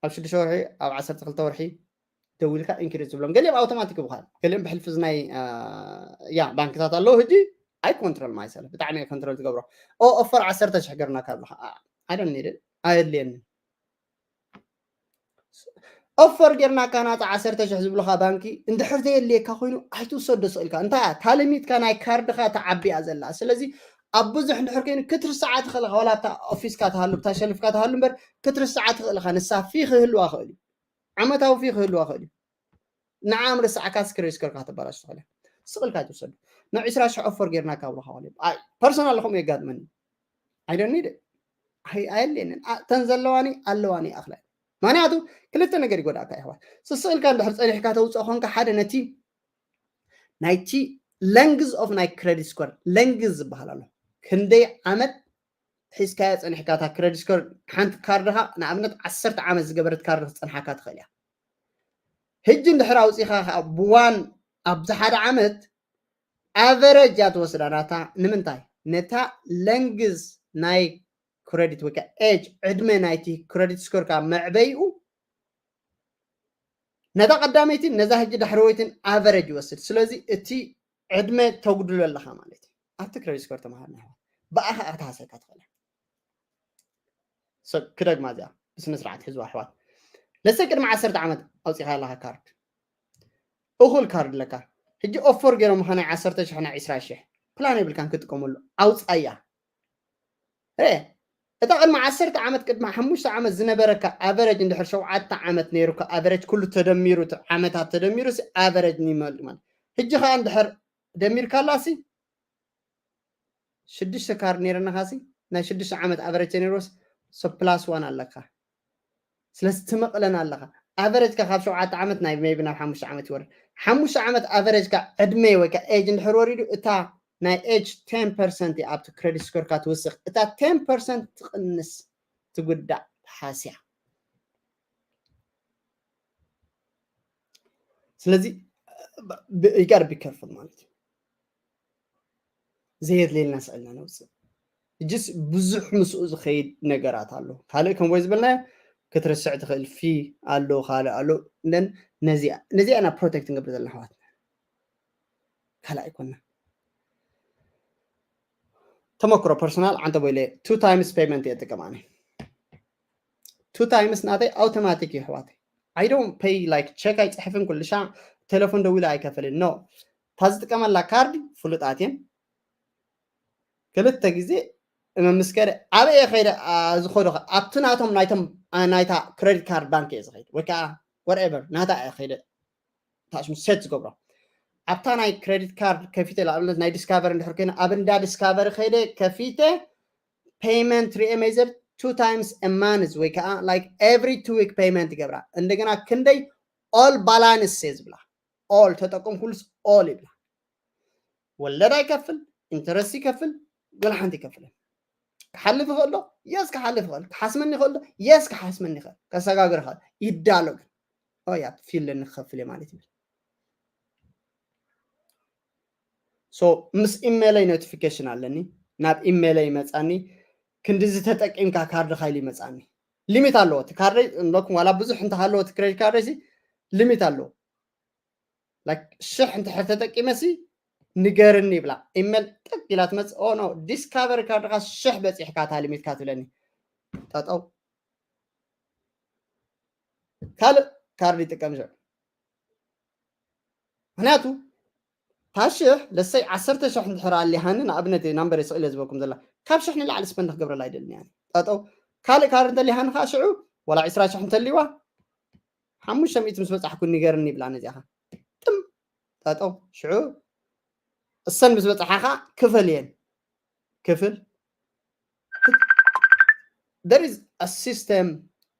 ኣብ ሽዱሽተ ወርሒ ኣብ ዓሰርተ ክልተ ወርሒ ደዊልካ ኢንክሪዝ ትብሎም። ገሊኦም ኣውቶማቲክ ይብሃል፣ ገሊኦም ብሕልፊ እዚ ናይ ያ ባንክታት ኣለዉ። ሕጂ I control myself ብጣዕሚ እየ control ትገብሮ። ኦ offer ዓሰርተ ሽሕ ገርና ካብ ለኻ I don't need it ኣየድልየኒ። Offer ጌርናካ ናታ ዓሰርተ ሽሕ ዝብሉካ ባንኪ እንድሕር ዘየድልየካ ኮይኑ ኣይትውሰዶ ስቕ ኢልካ። እንታይ እያ? እታ ሊሚትካ ናይ ካርድኻ ተዓቢ እያ ዘላ። ስለዚ ኣብ ብዙሕ እንድሕር ኮይኑ ክትርስዓ ትኽእል ኢኻ። ዋላ ኣብታ ኦፊስካ ትሃሉ፣ ኣብታ ሸልፍካ ትሃሉ እምበር ክትርስዓ ትኽእል ኢኻ። ንሳ ፊ ክህልዋ ይኽእል እዩ። ዓመታዊ ፊ ክህልዋ ይኽእል እዩ። ንዓ ምርስዓካስ ክሬዲት ስኮርካ ተበላሽ ትኽእል እያ። ስቕ ኢልካ ኣይትውሰዶ። ንዒስራ ሽሕ offer ጌርናካ ብሉካ ማለት እዩ። ኣይ ፐርሰናል ከምኡ የጋጥመኒ። I don't need it ኣየድልየንን። ተን ዘለዋኒ ኣለዋኒ ይኣኽላ። ምክንያቱ ክልተ ነገር ይጎዳእካ ይሕዋት። ስስቕ ኢልካ እንድሕር ጸኒሕካ ተውፅኦ ኮንካ ሓደ ነቲ ናይቲ length of ናይ credit score length ዝበሃል ኣሎ። ክንደይ ዓመት ሒዝካዮ ጸኒሕካ እታ credit score ሓንቲ ካርድኻ ንኣብነት ዓሰርተ ዓመት ዝገበረት ካርድ ክጸንሓካ ትኽእል እያ። ሕጂ እንድሕር ኣውፂኻ ከዓ ብዋን ኣብዚ ሓደ ዓመት average እያ ትወስዳ ናታ ንምንታይ ነታ length ናይ credit ወይ ከዓ age ዕድመ ናይቲ credit score ካ መዕበይኡ ነታ ቀዳመይትን ነዛ ሕጂ ዳሕረወይትን average ይወስድ። ስለዚ እቲ ዕድመ ተጉድሎ ኣለኻ ማለት እዩ። ኣብቲ credit score ተምሃርና ብኣኻ ክትሃሰካ ትኽእል ክደግማ እዚኣ ብስነ ስርዓት ሕዝዋ ኣሕዋት። ለሰ ቅድሚ ዓሰርተ ዓመት ኣውፂኻ ኣለካ ካርድ እኹል ካርድ ኣለካ። ሕጂ offer ገይሮም ኸ ናይ ዓሰርተ ሽሕ ናይ ዕስራ ሽሕ ፕላን የብልካን ክትጥቀመሉ ኣውፃያ። ረ እታ ቅድሚ ዓሰርተ ዓመት ቅድሚ ሓሙሽተ ዓመት ዝነበረካ average እንድሕር ሸውዓተ ዓመት ነይሩካ average ኩሉ ተደሚሩ ዓመታት ተደሚሩ average ንመልጥ ማለት ሕጂ ከዓ እንድሕር ደሚርካ ኣላሲ ሽዱሽተ ካርድ ነይረናኻሲ ናይ ሽዱሽተ ዓመት average ነይሮስ so plus one ኣለካ። ስለዚ ትመቕለን ኣለኻ። Average ካ ካብ ሸውዓተ ዓመት ናይ maybe ናብ ሓሙሽተ ዓመት ይወርድ። ሓሙሽተ ዓመት average ካ ዕድመ ወይ ካ age እንድሕር ወሪዱ እታ ናይ age ten percent ኣብቲ credit score ካ ትውስኽ። እታ ten percent ትቕንስ ትጉዳእ ትሓስያ። ስለዚ you gotta be careful ማለት እዩ። ዘየድልየልና ስዕልና ነውፅእ። እጅስ ብዙሕ ምስኡ ዝኸይድ ነገራት ኣሎ። ካልእ ከም ወይ ዝበልናዮ ክትርስዕ ትኽእል ፊ ኣሎ፣ ካልእ ኣሎ። ነዚኣ ኢና protect ንገብር ዘለና ኣሕዋትና። ካልእ ኣይኮንና። ተመክሮ personal ዓንተ ቦይለ two times payment እየ ጥቀም ኣነ። Two times ናተይ automatic እዩ ኣሕዋተይ። I don't pay like check ኣይፅሕፍን ኩሉ ሻዕ ቴሌፎን ደዊለ ኣይከፍልን no። እታ ዝጥቀመላ ካርድ ፍሉጣት እየን። ክልተ ግዜ መምስከረ ኣበየ ከይደ ዝኸዶ ኣብቲ ናቶም ናይቶም ናይታ credit card bank እየ ዝኸይድ ወይ ከዓ whatever ናታ እየ ከይደ ታሽሙ set ዝገብሮ ኣብታ ናይ credit card ከፊተ ንኣብነት ናይ Discover እንድሕር ኮይነ ኣብ እንዳ Discover ከይደ ከፊተ payment ሪኤ መይዘር two times a month ወይ ከዓ like every two week payment ይገብራ። እንደገና ክንደይ all balance እየ ዝብላ። All ተጠቀምኩሉስ all ይብላ። ወለድ ኣይከፍል፣ interest ይከፍል፣ ገለ ሓንቲ ይከፍልን። ክሓልፍ ይኽእል ዶ? Yes ክሓልፍ ይኽእል። ክሓስመኒ ይኽእል ዶ? Yes ክሓስመኒ ይኽእል። ከሰጋግር ይኽእል። ይዳሎ ግን ኦ ያ ፊል ንክኸፍል እየ ማለት ይብል። So ምስ ኢሜይለይ notification ኣለኒ፣ ናብ ኢሜይለይ ይመፃኒ። ክንድዚ ተጠቂምካ ካርድኻ ኢሉ ይመፃኒ። ሊሚት ኣለዎ እቲ ካርደይ እንበልኩም ዋላ ብዙሕ እንተሃለዎ እቲ credit card ሲ ሊሚት ኣለዎ። Like ሽሕ እንድሕር ተጠቂመ ሲ ንገርኒ ይብላ። ኢሜል ጠቅ ኢላ ትመፅእ ኦ no Discover ካርድኻ ሽሕ በፂሕካ እታ ሊሚትካ ትብለኒ። ጠጠው ካልእ ካርድ ይጥቀም ሽዑ። ምክንያቱ እታ ሽሕ let's say ዓሰርተ ሽሕ እንድሕር ኣሊሃኒ ንኣብነት number ስቕ ኢለ ዝበልኩም ዘላ ካብ ሽሕ ንላዕሊ spend ክገብረላ ኣይደልን እየ። ጠጠው ካልእ ካርድ እንተሊሃኒ ከዓ ሽዑ ዋላ ዕስራ ሽሕ እንተሊዋ ሓሙሽተ ሚእቲ ምስ በፃሕኩ ንገርኒ ይብላ ነዚኣ ጥም ጠጠው ሽዑ እሰን ምስ በፃሓ ከዓ ክፈል እየን ክፍል there is a system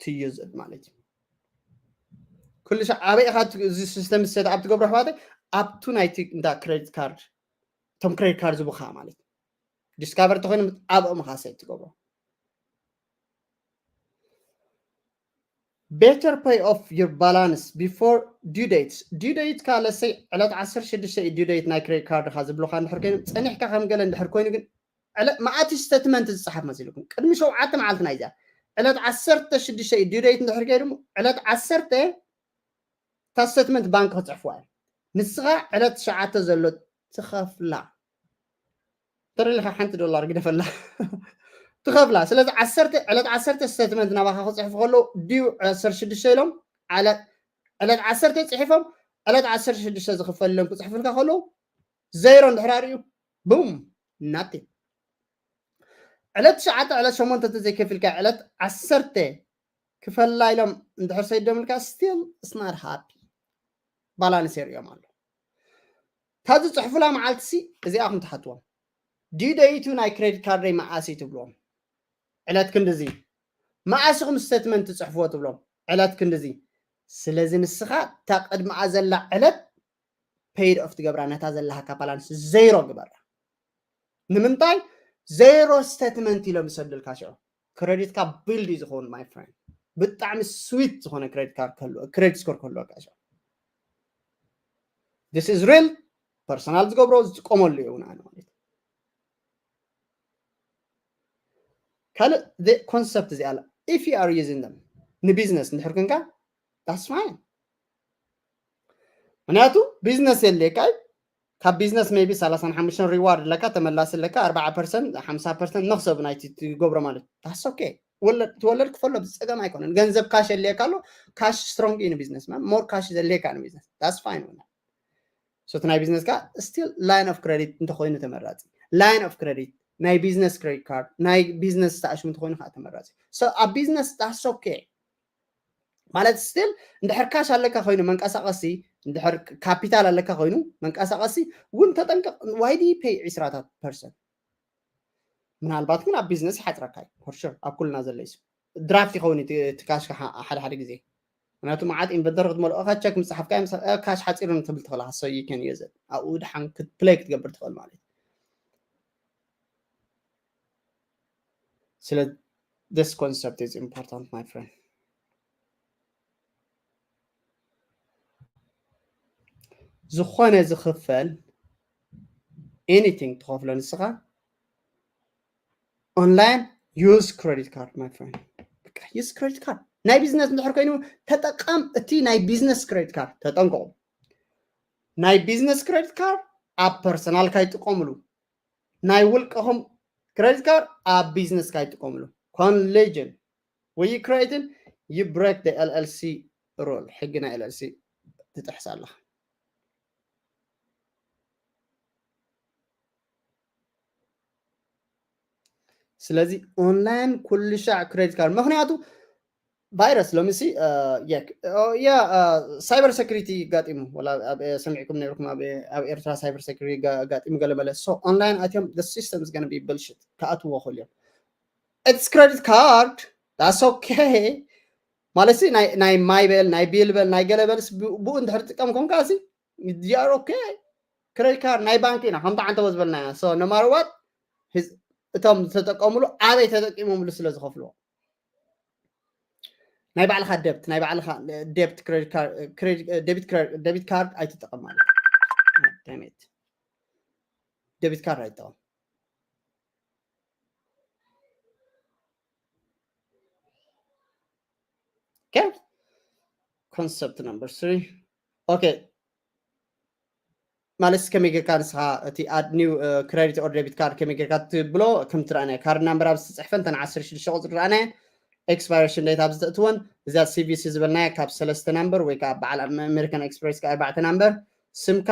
to use it ማለት እዩ። ኩሉ ሻዕ ኣበይ ኢኻ እዚ system set up ትገብሮ ኣሕዋተይ ኣብቱ ናይቲ እንዳ credit card እቶም credit card ዝቡካ ማለት እዩ። Discover ተኮይኖም ኣብኦም ኢኻ set ትገብሮ። Better pay off your balance before due date. Due date ካ let's say ዕለት ዓሰርተ ሽዱሽተ እዩ due date ናይ credit card ካ ዝብሉካ እንድሕር ኮይኑ ፀኒሕካ ከም ገለ እንድሕር ኮይኑ ግን ዕለ- መዓት statement ዝፀሓፍ መሲልኩም ቅድሚ ሸውዓተ መዓልቲ ናይ እዚኣ ዕለት ዓሰርተ ሽዱሽተ እዩ due date እንድሕር ከይዱ ዕለት ዓሰርተ እታ statement ባንክ ክፅሕፍዋ እዩ። ንስኻ ዕለት ትሽዓተ ዘሎ ትኸፍላ ተረሊኻ ሓንቲ ዶላር ግደፈላ ትኸፍላ። ስለዚ ዓሰርተ ዕለት ዓሰርተ ስቴትመንት ናባኻ ክፅሕፉ ከለዉ ድዩ ዓሰርተ ሽዱሽተ ኢሎም ዕለት ዓሰርተ ፅሒፎም ዕለት ዓሰርተ ሽዱሽተ ዝኽፈል ኢሎም ክፅሕፉልካ ከለዉ ዜሮ እንድሕር ኣርእዩ ቡም ናቲ ዕለት ትሽዓተ ዕለት ሸሞንተ ተዘይከፊልካ ዕለት ዓሰርተ ክፈላ ኢሎም እንድሕር ሰይዶምልካ ስቲል ስናር ሃፒ ባላንስ የርእዮም ኣሎ። ታዚ ፅሕፉላ መዓልቲ ሲ እዚኣኹም ትሓትዎም ድዩ ደይቱ ናይ ክሬዲት ካርደይ መዓስ እዩ ትብልዎም ዕለት ክንድዚ መዓስ ኢኹም ስቴትመንት ትፅሕፍዎ ትብሎም ዕለት ክንድዚ ስለዚ ንስኻ እታ ቅድሚኣ ዘላ ዕለት ፔይድ ኦፍ ትገብራ ነታ ዘለሃካ ባላንስ ዜሮ ግበራ ንምንታይ ዜሮ ስቴትመንት ኢሎም ዝሰዱልካ ሽዑ ክሬዲትካ ቢልድ እዩ ዝኸውን ማይ ፍሬንድ ብጣዕሚ ስዊት ዝኾነ ክሬዲት ካርድ ክህልወ ክሬዲት ስኮር ክህልወካ ሽዑ this is real personal ዝገብሮ ዝጥቀመሉ እዩ እውን ኣነ ማለት ካልእ ኮንሰፕት እዚ ኣላ if you are using them ንቢዝነስ እንድሕር ክንካ that's fine ምክንያቱ ቢዝነስ የድልየካ እዩ ካብ ቢዝነስ maybe ሰላሳን ሓሙሽተን ሪዋርድ ኣለካ ተመላሲ ኣለካ ኣርባዓ ፐርሰንት ሓምሳ ፐርሰንት መክሰብ ናይቲ ትገብሮ ማለት that's okay ትወለድ ክፈሎ ብፀገም ኣይኮነን ገንዘብ ካሽ የድልየካ ኣሎ ካሽ ስትሮንግ እዩ ንቢዝነስ more ካሽ ዘድልየካ ንቢዝነስ that's fine so ናይ ቢዝነስ ካ still line of credit እንተኮይኑ ተመራፂ line of credit ናይ ቢዝነስ ክሬዲት ካርድ ናይ ቢዝነስ ዝተኣሽሙ እንተኮይኑ ከዓ ተመራፂ so ኣብ ቢዝነስ that's okay ማለት still እንድሕር ካሽ ኣለካ ኮይኑ መንቀሳቀሲ እንድሕር ካፒታል ኣለካ ኮይኑ መንቀሳቀሲ እውን ተጠንቀቅ why do you pay ዕስራታት ፐርሰንት ምናልባት ግን ኣብ ቢዝነስ ይሓፅረካ እዩ for sure ኣብ ኩልና ዘሎ እዩ ድራፍት ይኸውን እዩ እቲ ካሽካ ሓደ ሓደ ግዜ ምክንያቱ መዓት ኢንቨንተሪ ክትመልኦ ካ ቸክ ምፅሓፍካ ካሽ ሓፂሩ ትብል ትኽእል so you can use it ኣብኡ ድሓን ፕሌይ ክትገብር ትኽእል ማለት ስለ this concept is important my friend ዝኾነ ዝኽፈል anything ትኸፍሎ ንስኻ online use credit card my friend በቃ use credit card ናይ ቢዝነስ እንድሕር ኮይኑ ተጠቀም እቲ ናይ ቢዝነስ credit card ተጠንቀቁ ናይ ቢዝነስ credit card ኣብ ፐርሰናልካ ይጥቀምሉ ናይ ውልቅኹም credit card ኣብ ቢዝነስካ ይጥቀምሉ collision ወይ you creating you break the LLC rule ሕጊ ናይ LLC ትጥሕስ ኣለኻ ስለዚ online ኩሉ ሻዕ credit card ምክንያቱ ቫይረስ ሎምሲ ያ ሳይበር ሴኩሪቲ ጋጢሙ ሰሚዕኩም ነርኩም ኣብ ኤርትራ ሳይበር ሴኩሪቲ ጋጢሙ ገለመለ online ኣትዮም system is gonna be bullshit ክኣትዎ ክእል እዮም it's credit card that's okay ማለት ናይ ማይ በል ናይ ቢል በል ናይ ገለ በልስ ብኡ እንድሕር ትጥቀም ኮንካ ሲ you are okay credit card ናይ ባንክ ኢና ከምቲ ዓንተቦ ዝበልናዮ so no matter what እቶም ዝተጠቀሙሉ ኣበይ ተጠቂሞምሉ ስለ ዝኸፍልዎ ናይ ባዕልኻ ደብት ናይ ባዕልኻ ደብት debit card ኣይትጠቀም ማለት debit card ኣይትጠቀም okay concept number three okay ማለት ከመይ ጌርካ ንስኻ እቲ add new credit or debit card ከመይ ጌርካ ትብሎ ከም ትረኣናዮ ካርድ ናምበር ኣብ ዝተፅሕፈ እንተን ዓሰርተ ሽዱሽተ ቁፅሪ ረኣናዮ expiration date ኣብ ዝተእትወን እዚኣ CVC ዝበልናዮ ካብ ሰለስተ ናምበር ወይ ከዓ በዓል American Express ካብ ኣርባዕተ ናምበር ስምካ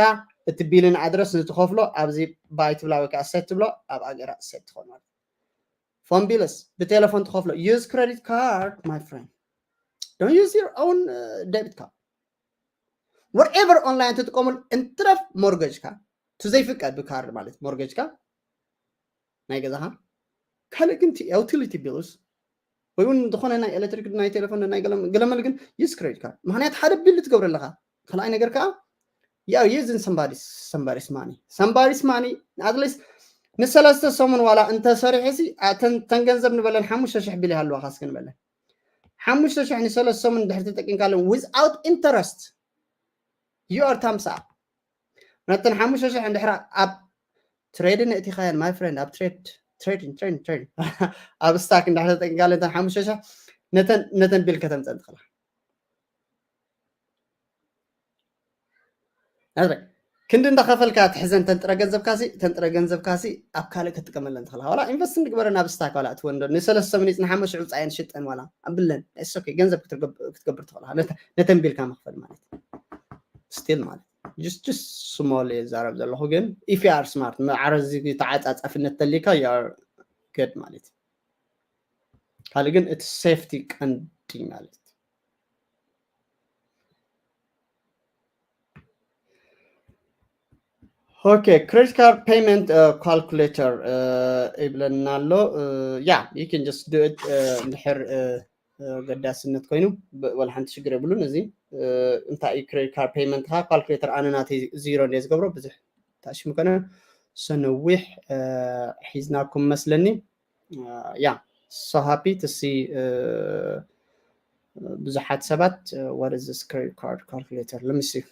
እቲ ቢልን ኣድረስ ንትኸፍሎ ኣብዚ ባይ ትብላ ወይ ከዓ set ትብሎ ኣብ ኣገራ set ትኾን ማለት phone bills ብቴሌፎን ትኸፍሎ use credit card my friend don't use your own debit card whatever online ትጥቀሙሉ እንትረፍ mortgage ካ ትዘይፍቀድ ብካርድ ማለት mortgage ካ ናይ ገዛኻ ካልእ ግን utility bills ወይ እውን ዝኾነ ናይ ኤሌክትሪክ ናይ ቴሌፎን ናይ ገለመል ግን use credit card ምክንያት ሓደ ቢል ትገብረ ኣለኻ ካልኣይ ነገር ከዓ you are using somebody's somebody's money somebody's money at least ንሰለስተ ሰሙን ዋላ እንተሰሪሐ ሲ ተን ገንዘብ ንበለን ሓሙሽተ ሽሕ ቢል ይሃልዋኻ እስኪ ንበለን ሓሙሽተ ሽሕ ንሰለስተ ሰሙን ድሕር ተጠቂምካለን without interest you are thumbs up ነተን ሓሙሽተ ሽሕ እንድሕር ኣብ ትሬድን እቲኻየን my friend ኣብ ትሬድ trading trading trading ኣብ ስታክ እንድሕር ተጠቂምካለን ተን ሓሙሽተ ሽሕ ነተን ቢል ከተምፀን ትኽእላ ክንዲ እንዳኸፈልካ ትሕዘን ተንጥረ ገንዘብካሲ ተንጥረ ገንዘብካሲ ኣብ ካልእ ክትጥቀመለን ትኽእል። ዋላ ኢንቨስት እንድግበረ ናብ ስታክ ዋላ እትወንዶ ንሰለስተ ሰሙን ይፅንሓ እሞ ሽዑ ብፃየን ሽጠን ዋላ ኣብለን ሶ ገንዘብ ክትገብር ትኽእል ነተን ቢልካ መኽፈል ማለት ስቲል ማለት ጅስት ስሞል የዛረብ ዘለኹ ግን ኢፍ ዩ ኣር ስማርት ማዕረ እዚ ተዓፃፃፍነት ተሊካ ዩ ኣር ገድ ማለት እዩ። ካልእ ግን እቲ ሴፍቲ ቀንዲ ማለት okay credit card payment calculator ይብለና ኣሎ። Yeah, you can just do it እንድሕር ገዳስነት ኮይኑ ወላ ሓንቲ ሽግር የብሉን። እዚ እንታይ እዩ credit card payment ካ calculator ኣነ ናተይ ዚሮ እንደ ዝገብሮ ብዙሕ ታሽሙ ከነ ሰነዊሕ ሒዝናኩም መስለኒ። Yeah, so happy to see ብዙሓት ሰባት what is this credit card calculator let me see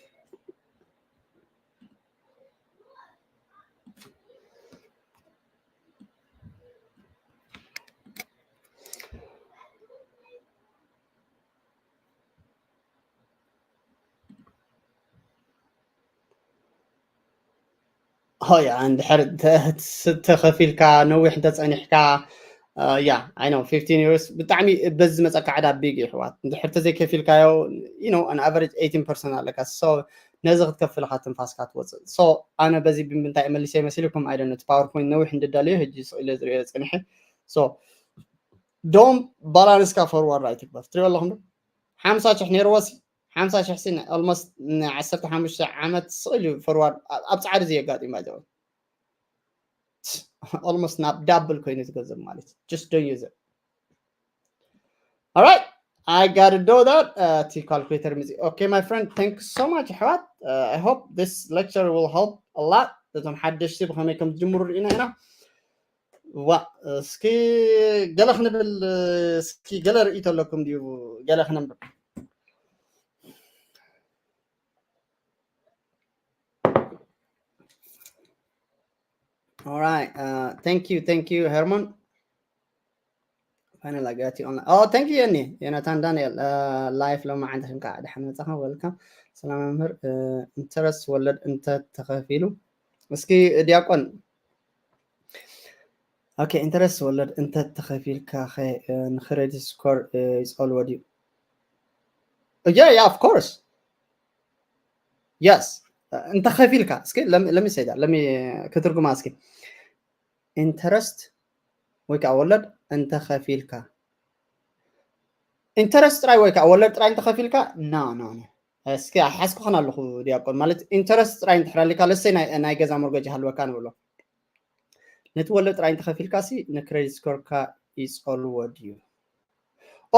ሆያ እንድሕር ተኸፊልካ ነዊሕ እንተፀኒሕካ ያ ኣይ ነው fifteen years ብጣዕሚ በዚ ዝመፀካ ዕዳ ቢግ ይሕዋት እንድሕር ተዘይከፊልካዮ you know an average eighteen percent ኣለካ so ነዚ ክትከፍልካ ትንፋስካ ትወፅእ so ኣነ በዚ ብምንታይ መሊሰ ይመስልኩም ኣይደነ ፓወርፖይንት ነዊሕ እንድዳልዮ ህጂ ስኢለ ዝሪኦ ፀኒሐ so ዶም ባላንስካ ፎርዋርድ ኣይትግበር ትሪኦ ኣለኹም ሓምሳ ሽሕ ነይርዎ ሲ ሓምሳ ሽሕ ሲ ኦልሞስት ንዓሰርተ ሓሙሽተ ዓመት ስቕ ኢሉ ፎርዋርድ ኣብ ፃዕሪ እዚ የጋጢም ባይዘው ኦልሞስት ናብ ዳብል ኮይኑ ዝገንዘብ ማለት just don't use it. All right, I got to do that. እቲ ካልኩሌተር ምዚ okay my friend thank you so much ኣሕዋት I hope this lecture will help a lot እቶም ሓደሽቲ ብኸመይ ከም ዝጅምሩ ርኢና ኢና ዋ እስኪ ገለ ክንብል እስኪ ገለ ርእይቶ ኣለኩም ድዩ ገለ ክነንብብ All right. Uh, thank you. Thank you, Herman. Final, I got you on. Oh, thank you, የኒ ዮናታን ዳንኤል ላይፍ ሎማዓንቲ እንካ ደሓን መጻኻ ወልካም ሰላም መምህር ኢንተረስት ወለድ እንተ ተኸፊሉ እስኪ ዲያቆን okay ኢንተረስት ወለድ እንተ ተኸፊልካ ንክሬዲት ስኮር ይፀልዎ ድዩ yeah yeah of course yes እንተ ከፊልካ እስኪ let me say that let me ክትርጉማ እስኪ ኢንተረስት ወይ ከዓ ወለድ እንተ ከፊልካ ኢንተረስት ጥራይ ወይ ከዓ ወለድ ጥራይ እንተ ከፊልካ no no no እስኪ ሓስኩኸን ኣለኹ ዲያቆን ማለት ኢንተረስት ጥራይ እንድሕር ኣሊካ ለሰይ ናይ ገዛ ሞርገጅ ይሃልወካ ንብሎ ነቲ ወለድ ጥራይ እንተ ከፊልካ ሲ ንክሬዲት ስኮርካ ይፀልዎ ድዩ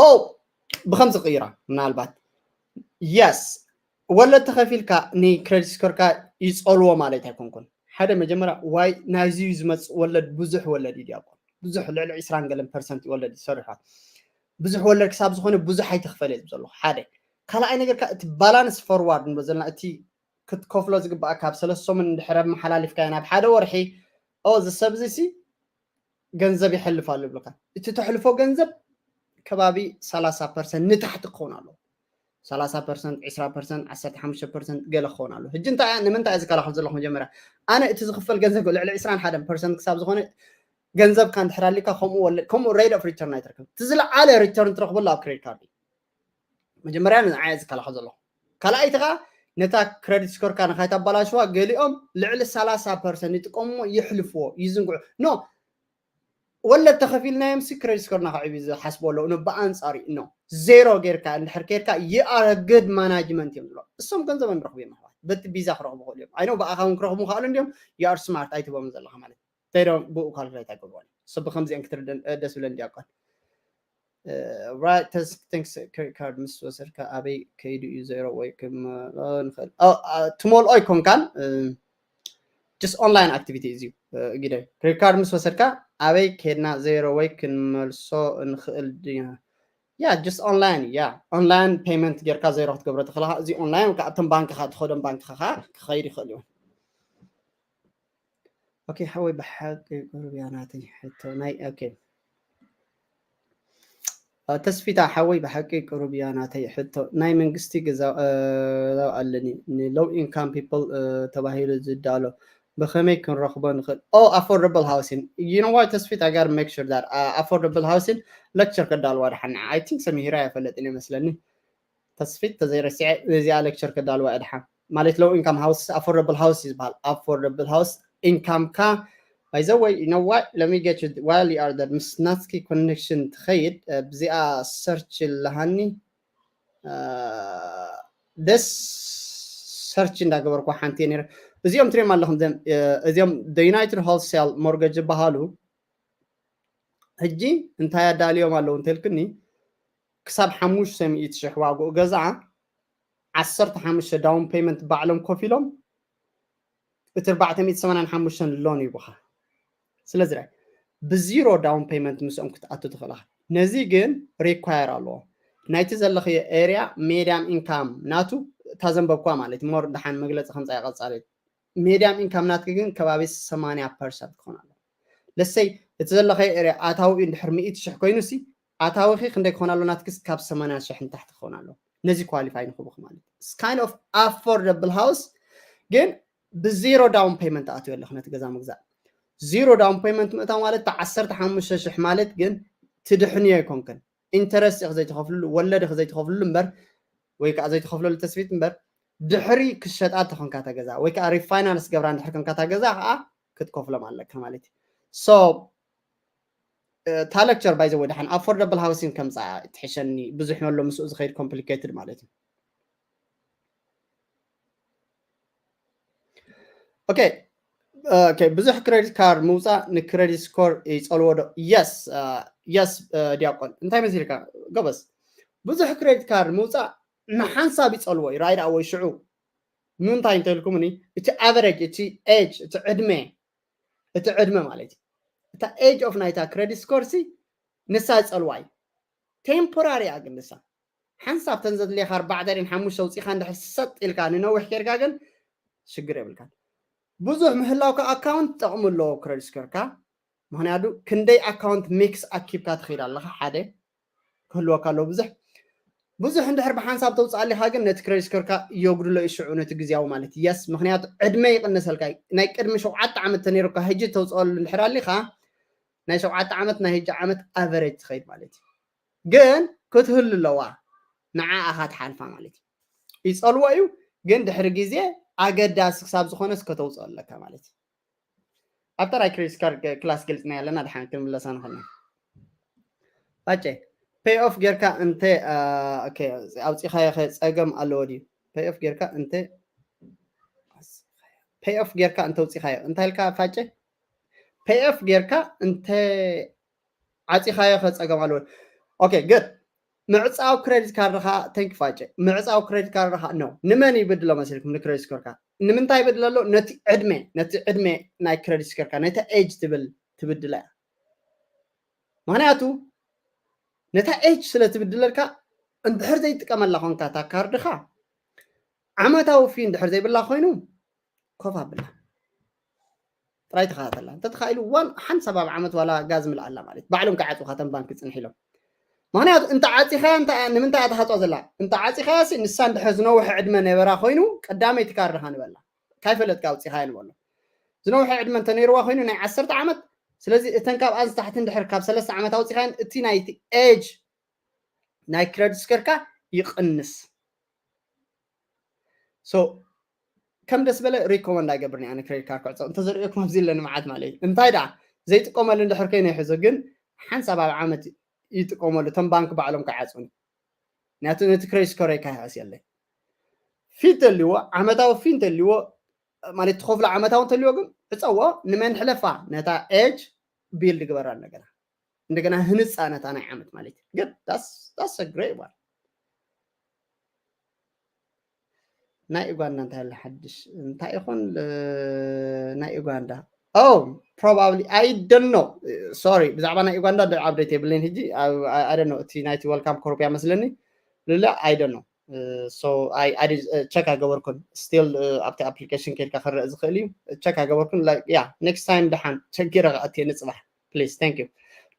ኦ ብከምዚ ቅይራ ምናልባት yes ወለድ ተኸፊልካ ንክሬዲት ስኮርካ ይፀልዎ ማለት ኣይኮንኩን ሓደ መጀመርያ ዋይ ናይዚ እዩ ዝመፅእ ወለድ ብዙሕ ወለድ እዩ ዲያቆን ብዙሕ ልዕሊ ዕስራን ገለን ፐርሰንት ወለድ ይሰርሑ ብዙሕ ወለድ ክሳብ ዝኾነ ብዙሕ ኣይትኽፈል እየ ዘለኹ ሓደ ካልኣይ ነገር እቲ ባላንስ ፎርዋርድ ንብሎ ዘለና እቲ ክትከፍሎ ዝግባኣካ ኣብ ሰለስተ ሰሙን እንድሕር ኣመሓላሊፍካዮ ናብ ሓደ ወርሒ እዚ ሰብ እዚ ሲ ገንዘብ ይሐልፍ ኣሎ ይብልካ እቲ ተሕልፎ ገንዘብ ከባቢ ሰላሳ ፐርሰንት ንታሕቲ ክኸውን ኣለዎ ሰላሳ ፐርሰንት ዕስራ ፐርሰንት ዓሰርተ ሓሙሽተ ፐርሰንት ገለ ክኸውን ኣሎ ሕጂ እንታይ ንምንታይ ዝከላኸል ዘለኹ መጀመርያ ኣነ እቲ ዝኽፈል ገንዘብ ልዕሊ ዕስራን ሓደን ፐርሰንት ክሳብ ዝኾነ ገንዘብካ እንድሕር ኣሊካ ከምኡ ወለድ ከምኡ ሬት ኦፍ ሪተርን ኣይትረክብ እቲ ዝለዓለ ሪተርን ትረኽበሉ ኣብ ክሬዲት ካርድ እዩ መጀመርያ ንዓየ ዝከላኸል ዘለኹ ካልኣይቲ ከዓ ነታ ክሬዲት ስኮርካ ንካይተባላሽዋ ገሊኦም ልዕሊ ሰላሳ ፐርሰንት ይጥቀምዎ ይሕልፍዎ ይዝንግዑ ኖ ወለድ ተኸፊልናዮም ሲ ክሬዲት ስኮርና ከዕብዩ ዝሓስቡ ኣለዉ ኖ ብኣንፃሪ ኖ ዜሮ ጌርካ እንድሕር ኬድካ you are a good management እዮም ዝብሎ እሶም ገንዘቦም ይረኽቡ እዮም ኣሕዋት በቲ ቢዛ ክረኽቡ ክእሉ እዮም ኣይኖ ብኣኻ እውን ክረኽቡ ከኣሉ እንዲዮም you are smart ኣይትቦም ዘለኻ ማለት ተይዶ ብኡ ካልኩሌት ኣይገብሮን ሰብ ብከምዚአን ክትርደን ደስ ብለን ዲያቆን right thanks credit card ምስ ወሰድካ ኣበይ ከይዱ እዩ ዜሮ ወይ ክመልኦ ንኽእል ትመልኦ ኣይኮንካን just online activity እዩ ግደ credit card ምስ ወሰድካ ኣበይ ከድና ዜሮ ወይ ክንመልሶ ንኽእል ድና ያ just online ያ online payment ጌርካ ዜሮ ክትገብሮ ትኽእልኻ እዚ online ካብቶም ባንክኻ ትኸዶም ባንክኻ ክኸይድ ይኽእል እዩ okay ሓወይ ብሓቂ ቅሩብ እያ ናተይ ሕቶ ናይ okay ተስፊታ ሓወይ ብሓቂ ቅሩብ እያ ናተይ ሕቶ ናይ መንግስቲ ገዛ ኣለኒ ን low income people ተባሂሉ ዝዳሎ ብኸመይ ክንረኽቦ ንኽእል? Oh, affordable housing. You know what, ተስፊት? I gotta make sure that affordable housing lecture ከዳልዋ ድሓን። I think ሰሚሂራ የፈለጥን ይመስለኒ። ተስፊት ተዘይረሲዐ እዚኣ lecture ከዳልዋ እድሓ ማለት low income house፣ affordable house ይዝበሃል። Affordable house income ካ by the way, you know what, let me get you while you are there. ምስ ናትኪ connection ትኸይድ ብዚኣ search ኣለሃኒ ደስ search እንዳገበርኩ ሓንቲ ነረ። እዚኦም ትሪኦም ኣለኹም እዚኦም the United Wholesale Mortgage ይበሃሉ። ሕጂ እንታይ ኣዳልዮም ኣለዉ እንተልክኒ ክሳብ ሓሙሽተ ሚእቲ ሽሕ ዋግኡ ገዛ ዓሰርተ ሓሙሽተ down payment ባዕሎም ኮፍ ኢሎም እቲ ኣርባዕተ ሚእቲ ሰማንያን ሓሙሽተ loan ይቡኻ። ስለዚ ብ zero down payment ምስኦም ክትኣቱ ትኽእልኻ። ነዚ ግን require ኣለዎ። ናይቲ ዘለኽዮ area medium income ናቱ እታ ዘንበብኳ ማለት more ደሓን መግለፂ ከምፃ ቀፃሊ። Medium income ናትኪ ግን ከባቢ ሰማንያ percent ክኾን ኣለዎ። ለሰይ እቲ ዘለኸዮ area ኣታዊ እንድሕር ሚእቲ ሽሕ ኮይኑ ሲ ኣታዊኺ ክንደይ ክኾን ኣሎ ናትኪ? ካብ ሰማንያ ሽሕ ንታሕቲ ክኾን ኣሎ። ነዚ qualify ንኽቡክ ማለት it's kind of affordable house ግን ብ zero down payment ኣትዩ ኣለኹ ነቲ ገዛ ምግዛእ። Zero down payment ምእታው ማለት ዓሰርተ ሓሙሽተ ሽሕ ማለት ግን ትድሕንዮ ኣይኮንክን። Interest ኢኺ ዘይትኸፍልሉ፣ ወለድ ኢኺ ዘይትኸፍልሉ እምበር ወይ ከዓ ዘይትኸፍለሉ ተስፊት እምበር ድሕሪ ክሸጣ ተኾንካ ተገዛ ወይ ከዓ refinance ገብራ እንድሕር ኮንካ ተገዛ ከዓ ክትከፍሎም ኣለካ ማለት እዩ። So እታ lecture by the way ደሓን affordable housing ከምፃ ትሕሸኒ ብዙሕ መሎ ምስኡ ዝኸይድ complicated ማለት እዩ። Okay okay ብዙሕ credit card ምውፃእ ን credit score ይፀልዎ ዶ? Yes yes ዲያቆን እንታይ መሲልካ ጎበዝ። ብዙሕ credit card ምውፃእ ንሓንሳብ ይፀልዎ እዩ right away ሽዑ። ንምንታይ እንተልኩምኒ እቲ average እቲ age እቲ ዕድመ እቲ ዕድመ ማለት እዩ እታ age of ናይታ credit score ሲ ንሳ ይፀልዋ እዩ። Temporary እያ ግን ንሳ ሓንሳብ ተን ዘድልየካ ኣርባዕተ ድን ሓሙሽተ ውፂእካ እንድሕር ሰጥ ኢልካ ንነዊሕ ኬድካ ግን ሽግር የብልካን። ብዙሕ ምህላው ከዓ account ጠቕሚ ኣለዎ credit score ካ። ምክንያቱ ክንደይ account mix ኣኪብካ ትኽእል ኣለካ ሓደ ክህልወካ ኣለዎ ብዙሕ ብዙሕ እንድሕር ብሓንሳብ ተውፅእ ኣሊካ ግን ነቲ credit score ካ የጉድሎ እዩ ሽዑ ነቲ ግዜያዊ ማለት yes። ምክንያቱ ዕድመ ይቕነሰልካ እዩ። ናይ ቅድሚ ሸውዓተ ዓመት ተነይሩካ ሕጂ ተውፅኣሉ እንድሕር ኣሊካ ናይ ሸውዓተ ዓመት ናይ ሕጂ ዓመት average ትኸይድ ማለት እዩ። ግን ክትህሉ ኣለዋ ንዓኣ ኢኻ ትሓልፋ ማለት እዩ። ይፀልዎ እዩ ግን ድሕሪ ግዜ ኣገዳሲ ክሳብ ዝኾነስ ከተውፅኦ ኣለካ ማለት እዩ። ኣብታ ናይ credit card class ገልፅና ኣለና ድሓን ክንምለሳ ንኽእልና። ባጨ pay off ጌርካ እንተ okay ኣውፂኻዮ ኸ ፀገም ኣለዎ ድዩ? Pay off ጌርካ እንተ pay off ጌርካ እንተ ውፂኻዮ እንታይ ኢልካ ፋጨ? Pay off ጌርካ እንተ ዓፂኻዮ ከፀገም ኣለዎ። Okay good ምዕፃው credit card ኻ thank you ፋጨ ምዕፃው credit card ኻ no ንመን ይብድሎ መሲልኩም ን credit score ካ ንምንታይ ይብድሎ ኣሎ? ነቲ ዕድመ ነቲ ዕድመ ናይ credit score ካ ነቲ age ትብል ትብድላ እያ። ምክንያቱ ነታ age ስለ ትብድለልካ እንድሕር ዘይጥቀመላ ኮንካ እታ ካርድኻ ዓመታዊ fee እንድሕር ዘይብላ ኮይኑ ኮፍ ኣብላ ጥራይ ተኸታተላ እንተተኻኢሉ ዋን ሓንሳብ ኣብ ዓመት ዋላ ጋዝ ምልኣላ ማለት ባዕሎም ክዓፅኻ ተን ባንክ ፅንሕ ኢሎም። ምክንያቱ እንተ ዓፂኻያ ንምንታይ እያ ተሃፅዋ ዘላ? እንተ ዓፂኻያ ሲ ንሳ እንድሕር ዝነውሐ ዕድመ ነበራ ኮይኑ ቀዳመይቲ ካርድኻ ንበላ ካይፈለጥካ ኣውፂኻያ ንበሎ። ዝነውሐ ዕድመ እንተነይርዋ ኮይኑ ናይ ዓሰርተ ዓመት ስለዚ እተን ካብ ኣንስታሕቲ እንድሕር ካብ ሰለስተ ዓመት ኣውፂኻያን እቲ ናይቲ age ናይ credit score ካ ይቕንስ። So ከም ደስ በለ recommend ኣይገብርን እየ ኣነ credit card ክዕፀው እንተዘርእየኩም ኣብዚ ኣለኒ መዓት ማለት እዩ። እንታይ ደኣ ዘይጥቀመሉ እንድሕር ከይነ ይሕዞ ግን ሓንሳብ ኣብ ዓመት ይጥቀመሉ እቶም ባንክ ባዕሎም ክዓፅውኒ ምክንያቱ ነቲ credit score ይ ካይሕስ የለይ fee እንተልዎ ዓመታዊ fee እንተልዎ ማለት ትኸፍሎ ዓመታዊ እንተልዎ ግን ዕፀዎ ንመን ሕለፋ ነታ age build ግበራ እንደገና እንደገና ህንፃ ነታ ናይ ዓመት ማለት እዩ። Good that's that's a great one። ናይ ኡጋንዳ እንታይ ኣሎ ሓድሽ እንታይ ይኾን? ናይ ኡጋንዳ oh probably I don't know sorry ብዛዕባ ናይ ኡጋንዳ update የብለይን ሕጂ። I don't know እቲ ናይቲ welcome corp እያ መስለኒ ልለ I don't know so I check ኣይገበርኩን still ኣብቲ application ከድካ ክረእ ዝኽእል እዩ። Check ኣይገበርኩን yeah next time ደሓን ቸጊረ ክኣትየ ንፅባሕ please thank you።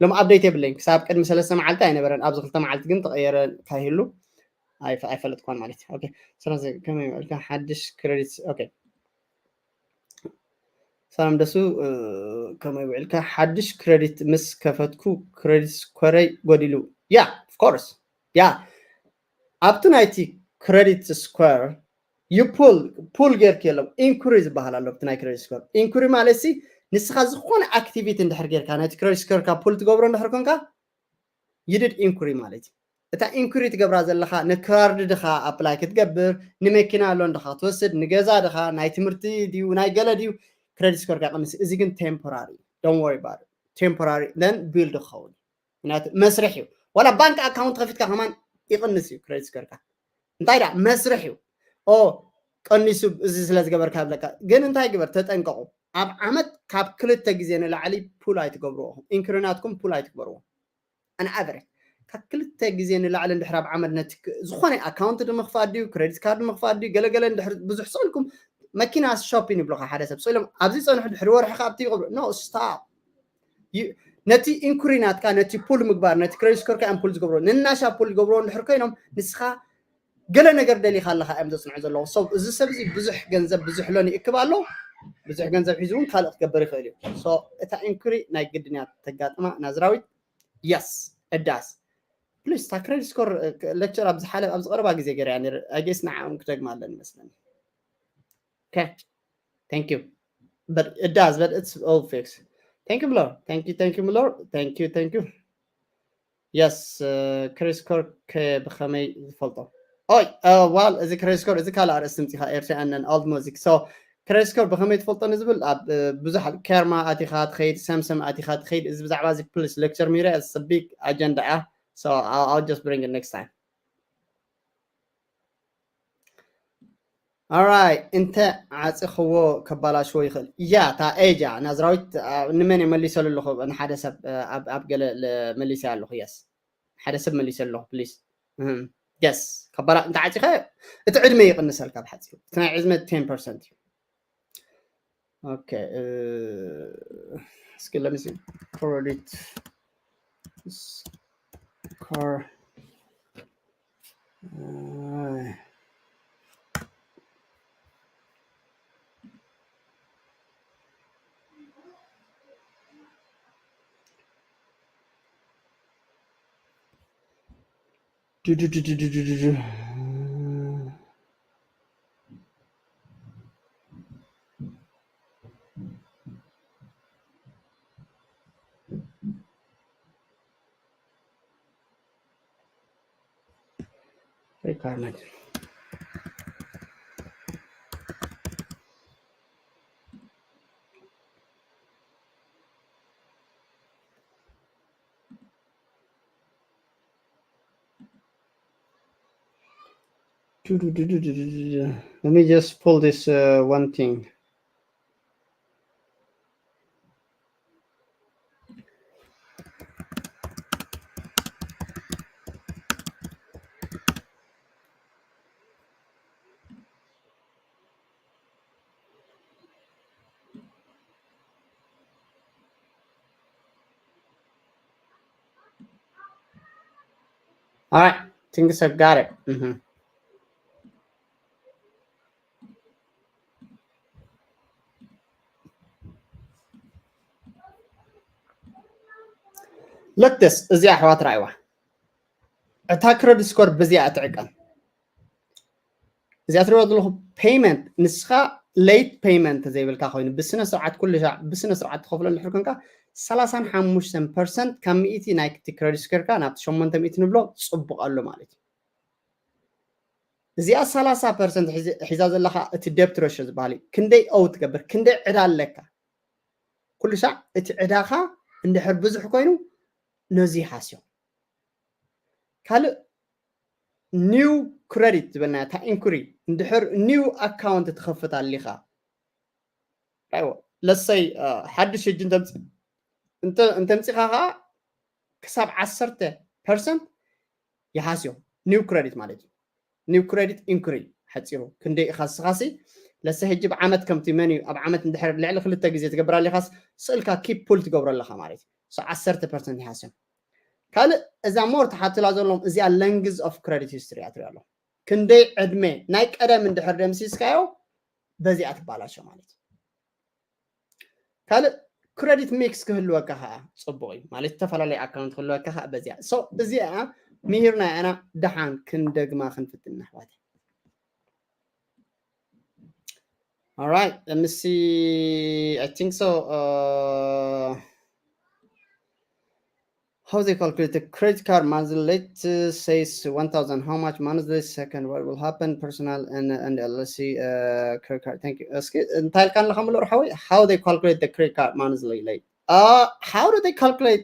ሎም update የብለይን ክሳብ ቅድሚ ሰለስተ መዓልቲ ኣይነበረን ኣብዚ ክልተ መዓልቲ ግን ተቐየረ ካይህሉ ኣይፈለጥኳን ማለት እዩ። ስለዚ ከመይ ውዕልካ ሓድሽ ክረዲት? ኦኬ፣ ሰላም ደሱ፣ ከመይ ውዕልካ? ሓድሽ ክረዲት ምስ ከፈትኩ ክረዲት ስኮረይ ጎዲሉ። ያ፣ ኦፍኮርስ፣ ያ፣ ኣብቲ ናይቲ ክረዲት ስኮር ዩ ፑል ጌርክ የሎም፣ ኢንኩሪ ዝበሃል ኣሎ። ኣብቲ ናይ ክረዲት ስኮር ኢንኩሪ ማለት ሲ ንስኻ ዝኾነ ኣክቲቪቲ እንድሕር ጌርካ፣ ናይቲ ክረዲት ስኮርካ ፑል ትገብሮ እንድሕር ኮንካ፣ you did ኢንኩሪ ማለት እዩ። እታ ኢንኩሪ ትገብራ ዘለኻ፣ ንካርድ ድኻ ኣፕላይ ክትገብር፣ ንመኪና ሎን ድኻ ክትወስድ፣ ንገዛ ድኻ፣ ናይ ትምህርቲ ድዩ ናይ ገለ ድዩ፣ ክረዲት ስኮርካ ይቕንስ። እዚ ግን ቴምፖራሪ፣ don't worry about it። ቴምፖራሪ then ቢልድ ክኸውን እዩ። ምክንያቱ መስርሕ እዩ። ዋላ ባንክ ኣካውንት ከፊትካ ከማን ይቕንስ እዩ ክረዲት ስኮርካ። እንታይ ደኣ መስርሕ እዩ። ኦ፣ ቀኒሱ እዚ ስለ ዝገበርካ ይብለካ። ግን እንታይ ግበር፣ ተጠንቀቑ። ኣብ ዓመት ካብ ክልተ ግዜ ንላዕሊ ፑል ኣይትገብርዎ። ኢንኩሪ ናትኩም ፑል ኣይትግበርዎ። ኣን ኣቨሬጅ ካብ ክልተ ግዜ ንላዕሊ እንድሕር ኣብ ዓመት ነቲ ክ-፣ ዝኾነ ኣካውንት ንምኽፋት ድዩ፣ ክሬዲት ካርድ ንምኽፋት ድዩ፣ ገለገለ እንድሕር ብዙሕ ስእልኩም፣ መኪና ሾፒን ይብሉኻ ሓደ ሰብ ስኢሎም ኣብዚ ጸንሑ ድሕሪ ወርሒ ካብ ይገብሩ። ኖ፣ ስታፕ። ነቲ ኢንኩሪ ናትካ፣ ነቲ ፑል ምግባር፣ ነቲ ክሬዲት ስኮርካ እዮም ፑል ዝገብርዎ። ንናሻ ፑል ዝገብርዎ እንድሕር ኮይኖም፣ ንስኻ ገለ ነገር ደሊኻ ኣለኻ እዮም ዘጽንዑ ዘለዉ። So፣ እዚ ሰብ እዚ ብዙሕ ገንዘብ፣ ብዙሕ ሎን ይእክብ ኣሎ። ብዙሕ ገንዘብ ሒዙ እውን ካልእ ክገብር ይኽእል እዩ። So፣ እታ ኢንኩሪ ናይ ግድን እያ ተጋጥማ ናዝራዊት። የስ፣ እዳስ። ፕሊስ፣ እታ ክሬዲት ስኮር ሌክቸር ኣብ ዝሓለ-፣ ኣብዚ ቀረባ ግዜ ገይረ እያ ነይረ። I guess ንዓኦም ክደግማ ኣለኒ መስለኒ። ኦኬ። Thank you. But it does, but it's all fixed. Thank you, Milor. Thank you, thank you, Milor. Thank you, thank you. የስ፣ ክሬዲት ስኮር ከ-፣ ብኸመይ ዝፈልጦ? ኦይ፣ ዋል፣ እዚ ክሬዲት ስኮር፣ እዚ ካልእ ኣርእስቲ ምጺኻ፣ ኤርትራውያን ኦልድ ሙዚክ። So፣ ክሬዲት ስኮር ብኸመይ ትፈልጦ ንዝብል፣ ኣብ፣ እ፣ ብዙሕ ካርማ ኣቲኻ ትኸይድ፣ ሰምሰም ኣቲኻ ትኸይድ፣ እዚ ብዛዕባ እዚ ፕሊስ ሌክቸር ምሂረ፣ it's a big agenda እያ። So, I'll, I'll just bring it next time. Alright፣ እንተ ዓጽኽዎ ከባላሽዎ ይኽእል። ያ፣ እታ ኤጅ እያ፣ ናዝራዊት፣ አ፣ ንመን እየ መሊሰሉ ኣለኹ? ንሓደ ሰብ፣ አ፣ ኣብ፣ ኣብ ገለ ለ-፣ መሊሰ ኣለኹ። የስ፣ ሓደ ሰብ መሊሰ ኣለኹ፣ ፕሊስ። እህም፣ የስ፣ ከባላ-፣ እንተ ዓጺኻ፣ እቲ ዕድመ ይቕንሰልካ ብሓጺሩ። እቲ ናይ ዕድመ ቴን ፐርሰንት እዩ። ኦኬ፣ እ፣ እስኪ let me see። ክሬዲት ስኮር፣ እ፣ ዱ፣ ዱ፣ ዱ። ሪኳርመንት። Let me just pull this, uh, one thing. All right, think I got it. Mm-hmm. Look this, እዚኣ ኣሕዋት ራእይዋ። እታ ክረዲት ስኮር ብዚኣ እትዕቀን። እዚኣ ትሪእዋ ዘለኹ ፔይመንት፣ ንስኻ ሌት ፔይመንት ዘይብልካ ኮይኑ ብስነ ስርዓት ኩሉ ሻዕ ብስነ ስርዓት ትኸፍሎ እንድሕር ኮንካ፣ ሰላሳን ሓሙሽተን ፐርሰንት ካብ ሚእቲ ናይቲ ክረዲት ስኮርካ ናብቲ ሸሞንተ ሚእቲ ንብሎ ጽቡቕ ኣሎ ማለት እዩ። እዚኣ ሰላሳ ፐርሰንት ሒዚ-፣ ሒዛ ዘለኻ እቲ ደብት ሬሽዮ ዝበሃል እዩ። ክንደይ ኦው ትገብር፣ ክንደይ ዕዳ ኣለካ? ኩሉ ሻዕ እቲ ዕዳኻ እንድሕር ብዙሕ ኮይኑ ነዚ ይሓስዮ። ካልእ ኒው ክረዲት ዝበልና እታ ኢንኩሪ፣ እንድሕር ኒው ኣካውንት ትኸፍት ኣሊኻ፣ ኣይዎ፣ ለሰይ፣ እ፣ ሓድሽ ሕጂ እንተምጽ-፣ እንተ-፣ እንተምጺኻ ኸዓ ክሳብ ዓሰርተ ፐርሰንት ይሓስዮ። ኒው ክረዲት ማለት እዩ። ኒው ክረዲት ኢንኩሪ ሓጺሩ። ክንደይ ኢኻ ንስኻሲ? ለሰ ሕጂ ብዓመት ከምቲ መን እዩ ኣብ ዓመት እንድሕር ልዕሊ ክልተ ግዜ ትገብር ኣሊኻስ ስእልካ ኪፕ ፑል ትገብሮ ኣለኻ ማለት እዩ። So ዓሰርተ ፐርሰንት ይሓስዮ። ካልእ እዛ ሞር ተሓትላ ዘለዎም እዚኣ ለንግዝ ኦፍ ክረዲት ሂስትሪ እያ ትሪኦ ኣለኹ። ክንደይ ዕድመ ናይ ቀደም እንድሕር ደምሲስካዮ በዚኣ ትባላሾ ማለት እዩ። ካልእ credit mix ክህልወካ ከዓ ጽቡቕ እዩ። ማለት ዝተፈላለየ ኣካውንት ክህልወካ ከዓ በዚኣ። So እዚኣ ምሂርና ኢና፣ ደሓን ክንደግማ ክንፍትን ኣሕዋተይ። All right, let me see. I think so. Uh, how they calculate the credit card monthly late uh, says one thousand. How much monthly second? What will happen? Personal and and L L C uh, credit card. Thank you. እስኪ እንታይ ኢልካ ኣለኻ ምሎር ሓወይ? How they calculate the credit card monthly late? Uh, how do they calculate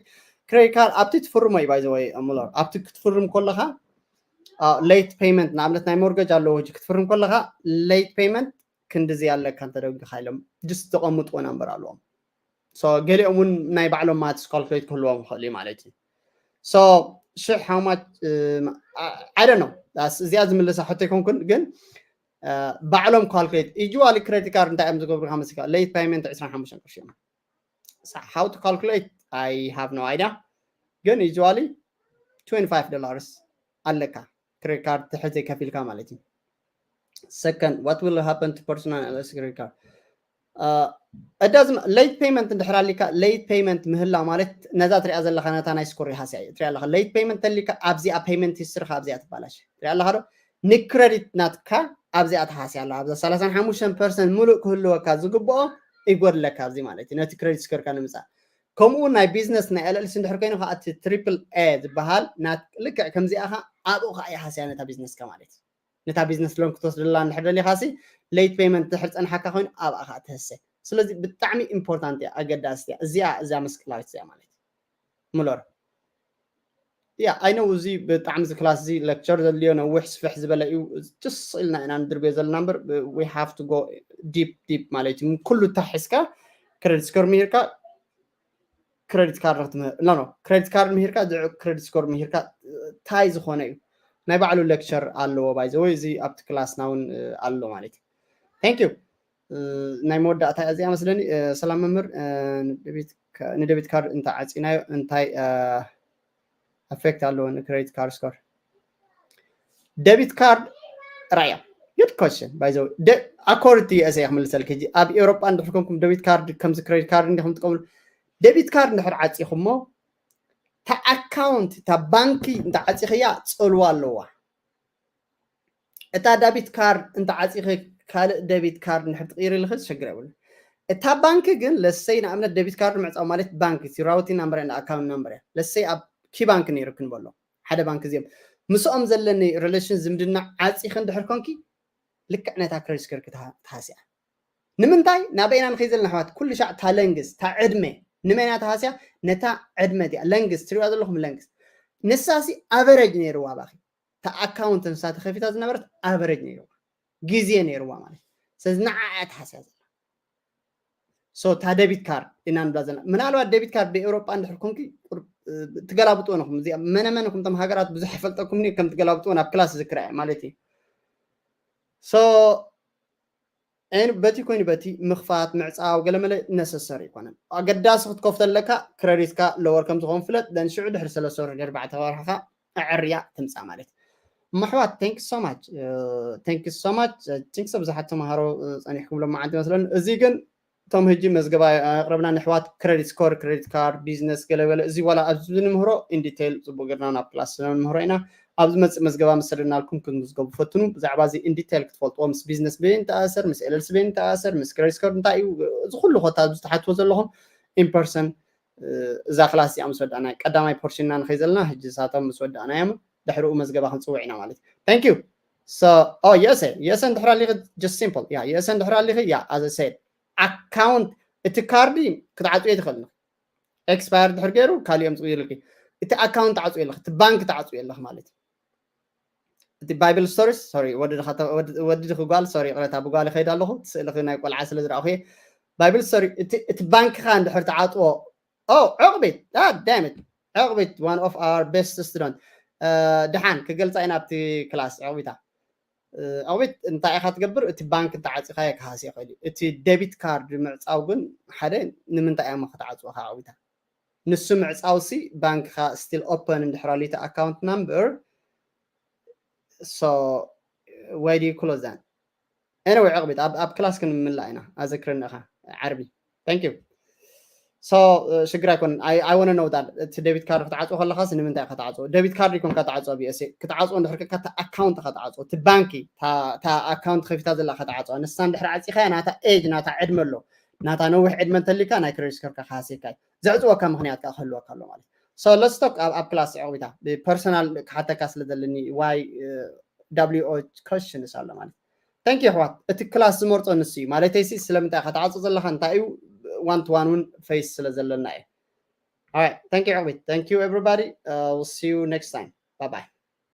credit card ኣብቲ ትፍርሞ እዩ? By the way ምሎር ኣብቲ ክትፍርም ከለኻ late payment ንኣብነት ናይ mortgage ኣለዎ ሕጂ ክትፍርም ከለኻ late payment ክንድዚ ኣለካ እንተደንግኻ ኢሎም just ዘቐምጥዎ number ኣለዎም። So ገሊኦም እውን ናይ ባዕሎም maths calculate ክህልዎም ይኽእል እዩ ማለት እዩ። So ሽሕ how much I don't know እዚኣ ዝምልሳ ሕቶ ኣይኮንኩን፣ ግን ባዕሎም calculate usually credit card እንታይ እዮም ዝገብሩ ካብ መስካ late payment ዕስራን ሓሙሽተን ቅርሺ እዮም። How to calculate I have no idea፣ ግን usually twenty five dollars ኣለካ credit card ትሕት ዘይከፊልካ ማለት እዩ። Second, what will happen to personal L L C credit card? It doesn't late payment እንድሕር ኣሊካ late payment ምህላ ማለት ነዛ ትሪኣ ዘለካ ነታ ናይ ስኮር ይሃስያ እዩ ትሪኣ ኣለካ። Late payment ተሊካ ኣብዚኣ payment history ካ ኣብዚኣ ትባላሽ ትሪኣ ኣለካ ዶ? ንክረዲት ናትካ ኣብዚኣ ትሃስያ ኣላ። ኣብዛ ሰላሳን ሓሙሽተን ፐርሰንት ሙሉእ ክህልወካ ዝግብኦ ይጎድለካ ኣብዚ ማለት እዩ። ነቲ credit score ካ ንምጻእ ከምኡ ናይ ቢዝነስ ናይ L L C እንድሕር ኮይኑ ከዓ እቲ triple A ዝበሃል ልክዕ ከምዚኣ ካ ኣብኡ ከዓ ይሃስያ ነታ ቢዝነስ ካ ማለት እዩ። ነታ ቢዝነስ ሎን ክትወስደላ እንድሕር ደሊኻ ሲ late payment ድሕር ፀንሓካ ኮይኑ ኣብኣ ከዓ ትህሰ። ስለዚ ብጣዕሚ important እያ፣ ኣገዳስቲ እያ እዚኣ እዚኣ መስክላዊት እዚኣ ማለት ሙለር። Yeah, I know እዚ ብጣዕሚ እዚ ክላስ እዚ lecture ዘድልዮ ነዊሕ ስፍሕ ዝበለ እዩ። ጭስ ኢልና ኢና ንድርብዮ ዘለና እምበር we have to go deep deep ማለት እዩ። ኩሉ ታሒዝካ credit score ምሂርካ credit card ክትምህር no no credit card ምሂርካ credit score ምሂርካ ታይ ዝኾነ እዩ ናይ ባዕሉ lecture ኣለዎ። By the way እዚ ኣብቲ ክላስና እውን ኣሎ ማለት እዩ። Thank you። ናይ መወዳእታ እዚኣ መስለኒ። ሰላም መምህር፣ ን debit card እንተ ዓፂናዮ እንታይ effect ኣለዎ ን credit card score? Debit card ራያ good question by the way according to USA ክምልሰልክ ሕጂ ኣብ ኤውሮጳ እንድሕር ኮንኩም debit card ከምዚ credit card እንዲኹም ትጥቀምሉ debit card እንድሕር ዓፂኹሞ እታ ኣካውንት እታ ባንኪ እንተ ዓፂኽያ ፀልዋ ኣለዋ። እታ debit card እንተ ዓፂኺ ካልእ debit card እንድሕር ትቕይር ኢልኺ ዝሸግር የብሉ። እታ ባንኪ ግን ለሰይ ንኣብነት debit card ምዕፃው ማለት ባንኪ እቲ routing number and account number እያ። ለሰይ ኣብ ኪ ባንክ ነይሩ ክንበሎ ሓደ ባንክ እዚኦም ምስኦም ዘለኒ relation ዝምድና ዓፂኺ እንድሕር ኮንኪ ልክዕ ነታ credit score ክትሃስያ ንምንታይ ናበይና ንኸይ ዘለና ኣሕዋት ኩሉ ሻዕ እታ length እታ ዕድመ ንመይና ተሃስያ ነታ ዕድመ እቲኣ length ትሪእዋ ዘለኹም length ንሳሲ average ነይርዋ ባኺ እታ ኣካውንት ንሳ ተኸፊታ ዝነበረት average ነይርዋ ግዜ ነይርዋ ማለት ስለዚ ንዓኣ ተሃስያ ዘላ so እታ debit card ኢና ንብላ ዘለና ምናልባት debit card ብኤውሮጳ እንድሕር ኮንኪ ትገላብጥዎ ንኹም እዚኣ መነመን ኹም ቶም ሃገራት ብዙሕ ይፈልጠኩም ከም ትገላብጥዎ ናብ ክላስ ዝክራ ማለት እዩ so በቲ ኮይኑ በቲ ምኽፋት ምዕፃው ገለመለ necessary ይኮነን ኣገዳሲ ክትከፍቶ ኣለካ credit ካ lower ከም ዝኾን ፍለጥ then ሽዑ ድሕሪ ሰለስተ ወርሒ ድሕሪ ኣርባዕተ ወርሒ ካ ኣዕርያ ትምፃእ ማለት እሞ ኣሕዋት thank you so much thank you so much think so ብዙሓት ተምሃሮ ፀኒሕኩም ሎም መዓልቲ ይመስለኒ እዚ ግን እቶም ሕጂ መዝገባ ኣቕረብና ንሕዋት credit score credit card business ገለገለ እዚ ዋላ ኣብዚ ንምህሮ in detail ፅቡቅ ገርና ናብ ክላስ ስለንምህሮ ኢና ኣብዚ መፅእ መዝገባ መሰደናልኩም ክትምዝገቡ ፈትኑ ብዛዕባ እዚ in detail ክትፈልጥዎ ምስ business በይን ተኣሰር ምስ L L C በይን ተኣሰር ምስ credit score እንታይ እዩ እዚ ኩሉ ኮታ ኣብዚ ትሓትዎ ዘለኹም in person እዛ ክላስ እዚኣ ምስ ወዳእና ቀዳማይ portion ና ንኸይ ዘለና ሕጂ ሳቶም ምስ ወዳእና እዮም ድሕሪኡ መዝገባ ክንፅውዕ ኢና ማለት እዩ thank you so oh USA USA እንድሕር ኣሊኺ just simple yeah USA እንድሕር ኣሊኺ yeah as I said account እቲ ካርዲ ክትዓፅዮ ትኽእል expire ድሕር ገይሩ ካሊኦም ዝቕይርልኪ እቲ ኣካውንት ትዓፅዮ ኣለኽ እቲ ባንክ ትዓፅዮ ኣለኽ ማለት እዩ እቲ Bible stories sorry ወዲ ድኺ ጓል sorry ይቕረታ ብጓል ይኸይድ ኣለኹ ስእልኺ ናይ ቆልዓ ስለ ዝረኣኹ Bible story እቲ ባንክኻ እንድሕር ትዓፅዎ oh ዕቕቢት damn it ዕቕቢት one of our best student ድሓን ክገልፃ ኢና ኣብቲ ክላስ ዕቕቢታ ኣቤት እንታይ ኢኻ ትገብር እቲ ባንክ እንተዓፂኻዮ ክሃስዮ ይኽእል እዩ እቲ debit card ምዕፃው ግን ሓደ ንምንታይ እያሞ ክትዓፅዎ ከዓ ኣቤታ ንሱ ምዕፃው ሲ ባንክኻ still open እንድሕር ኣሉ እቲ account number so Why do you close that? Anyway ዕቕቢት ኣብ ኣብ ክላስ ክንምላ ኢና። ኣዘክረኒ ኢኻ ዓርቢ። Thank you። So ሽግር ኣይኮን። I want to know that እቲ debit card ክትዓጽዎ ከለኻስ ንምንታይ ኢኻ ትዓጽዎ? Debit card ይኮንካ ትዓጽዎ ብኤስኤ ክትዓጽዎ እንድሕር ከካ እቲ ኣካውንት ኢኻ ትዓጽዎ። እቲ ባንኪ እታ ኣካውንት ከፊታ ዘላ ኢኻ ትዓጽዋ። ንሳ እንድሕር ዓጺኻያ ናታ age ናታ ዕድመ ኣሎ። ናታ ነዊሕ ዕድመ እንተሊካ ናይ credit card ካ ክሃስየካ እዩ። ዘዕጽወካ ምኽንያት ከኣ ክህልወካ ኣሎ ማለት። So let's talk ኣብ ክላስ ዕቕቢታ ብፐርሰናል ክሓተካ ስለ ዘለኒ why W O questions ኣሎ ማለት። Thank you ኣሕዋት። እቲ ክላስ ዝመርጾ ንሱ እዩ ማለተይ ሲ ስለምንታይ ኢኻ ትዓጽዎ ዘለኻ እንታይ እዩ one to one እውን face ስለ ዘለና እዩ። All right, thank you ዕቕቢት። Thank you everybody. We'll see you next time. Bye bye.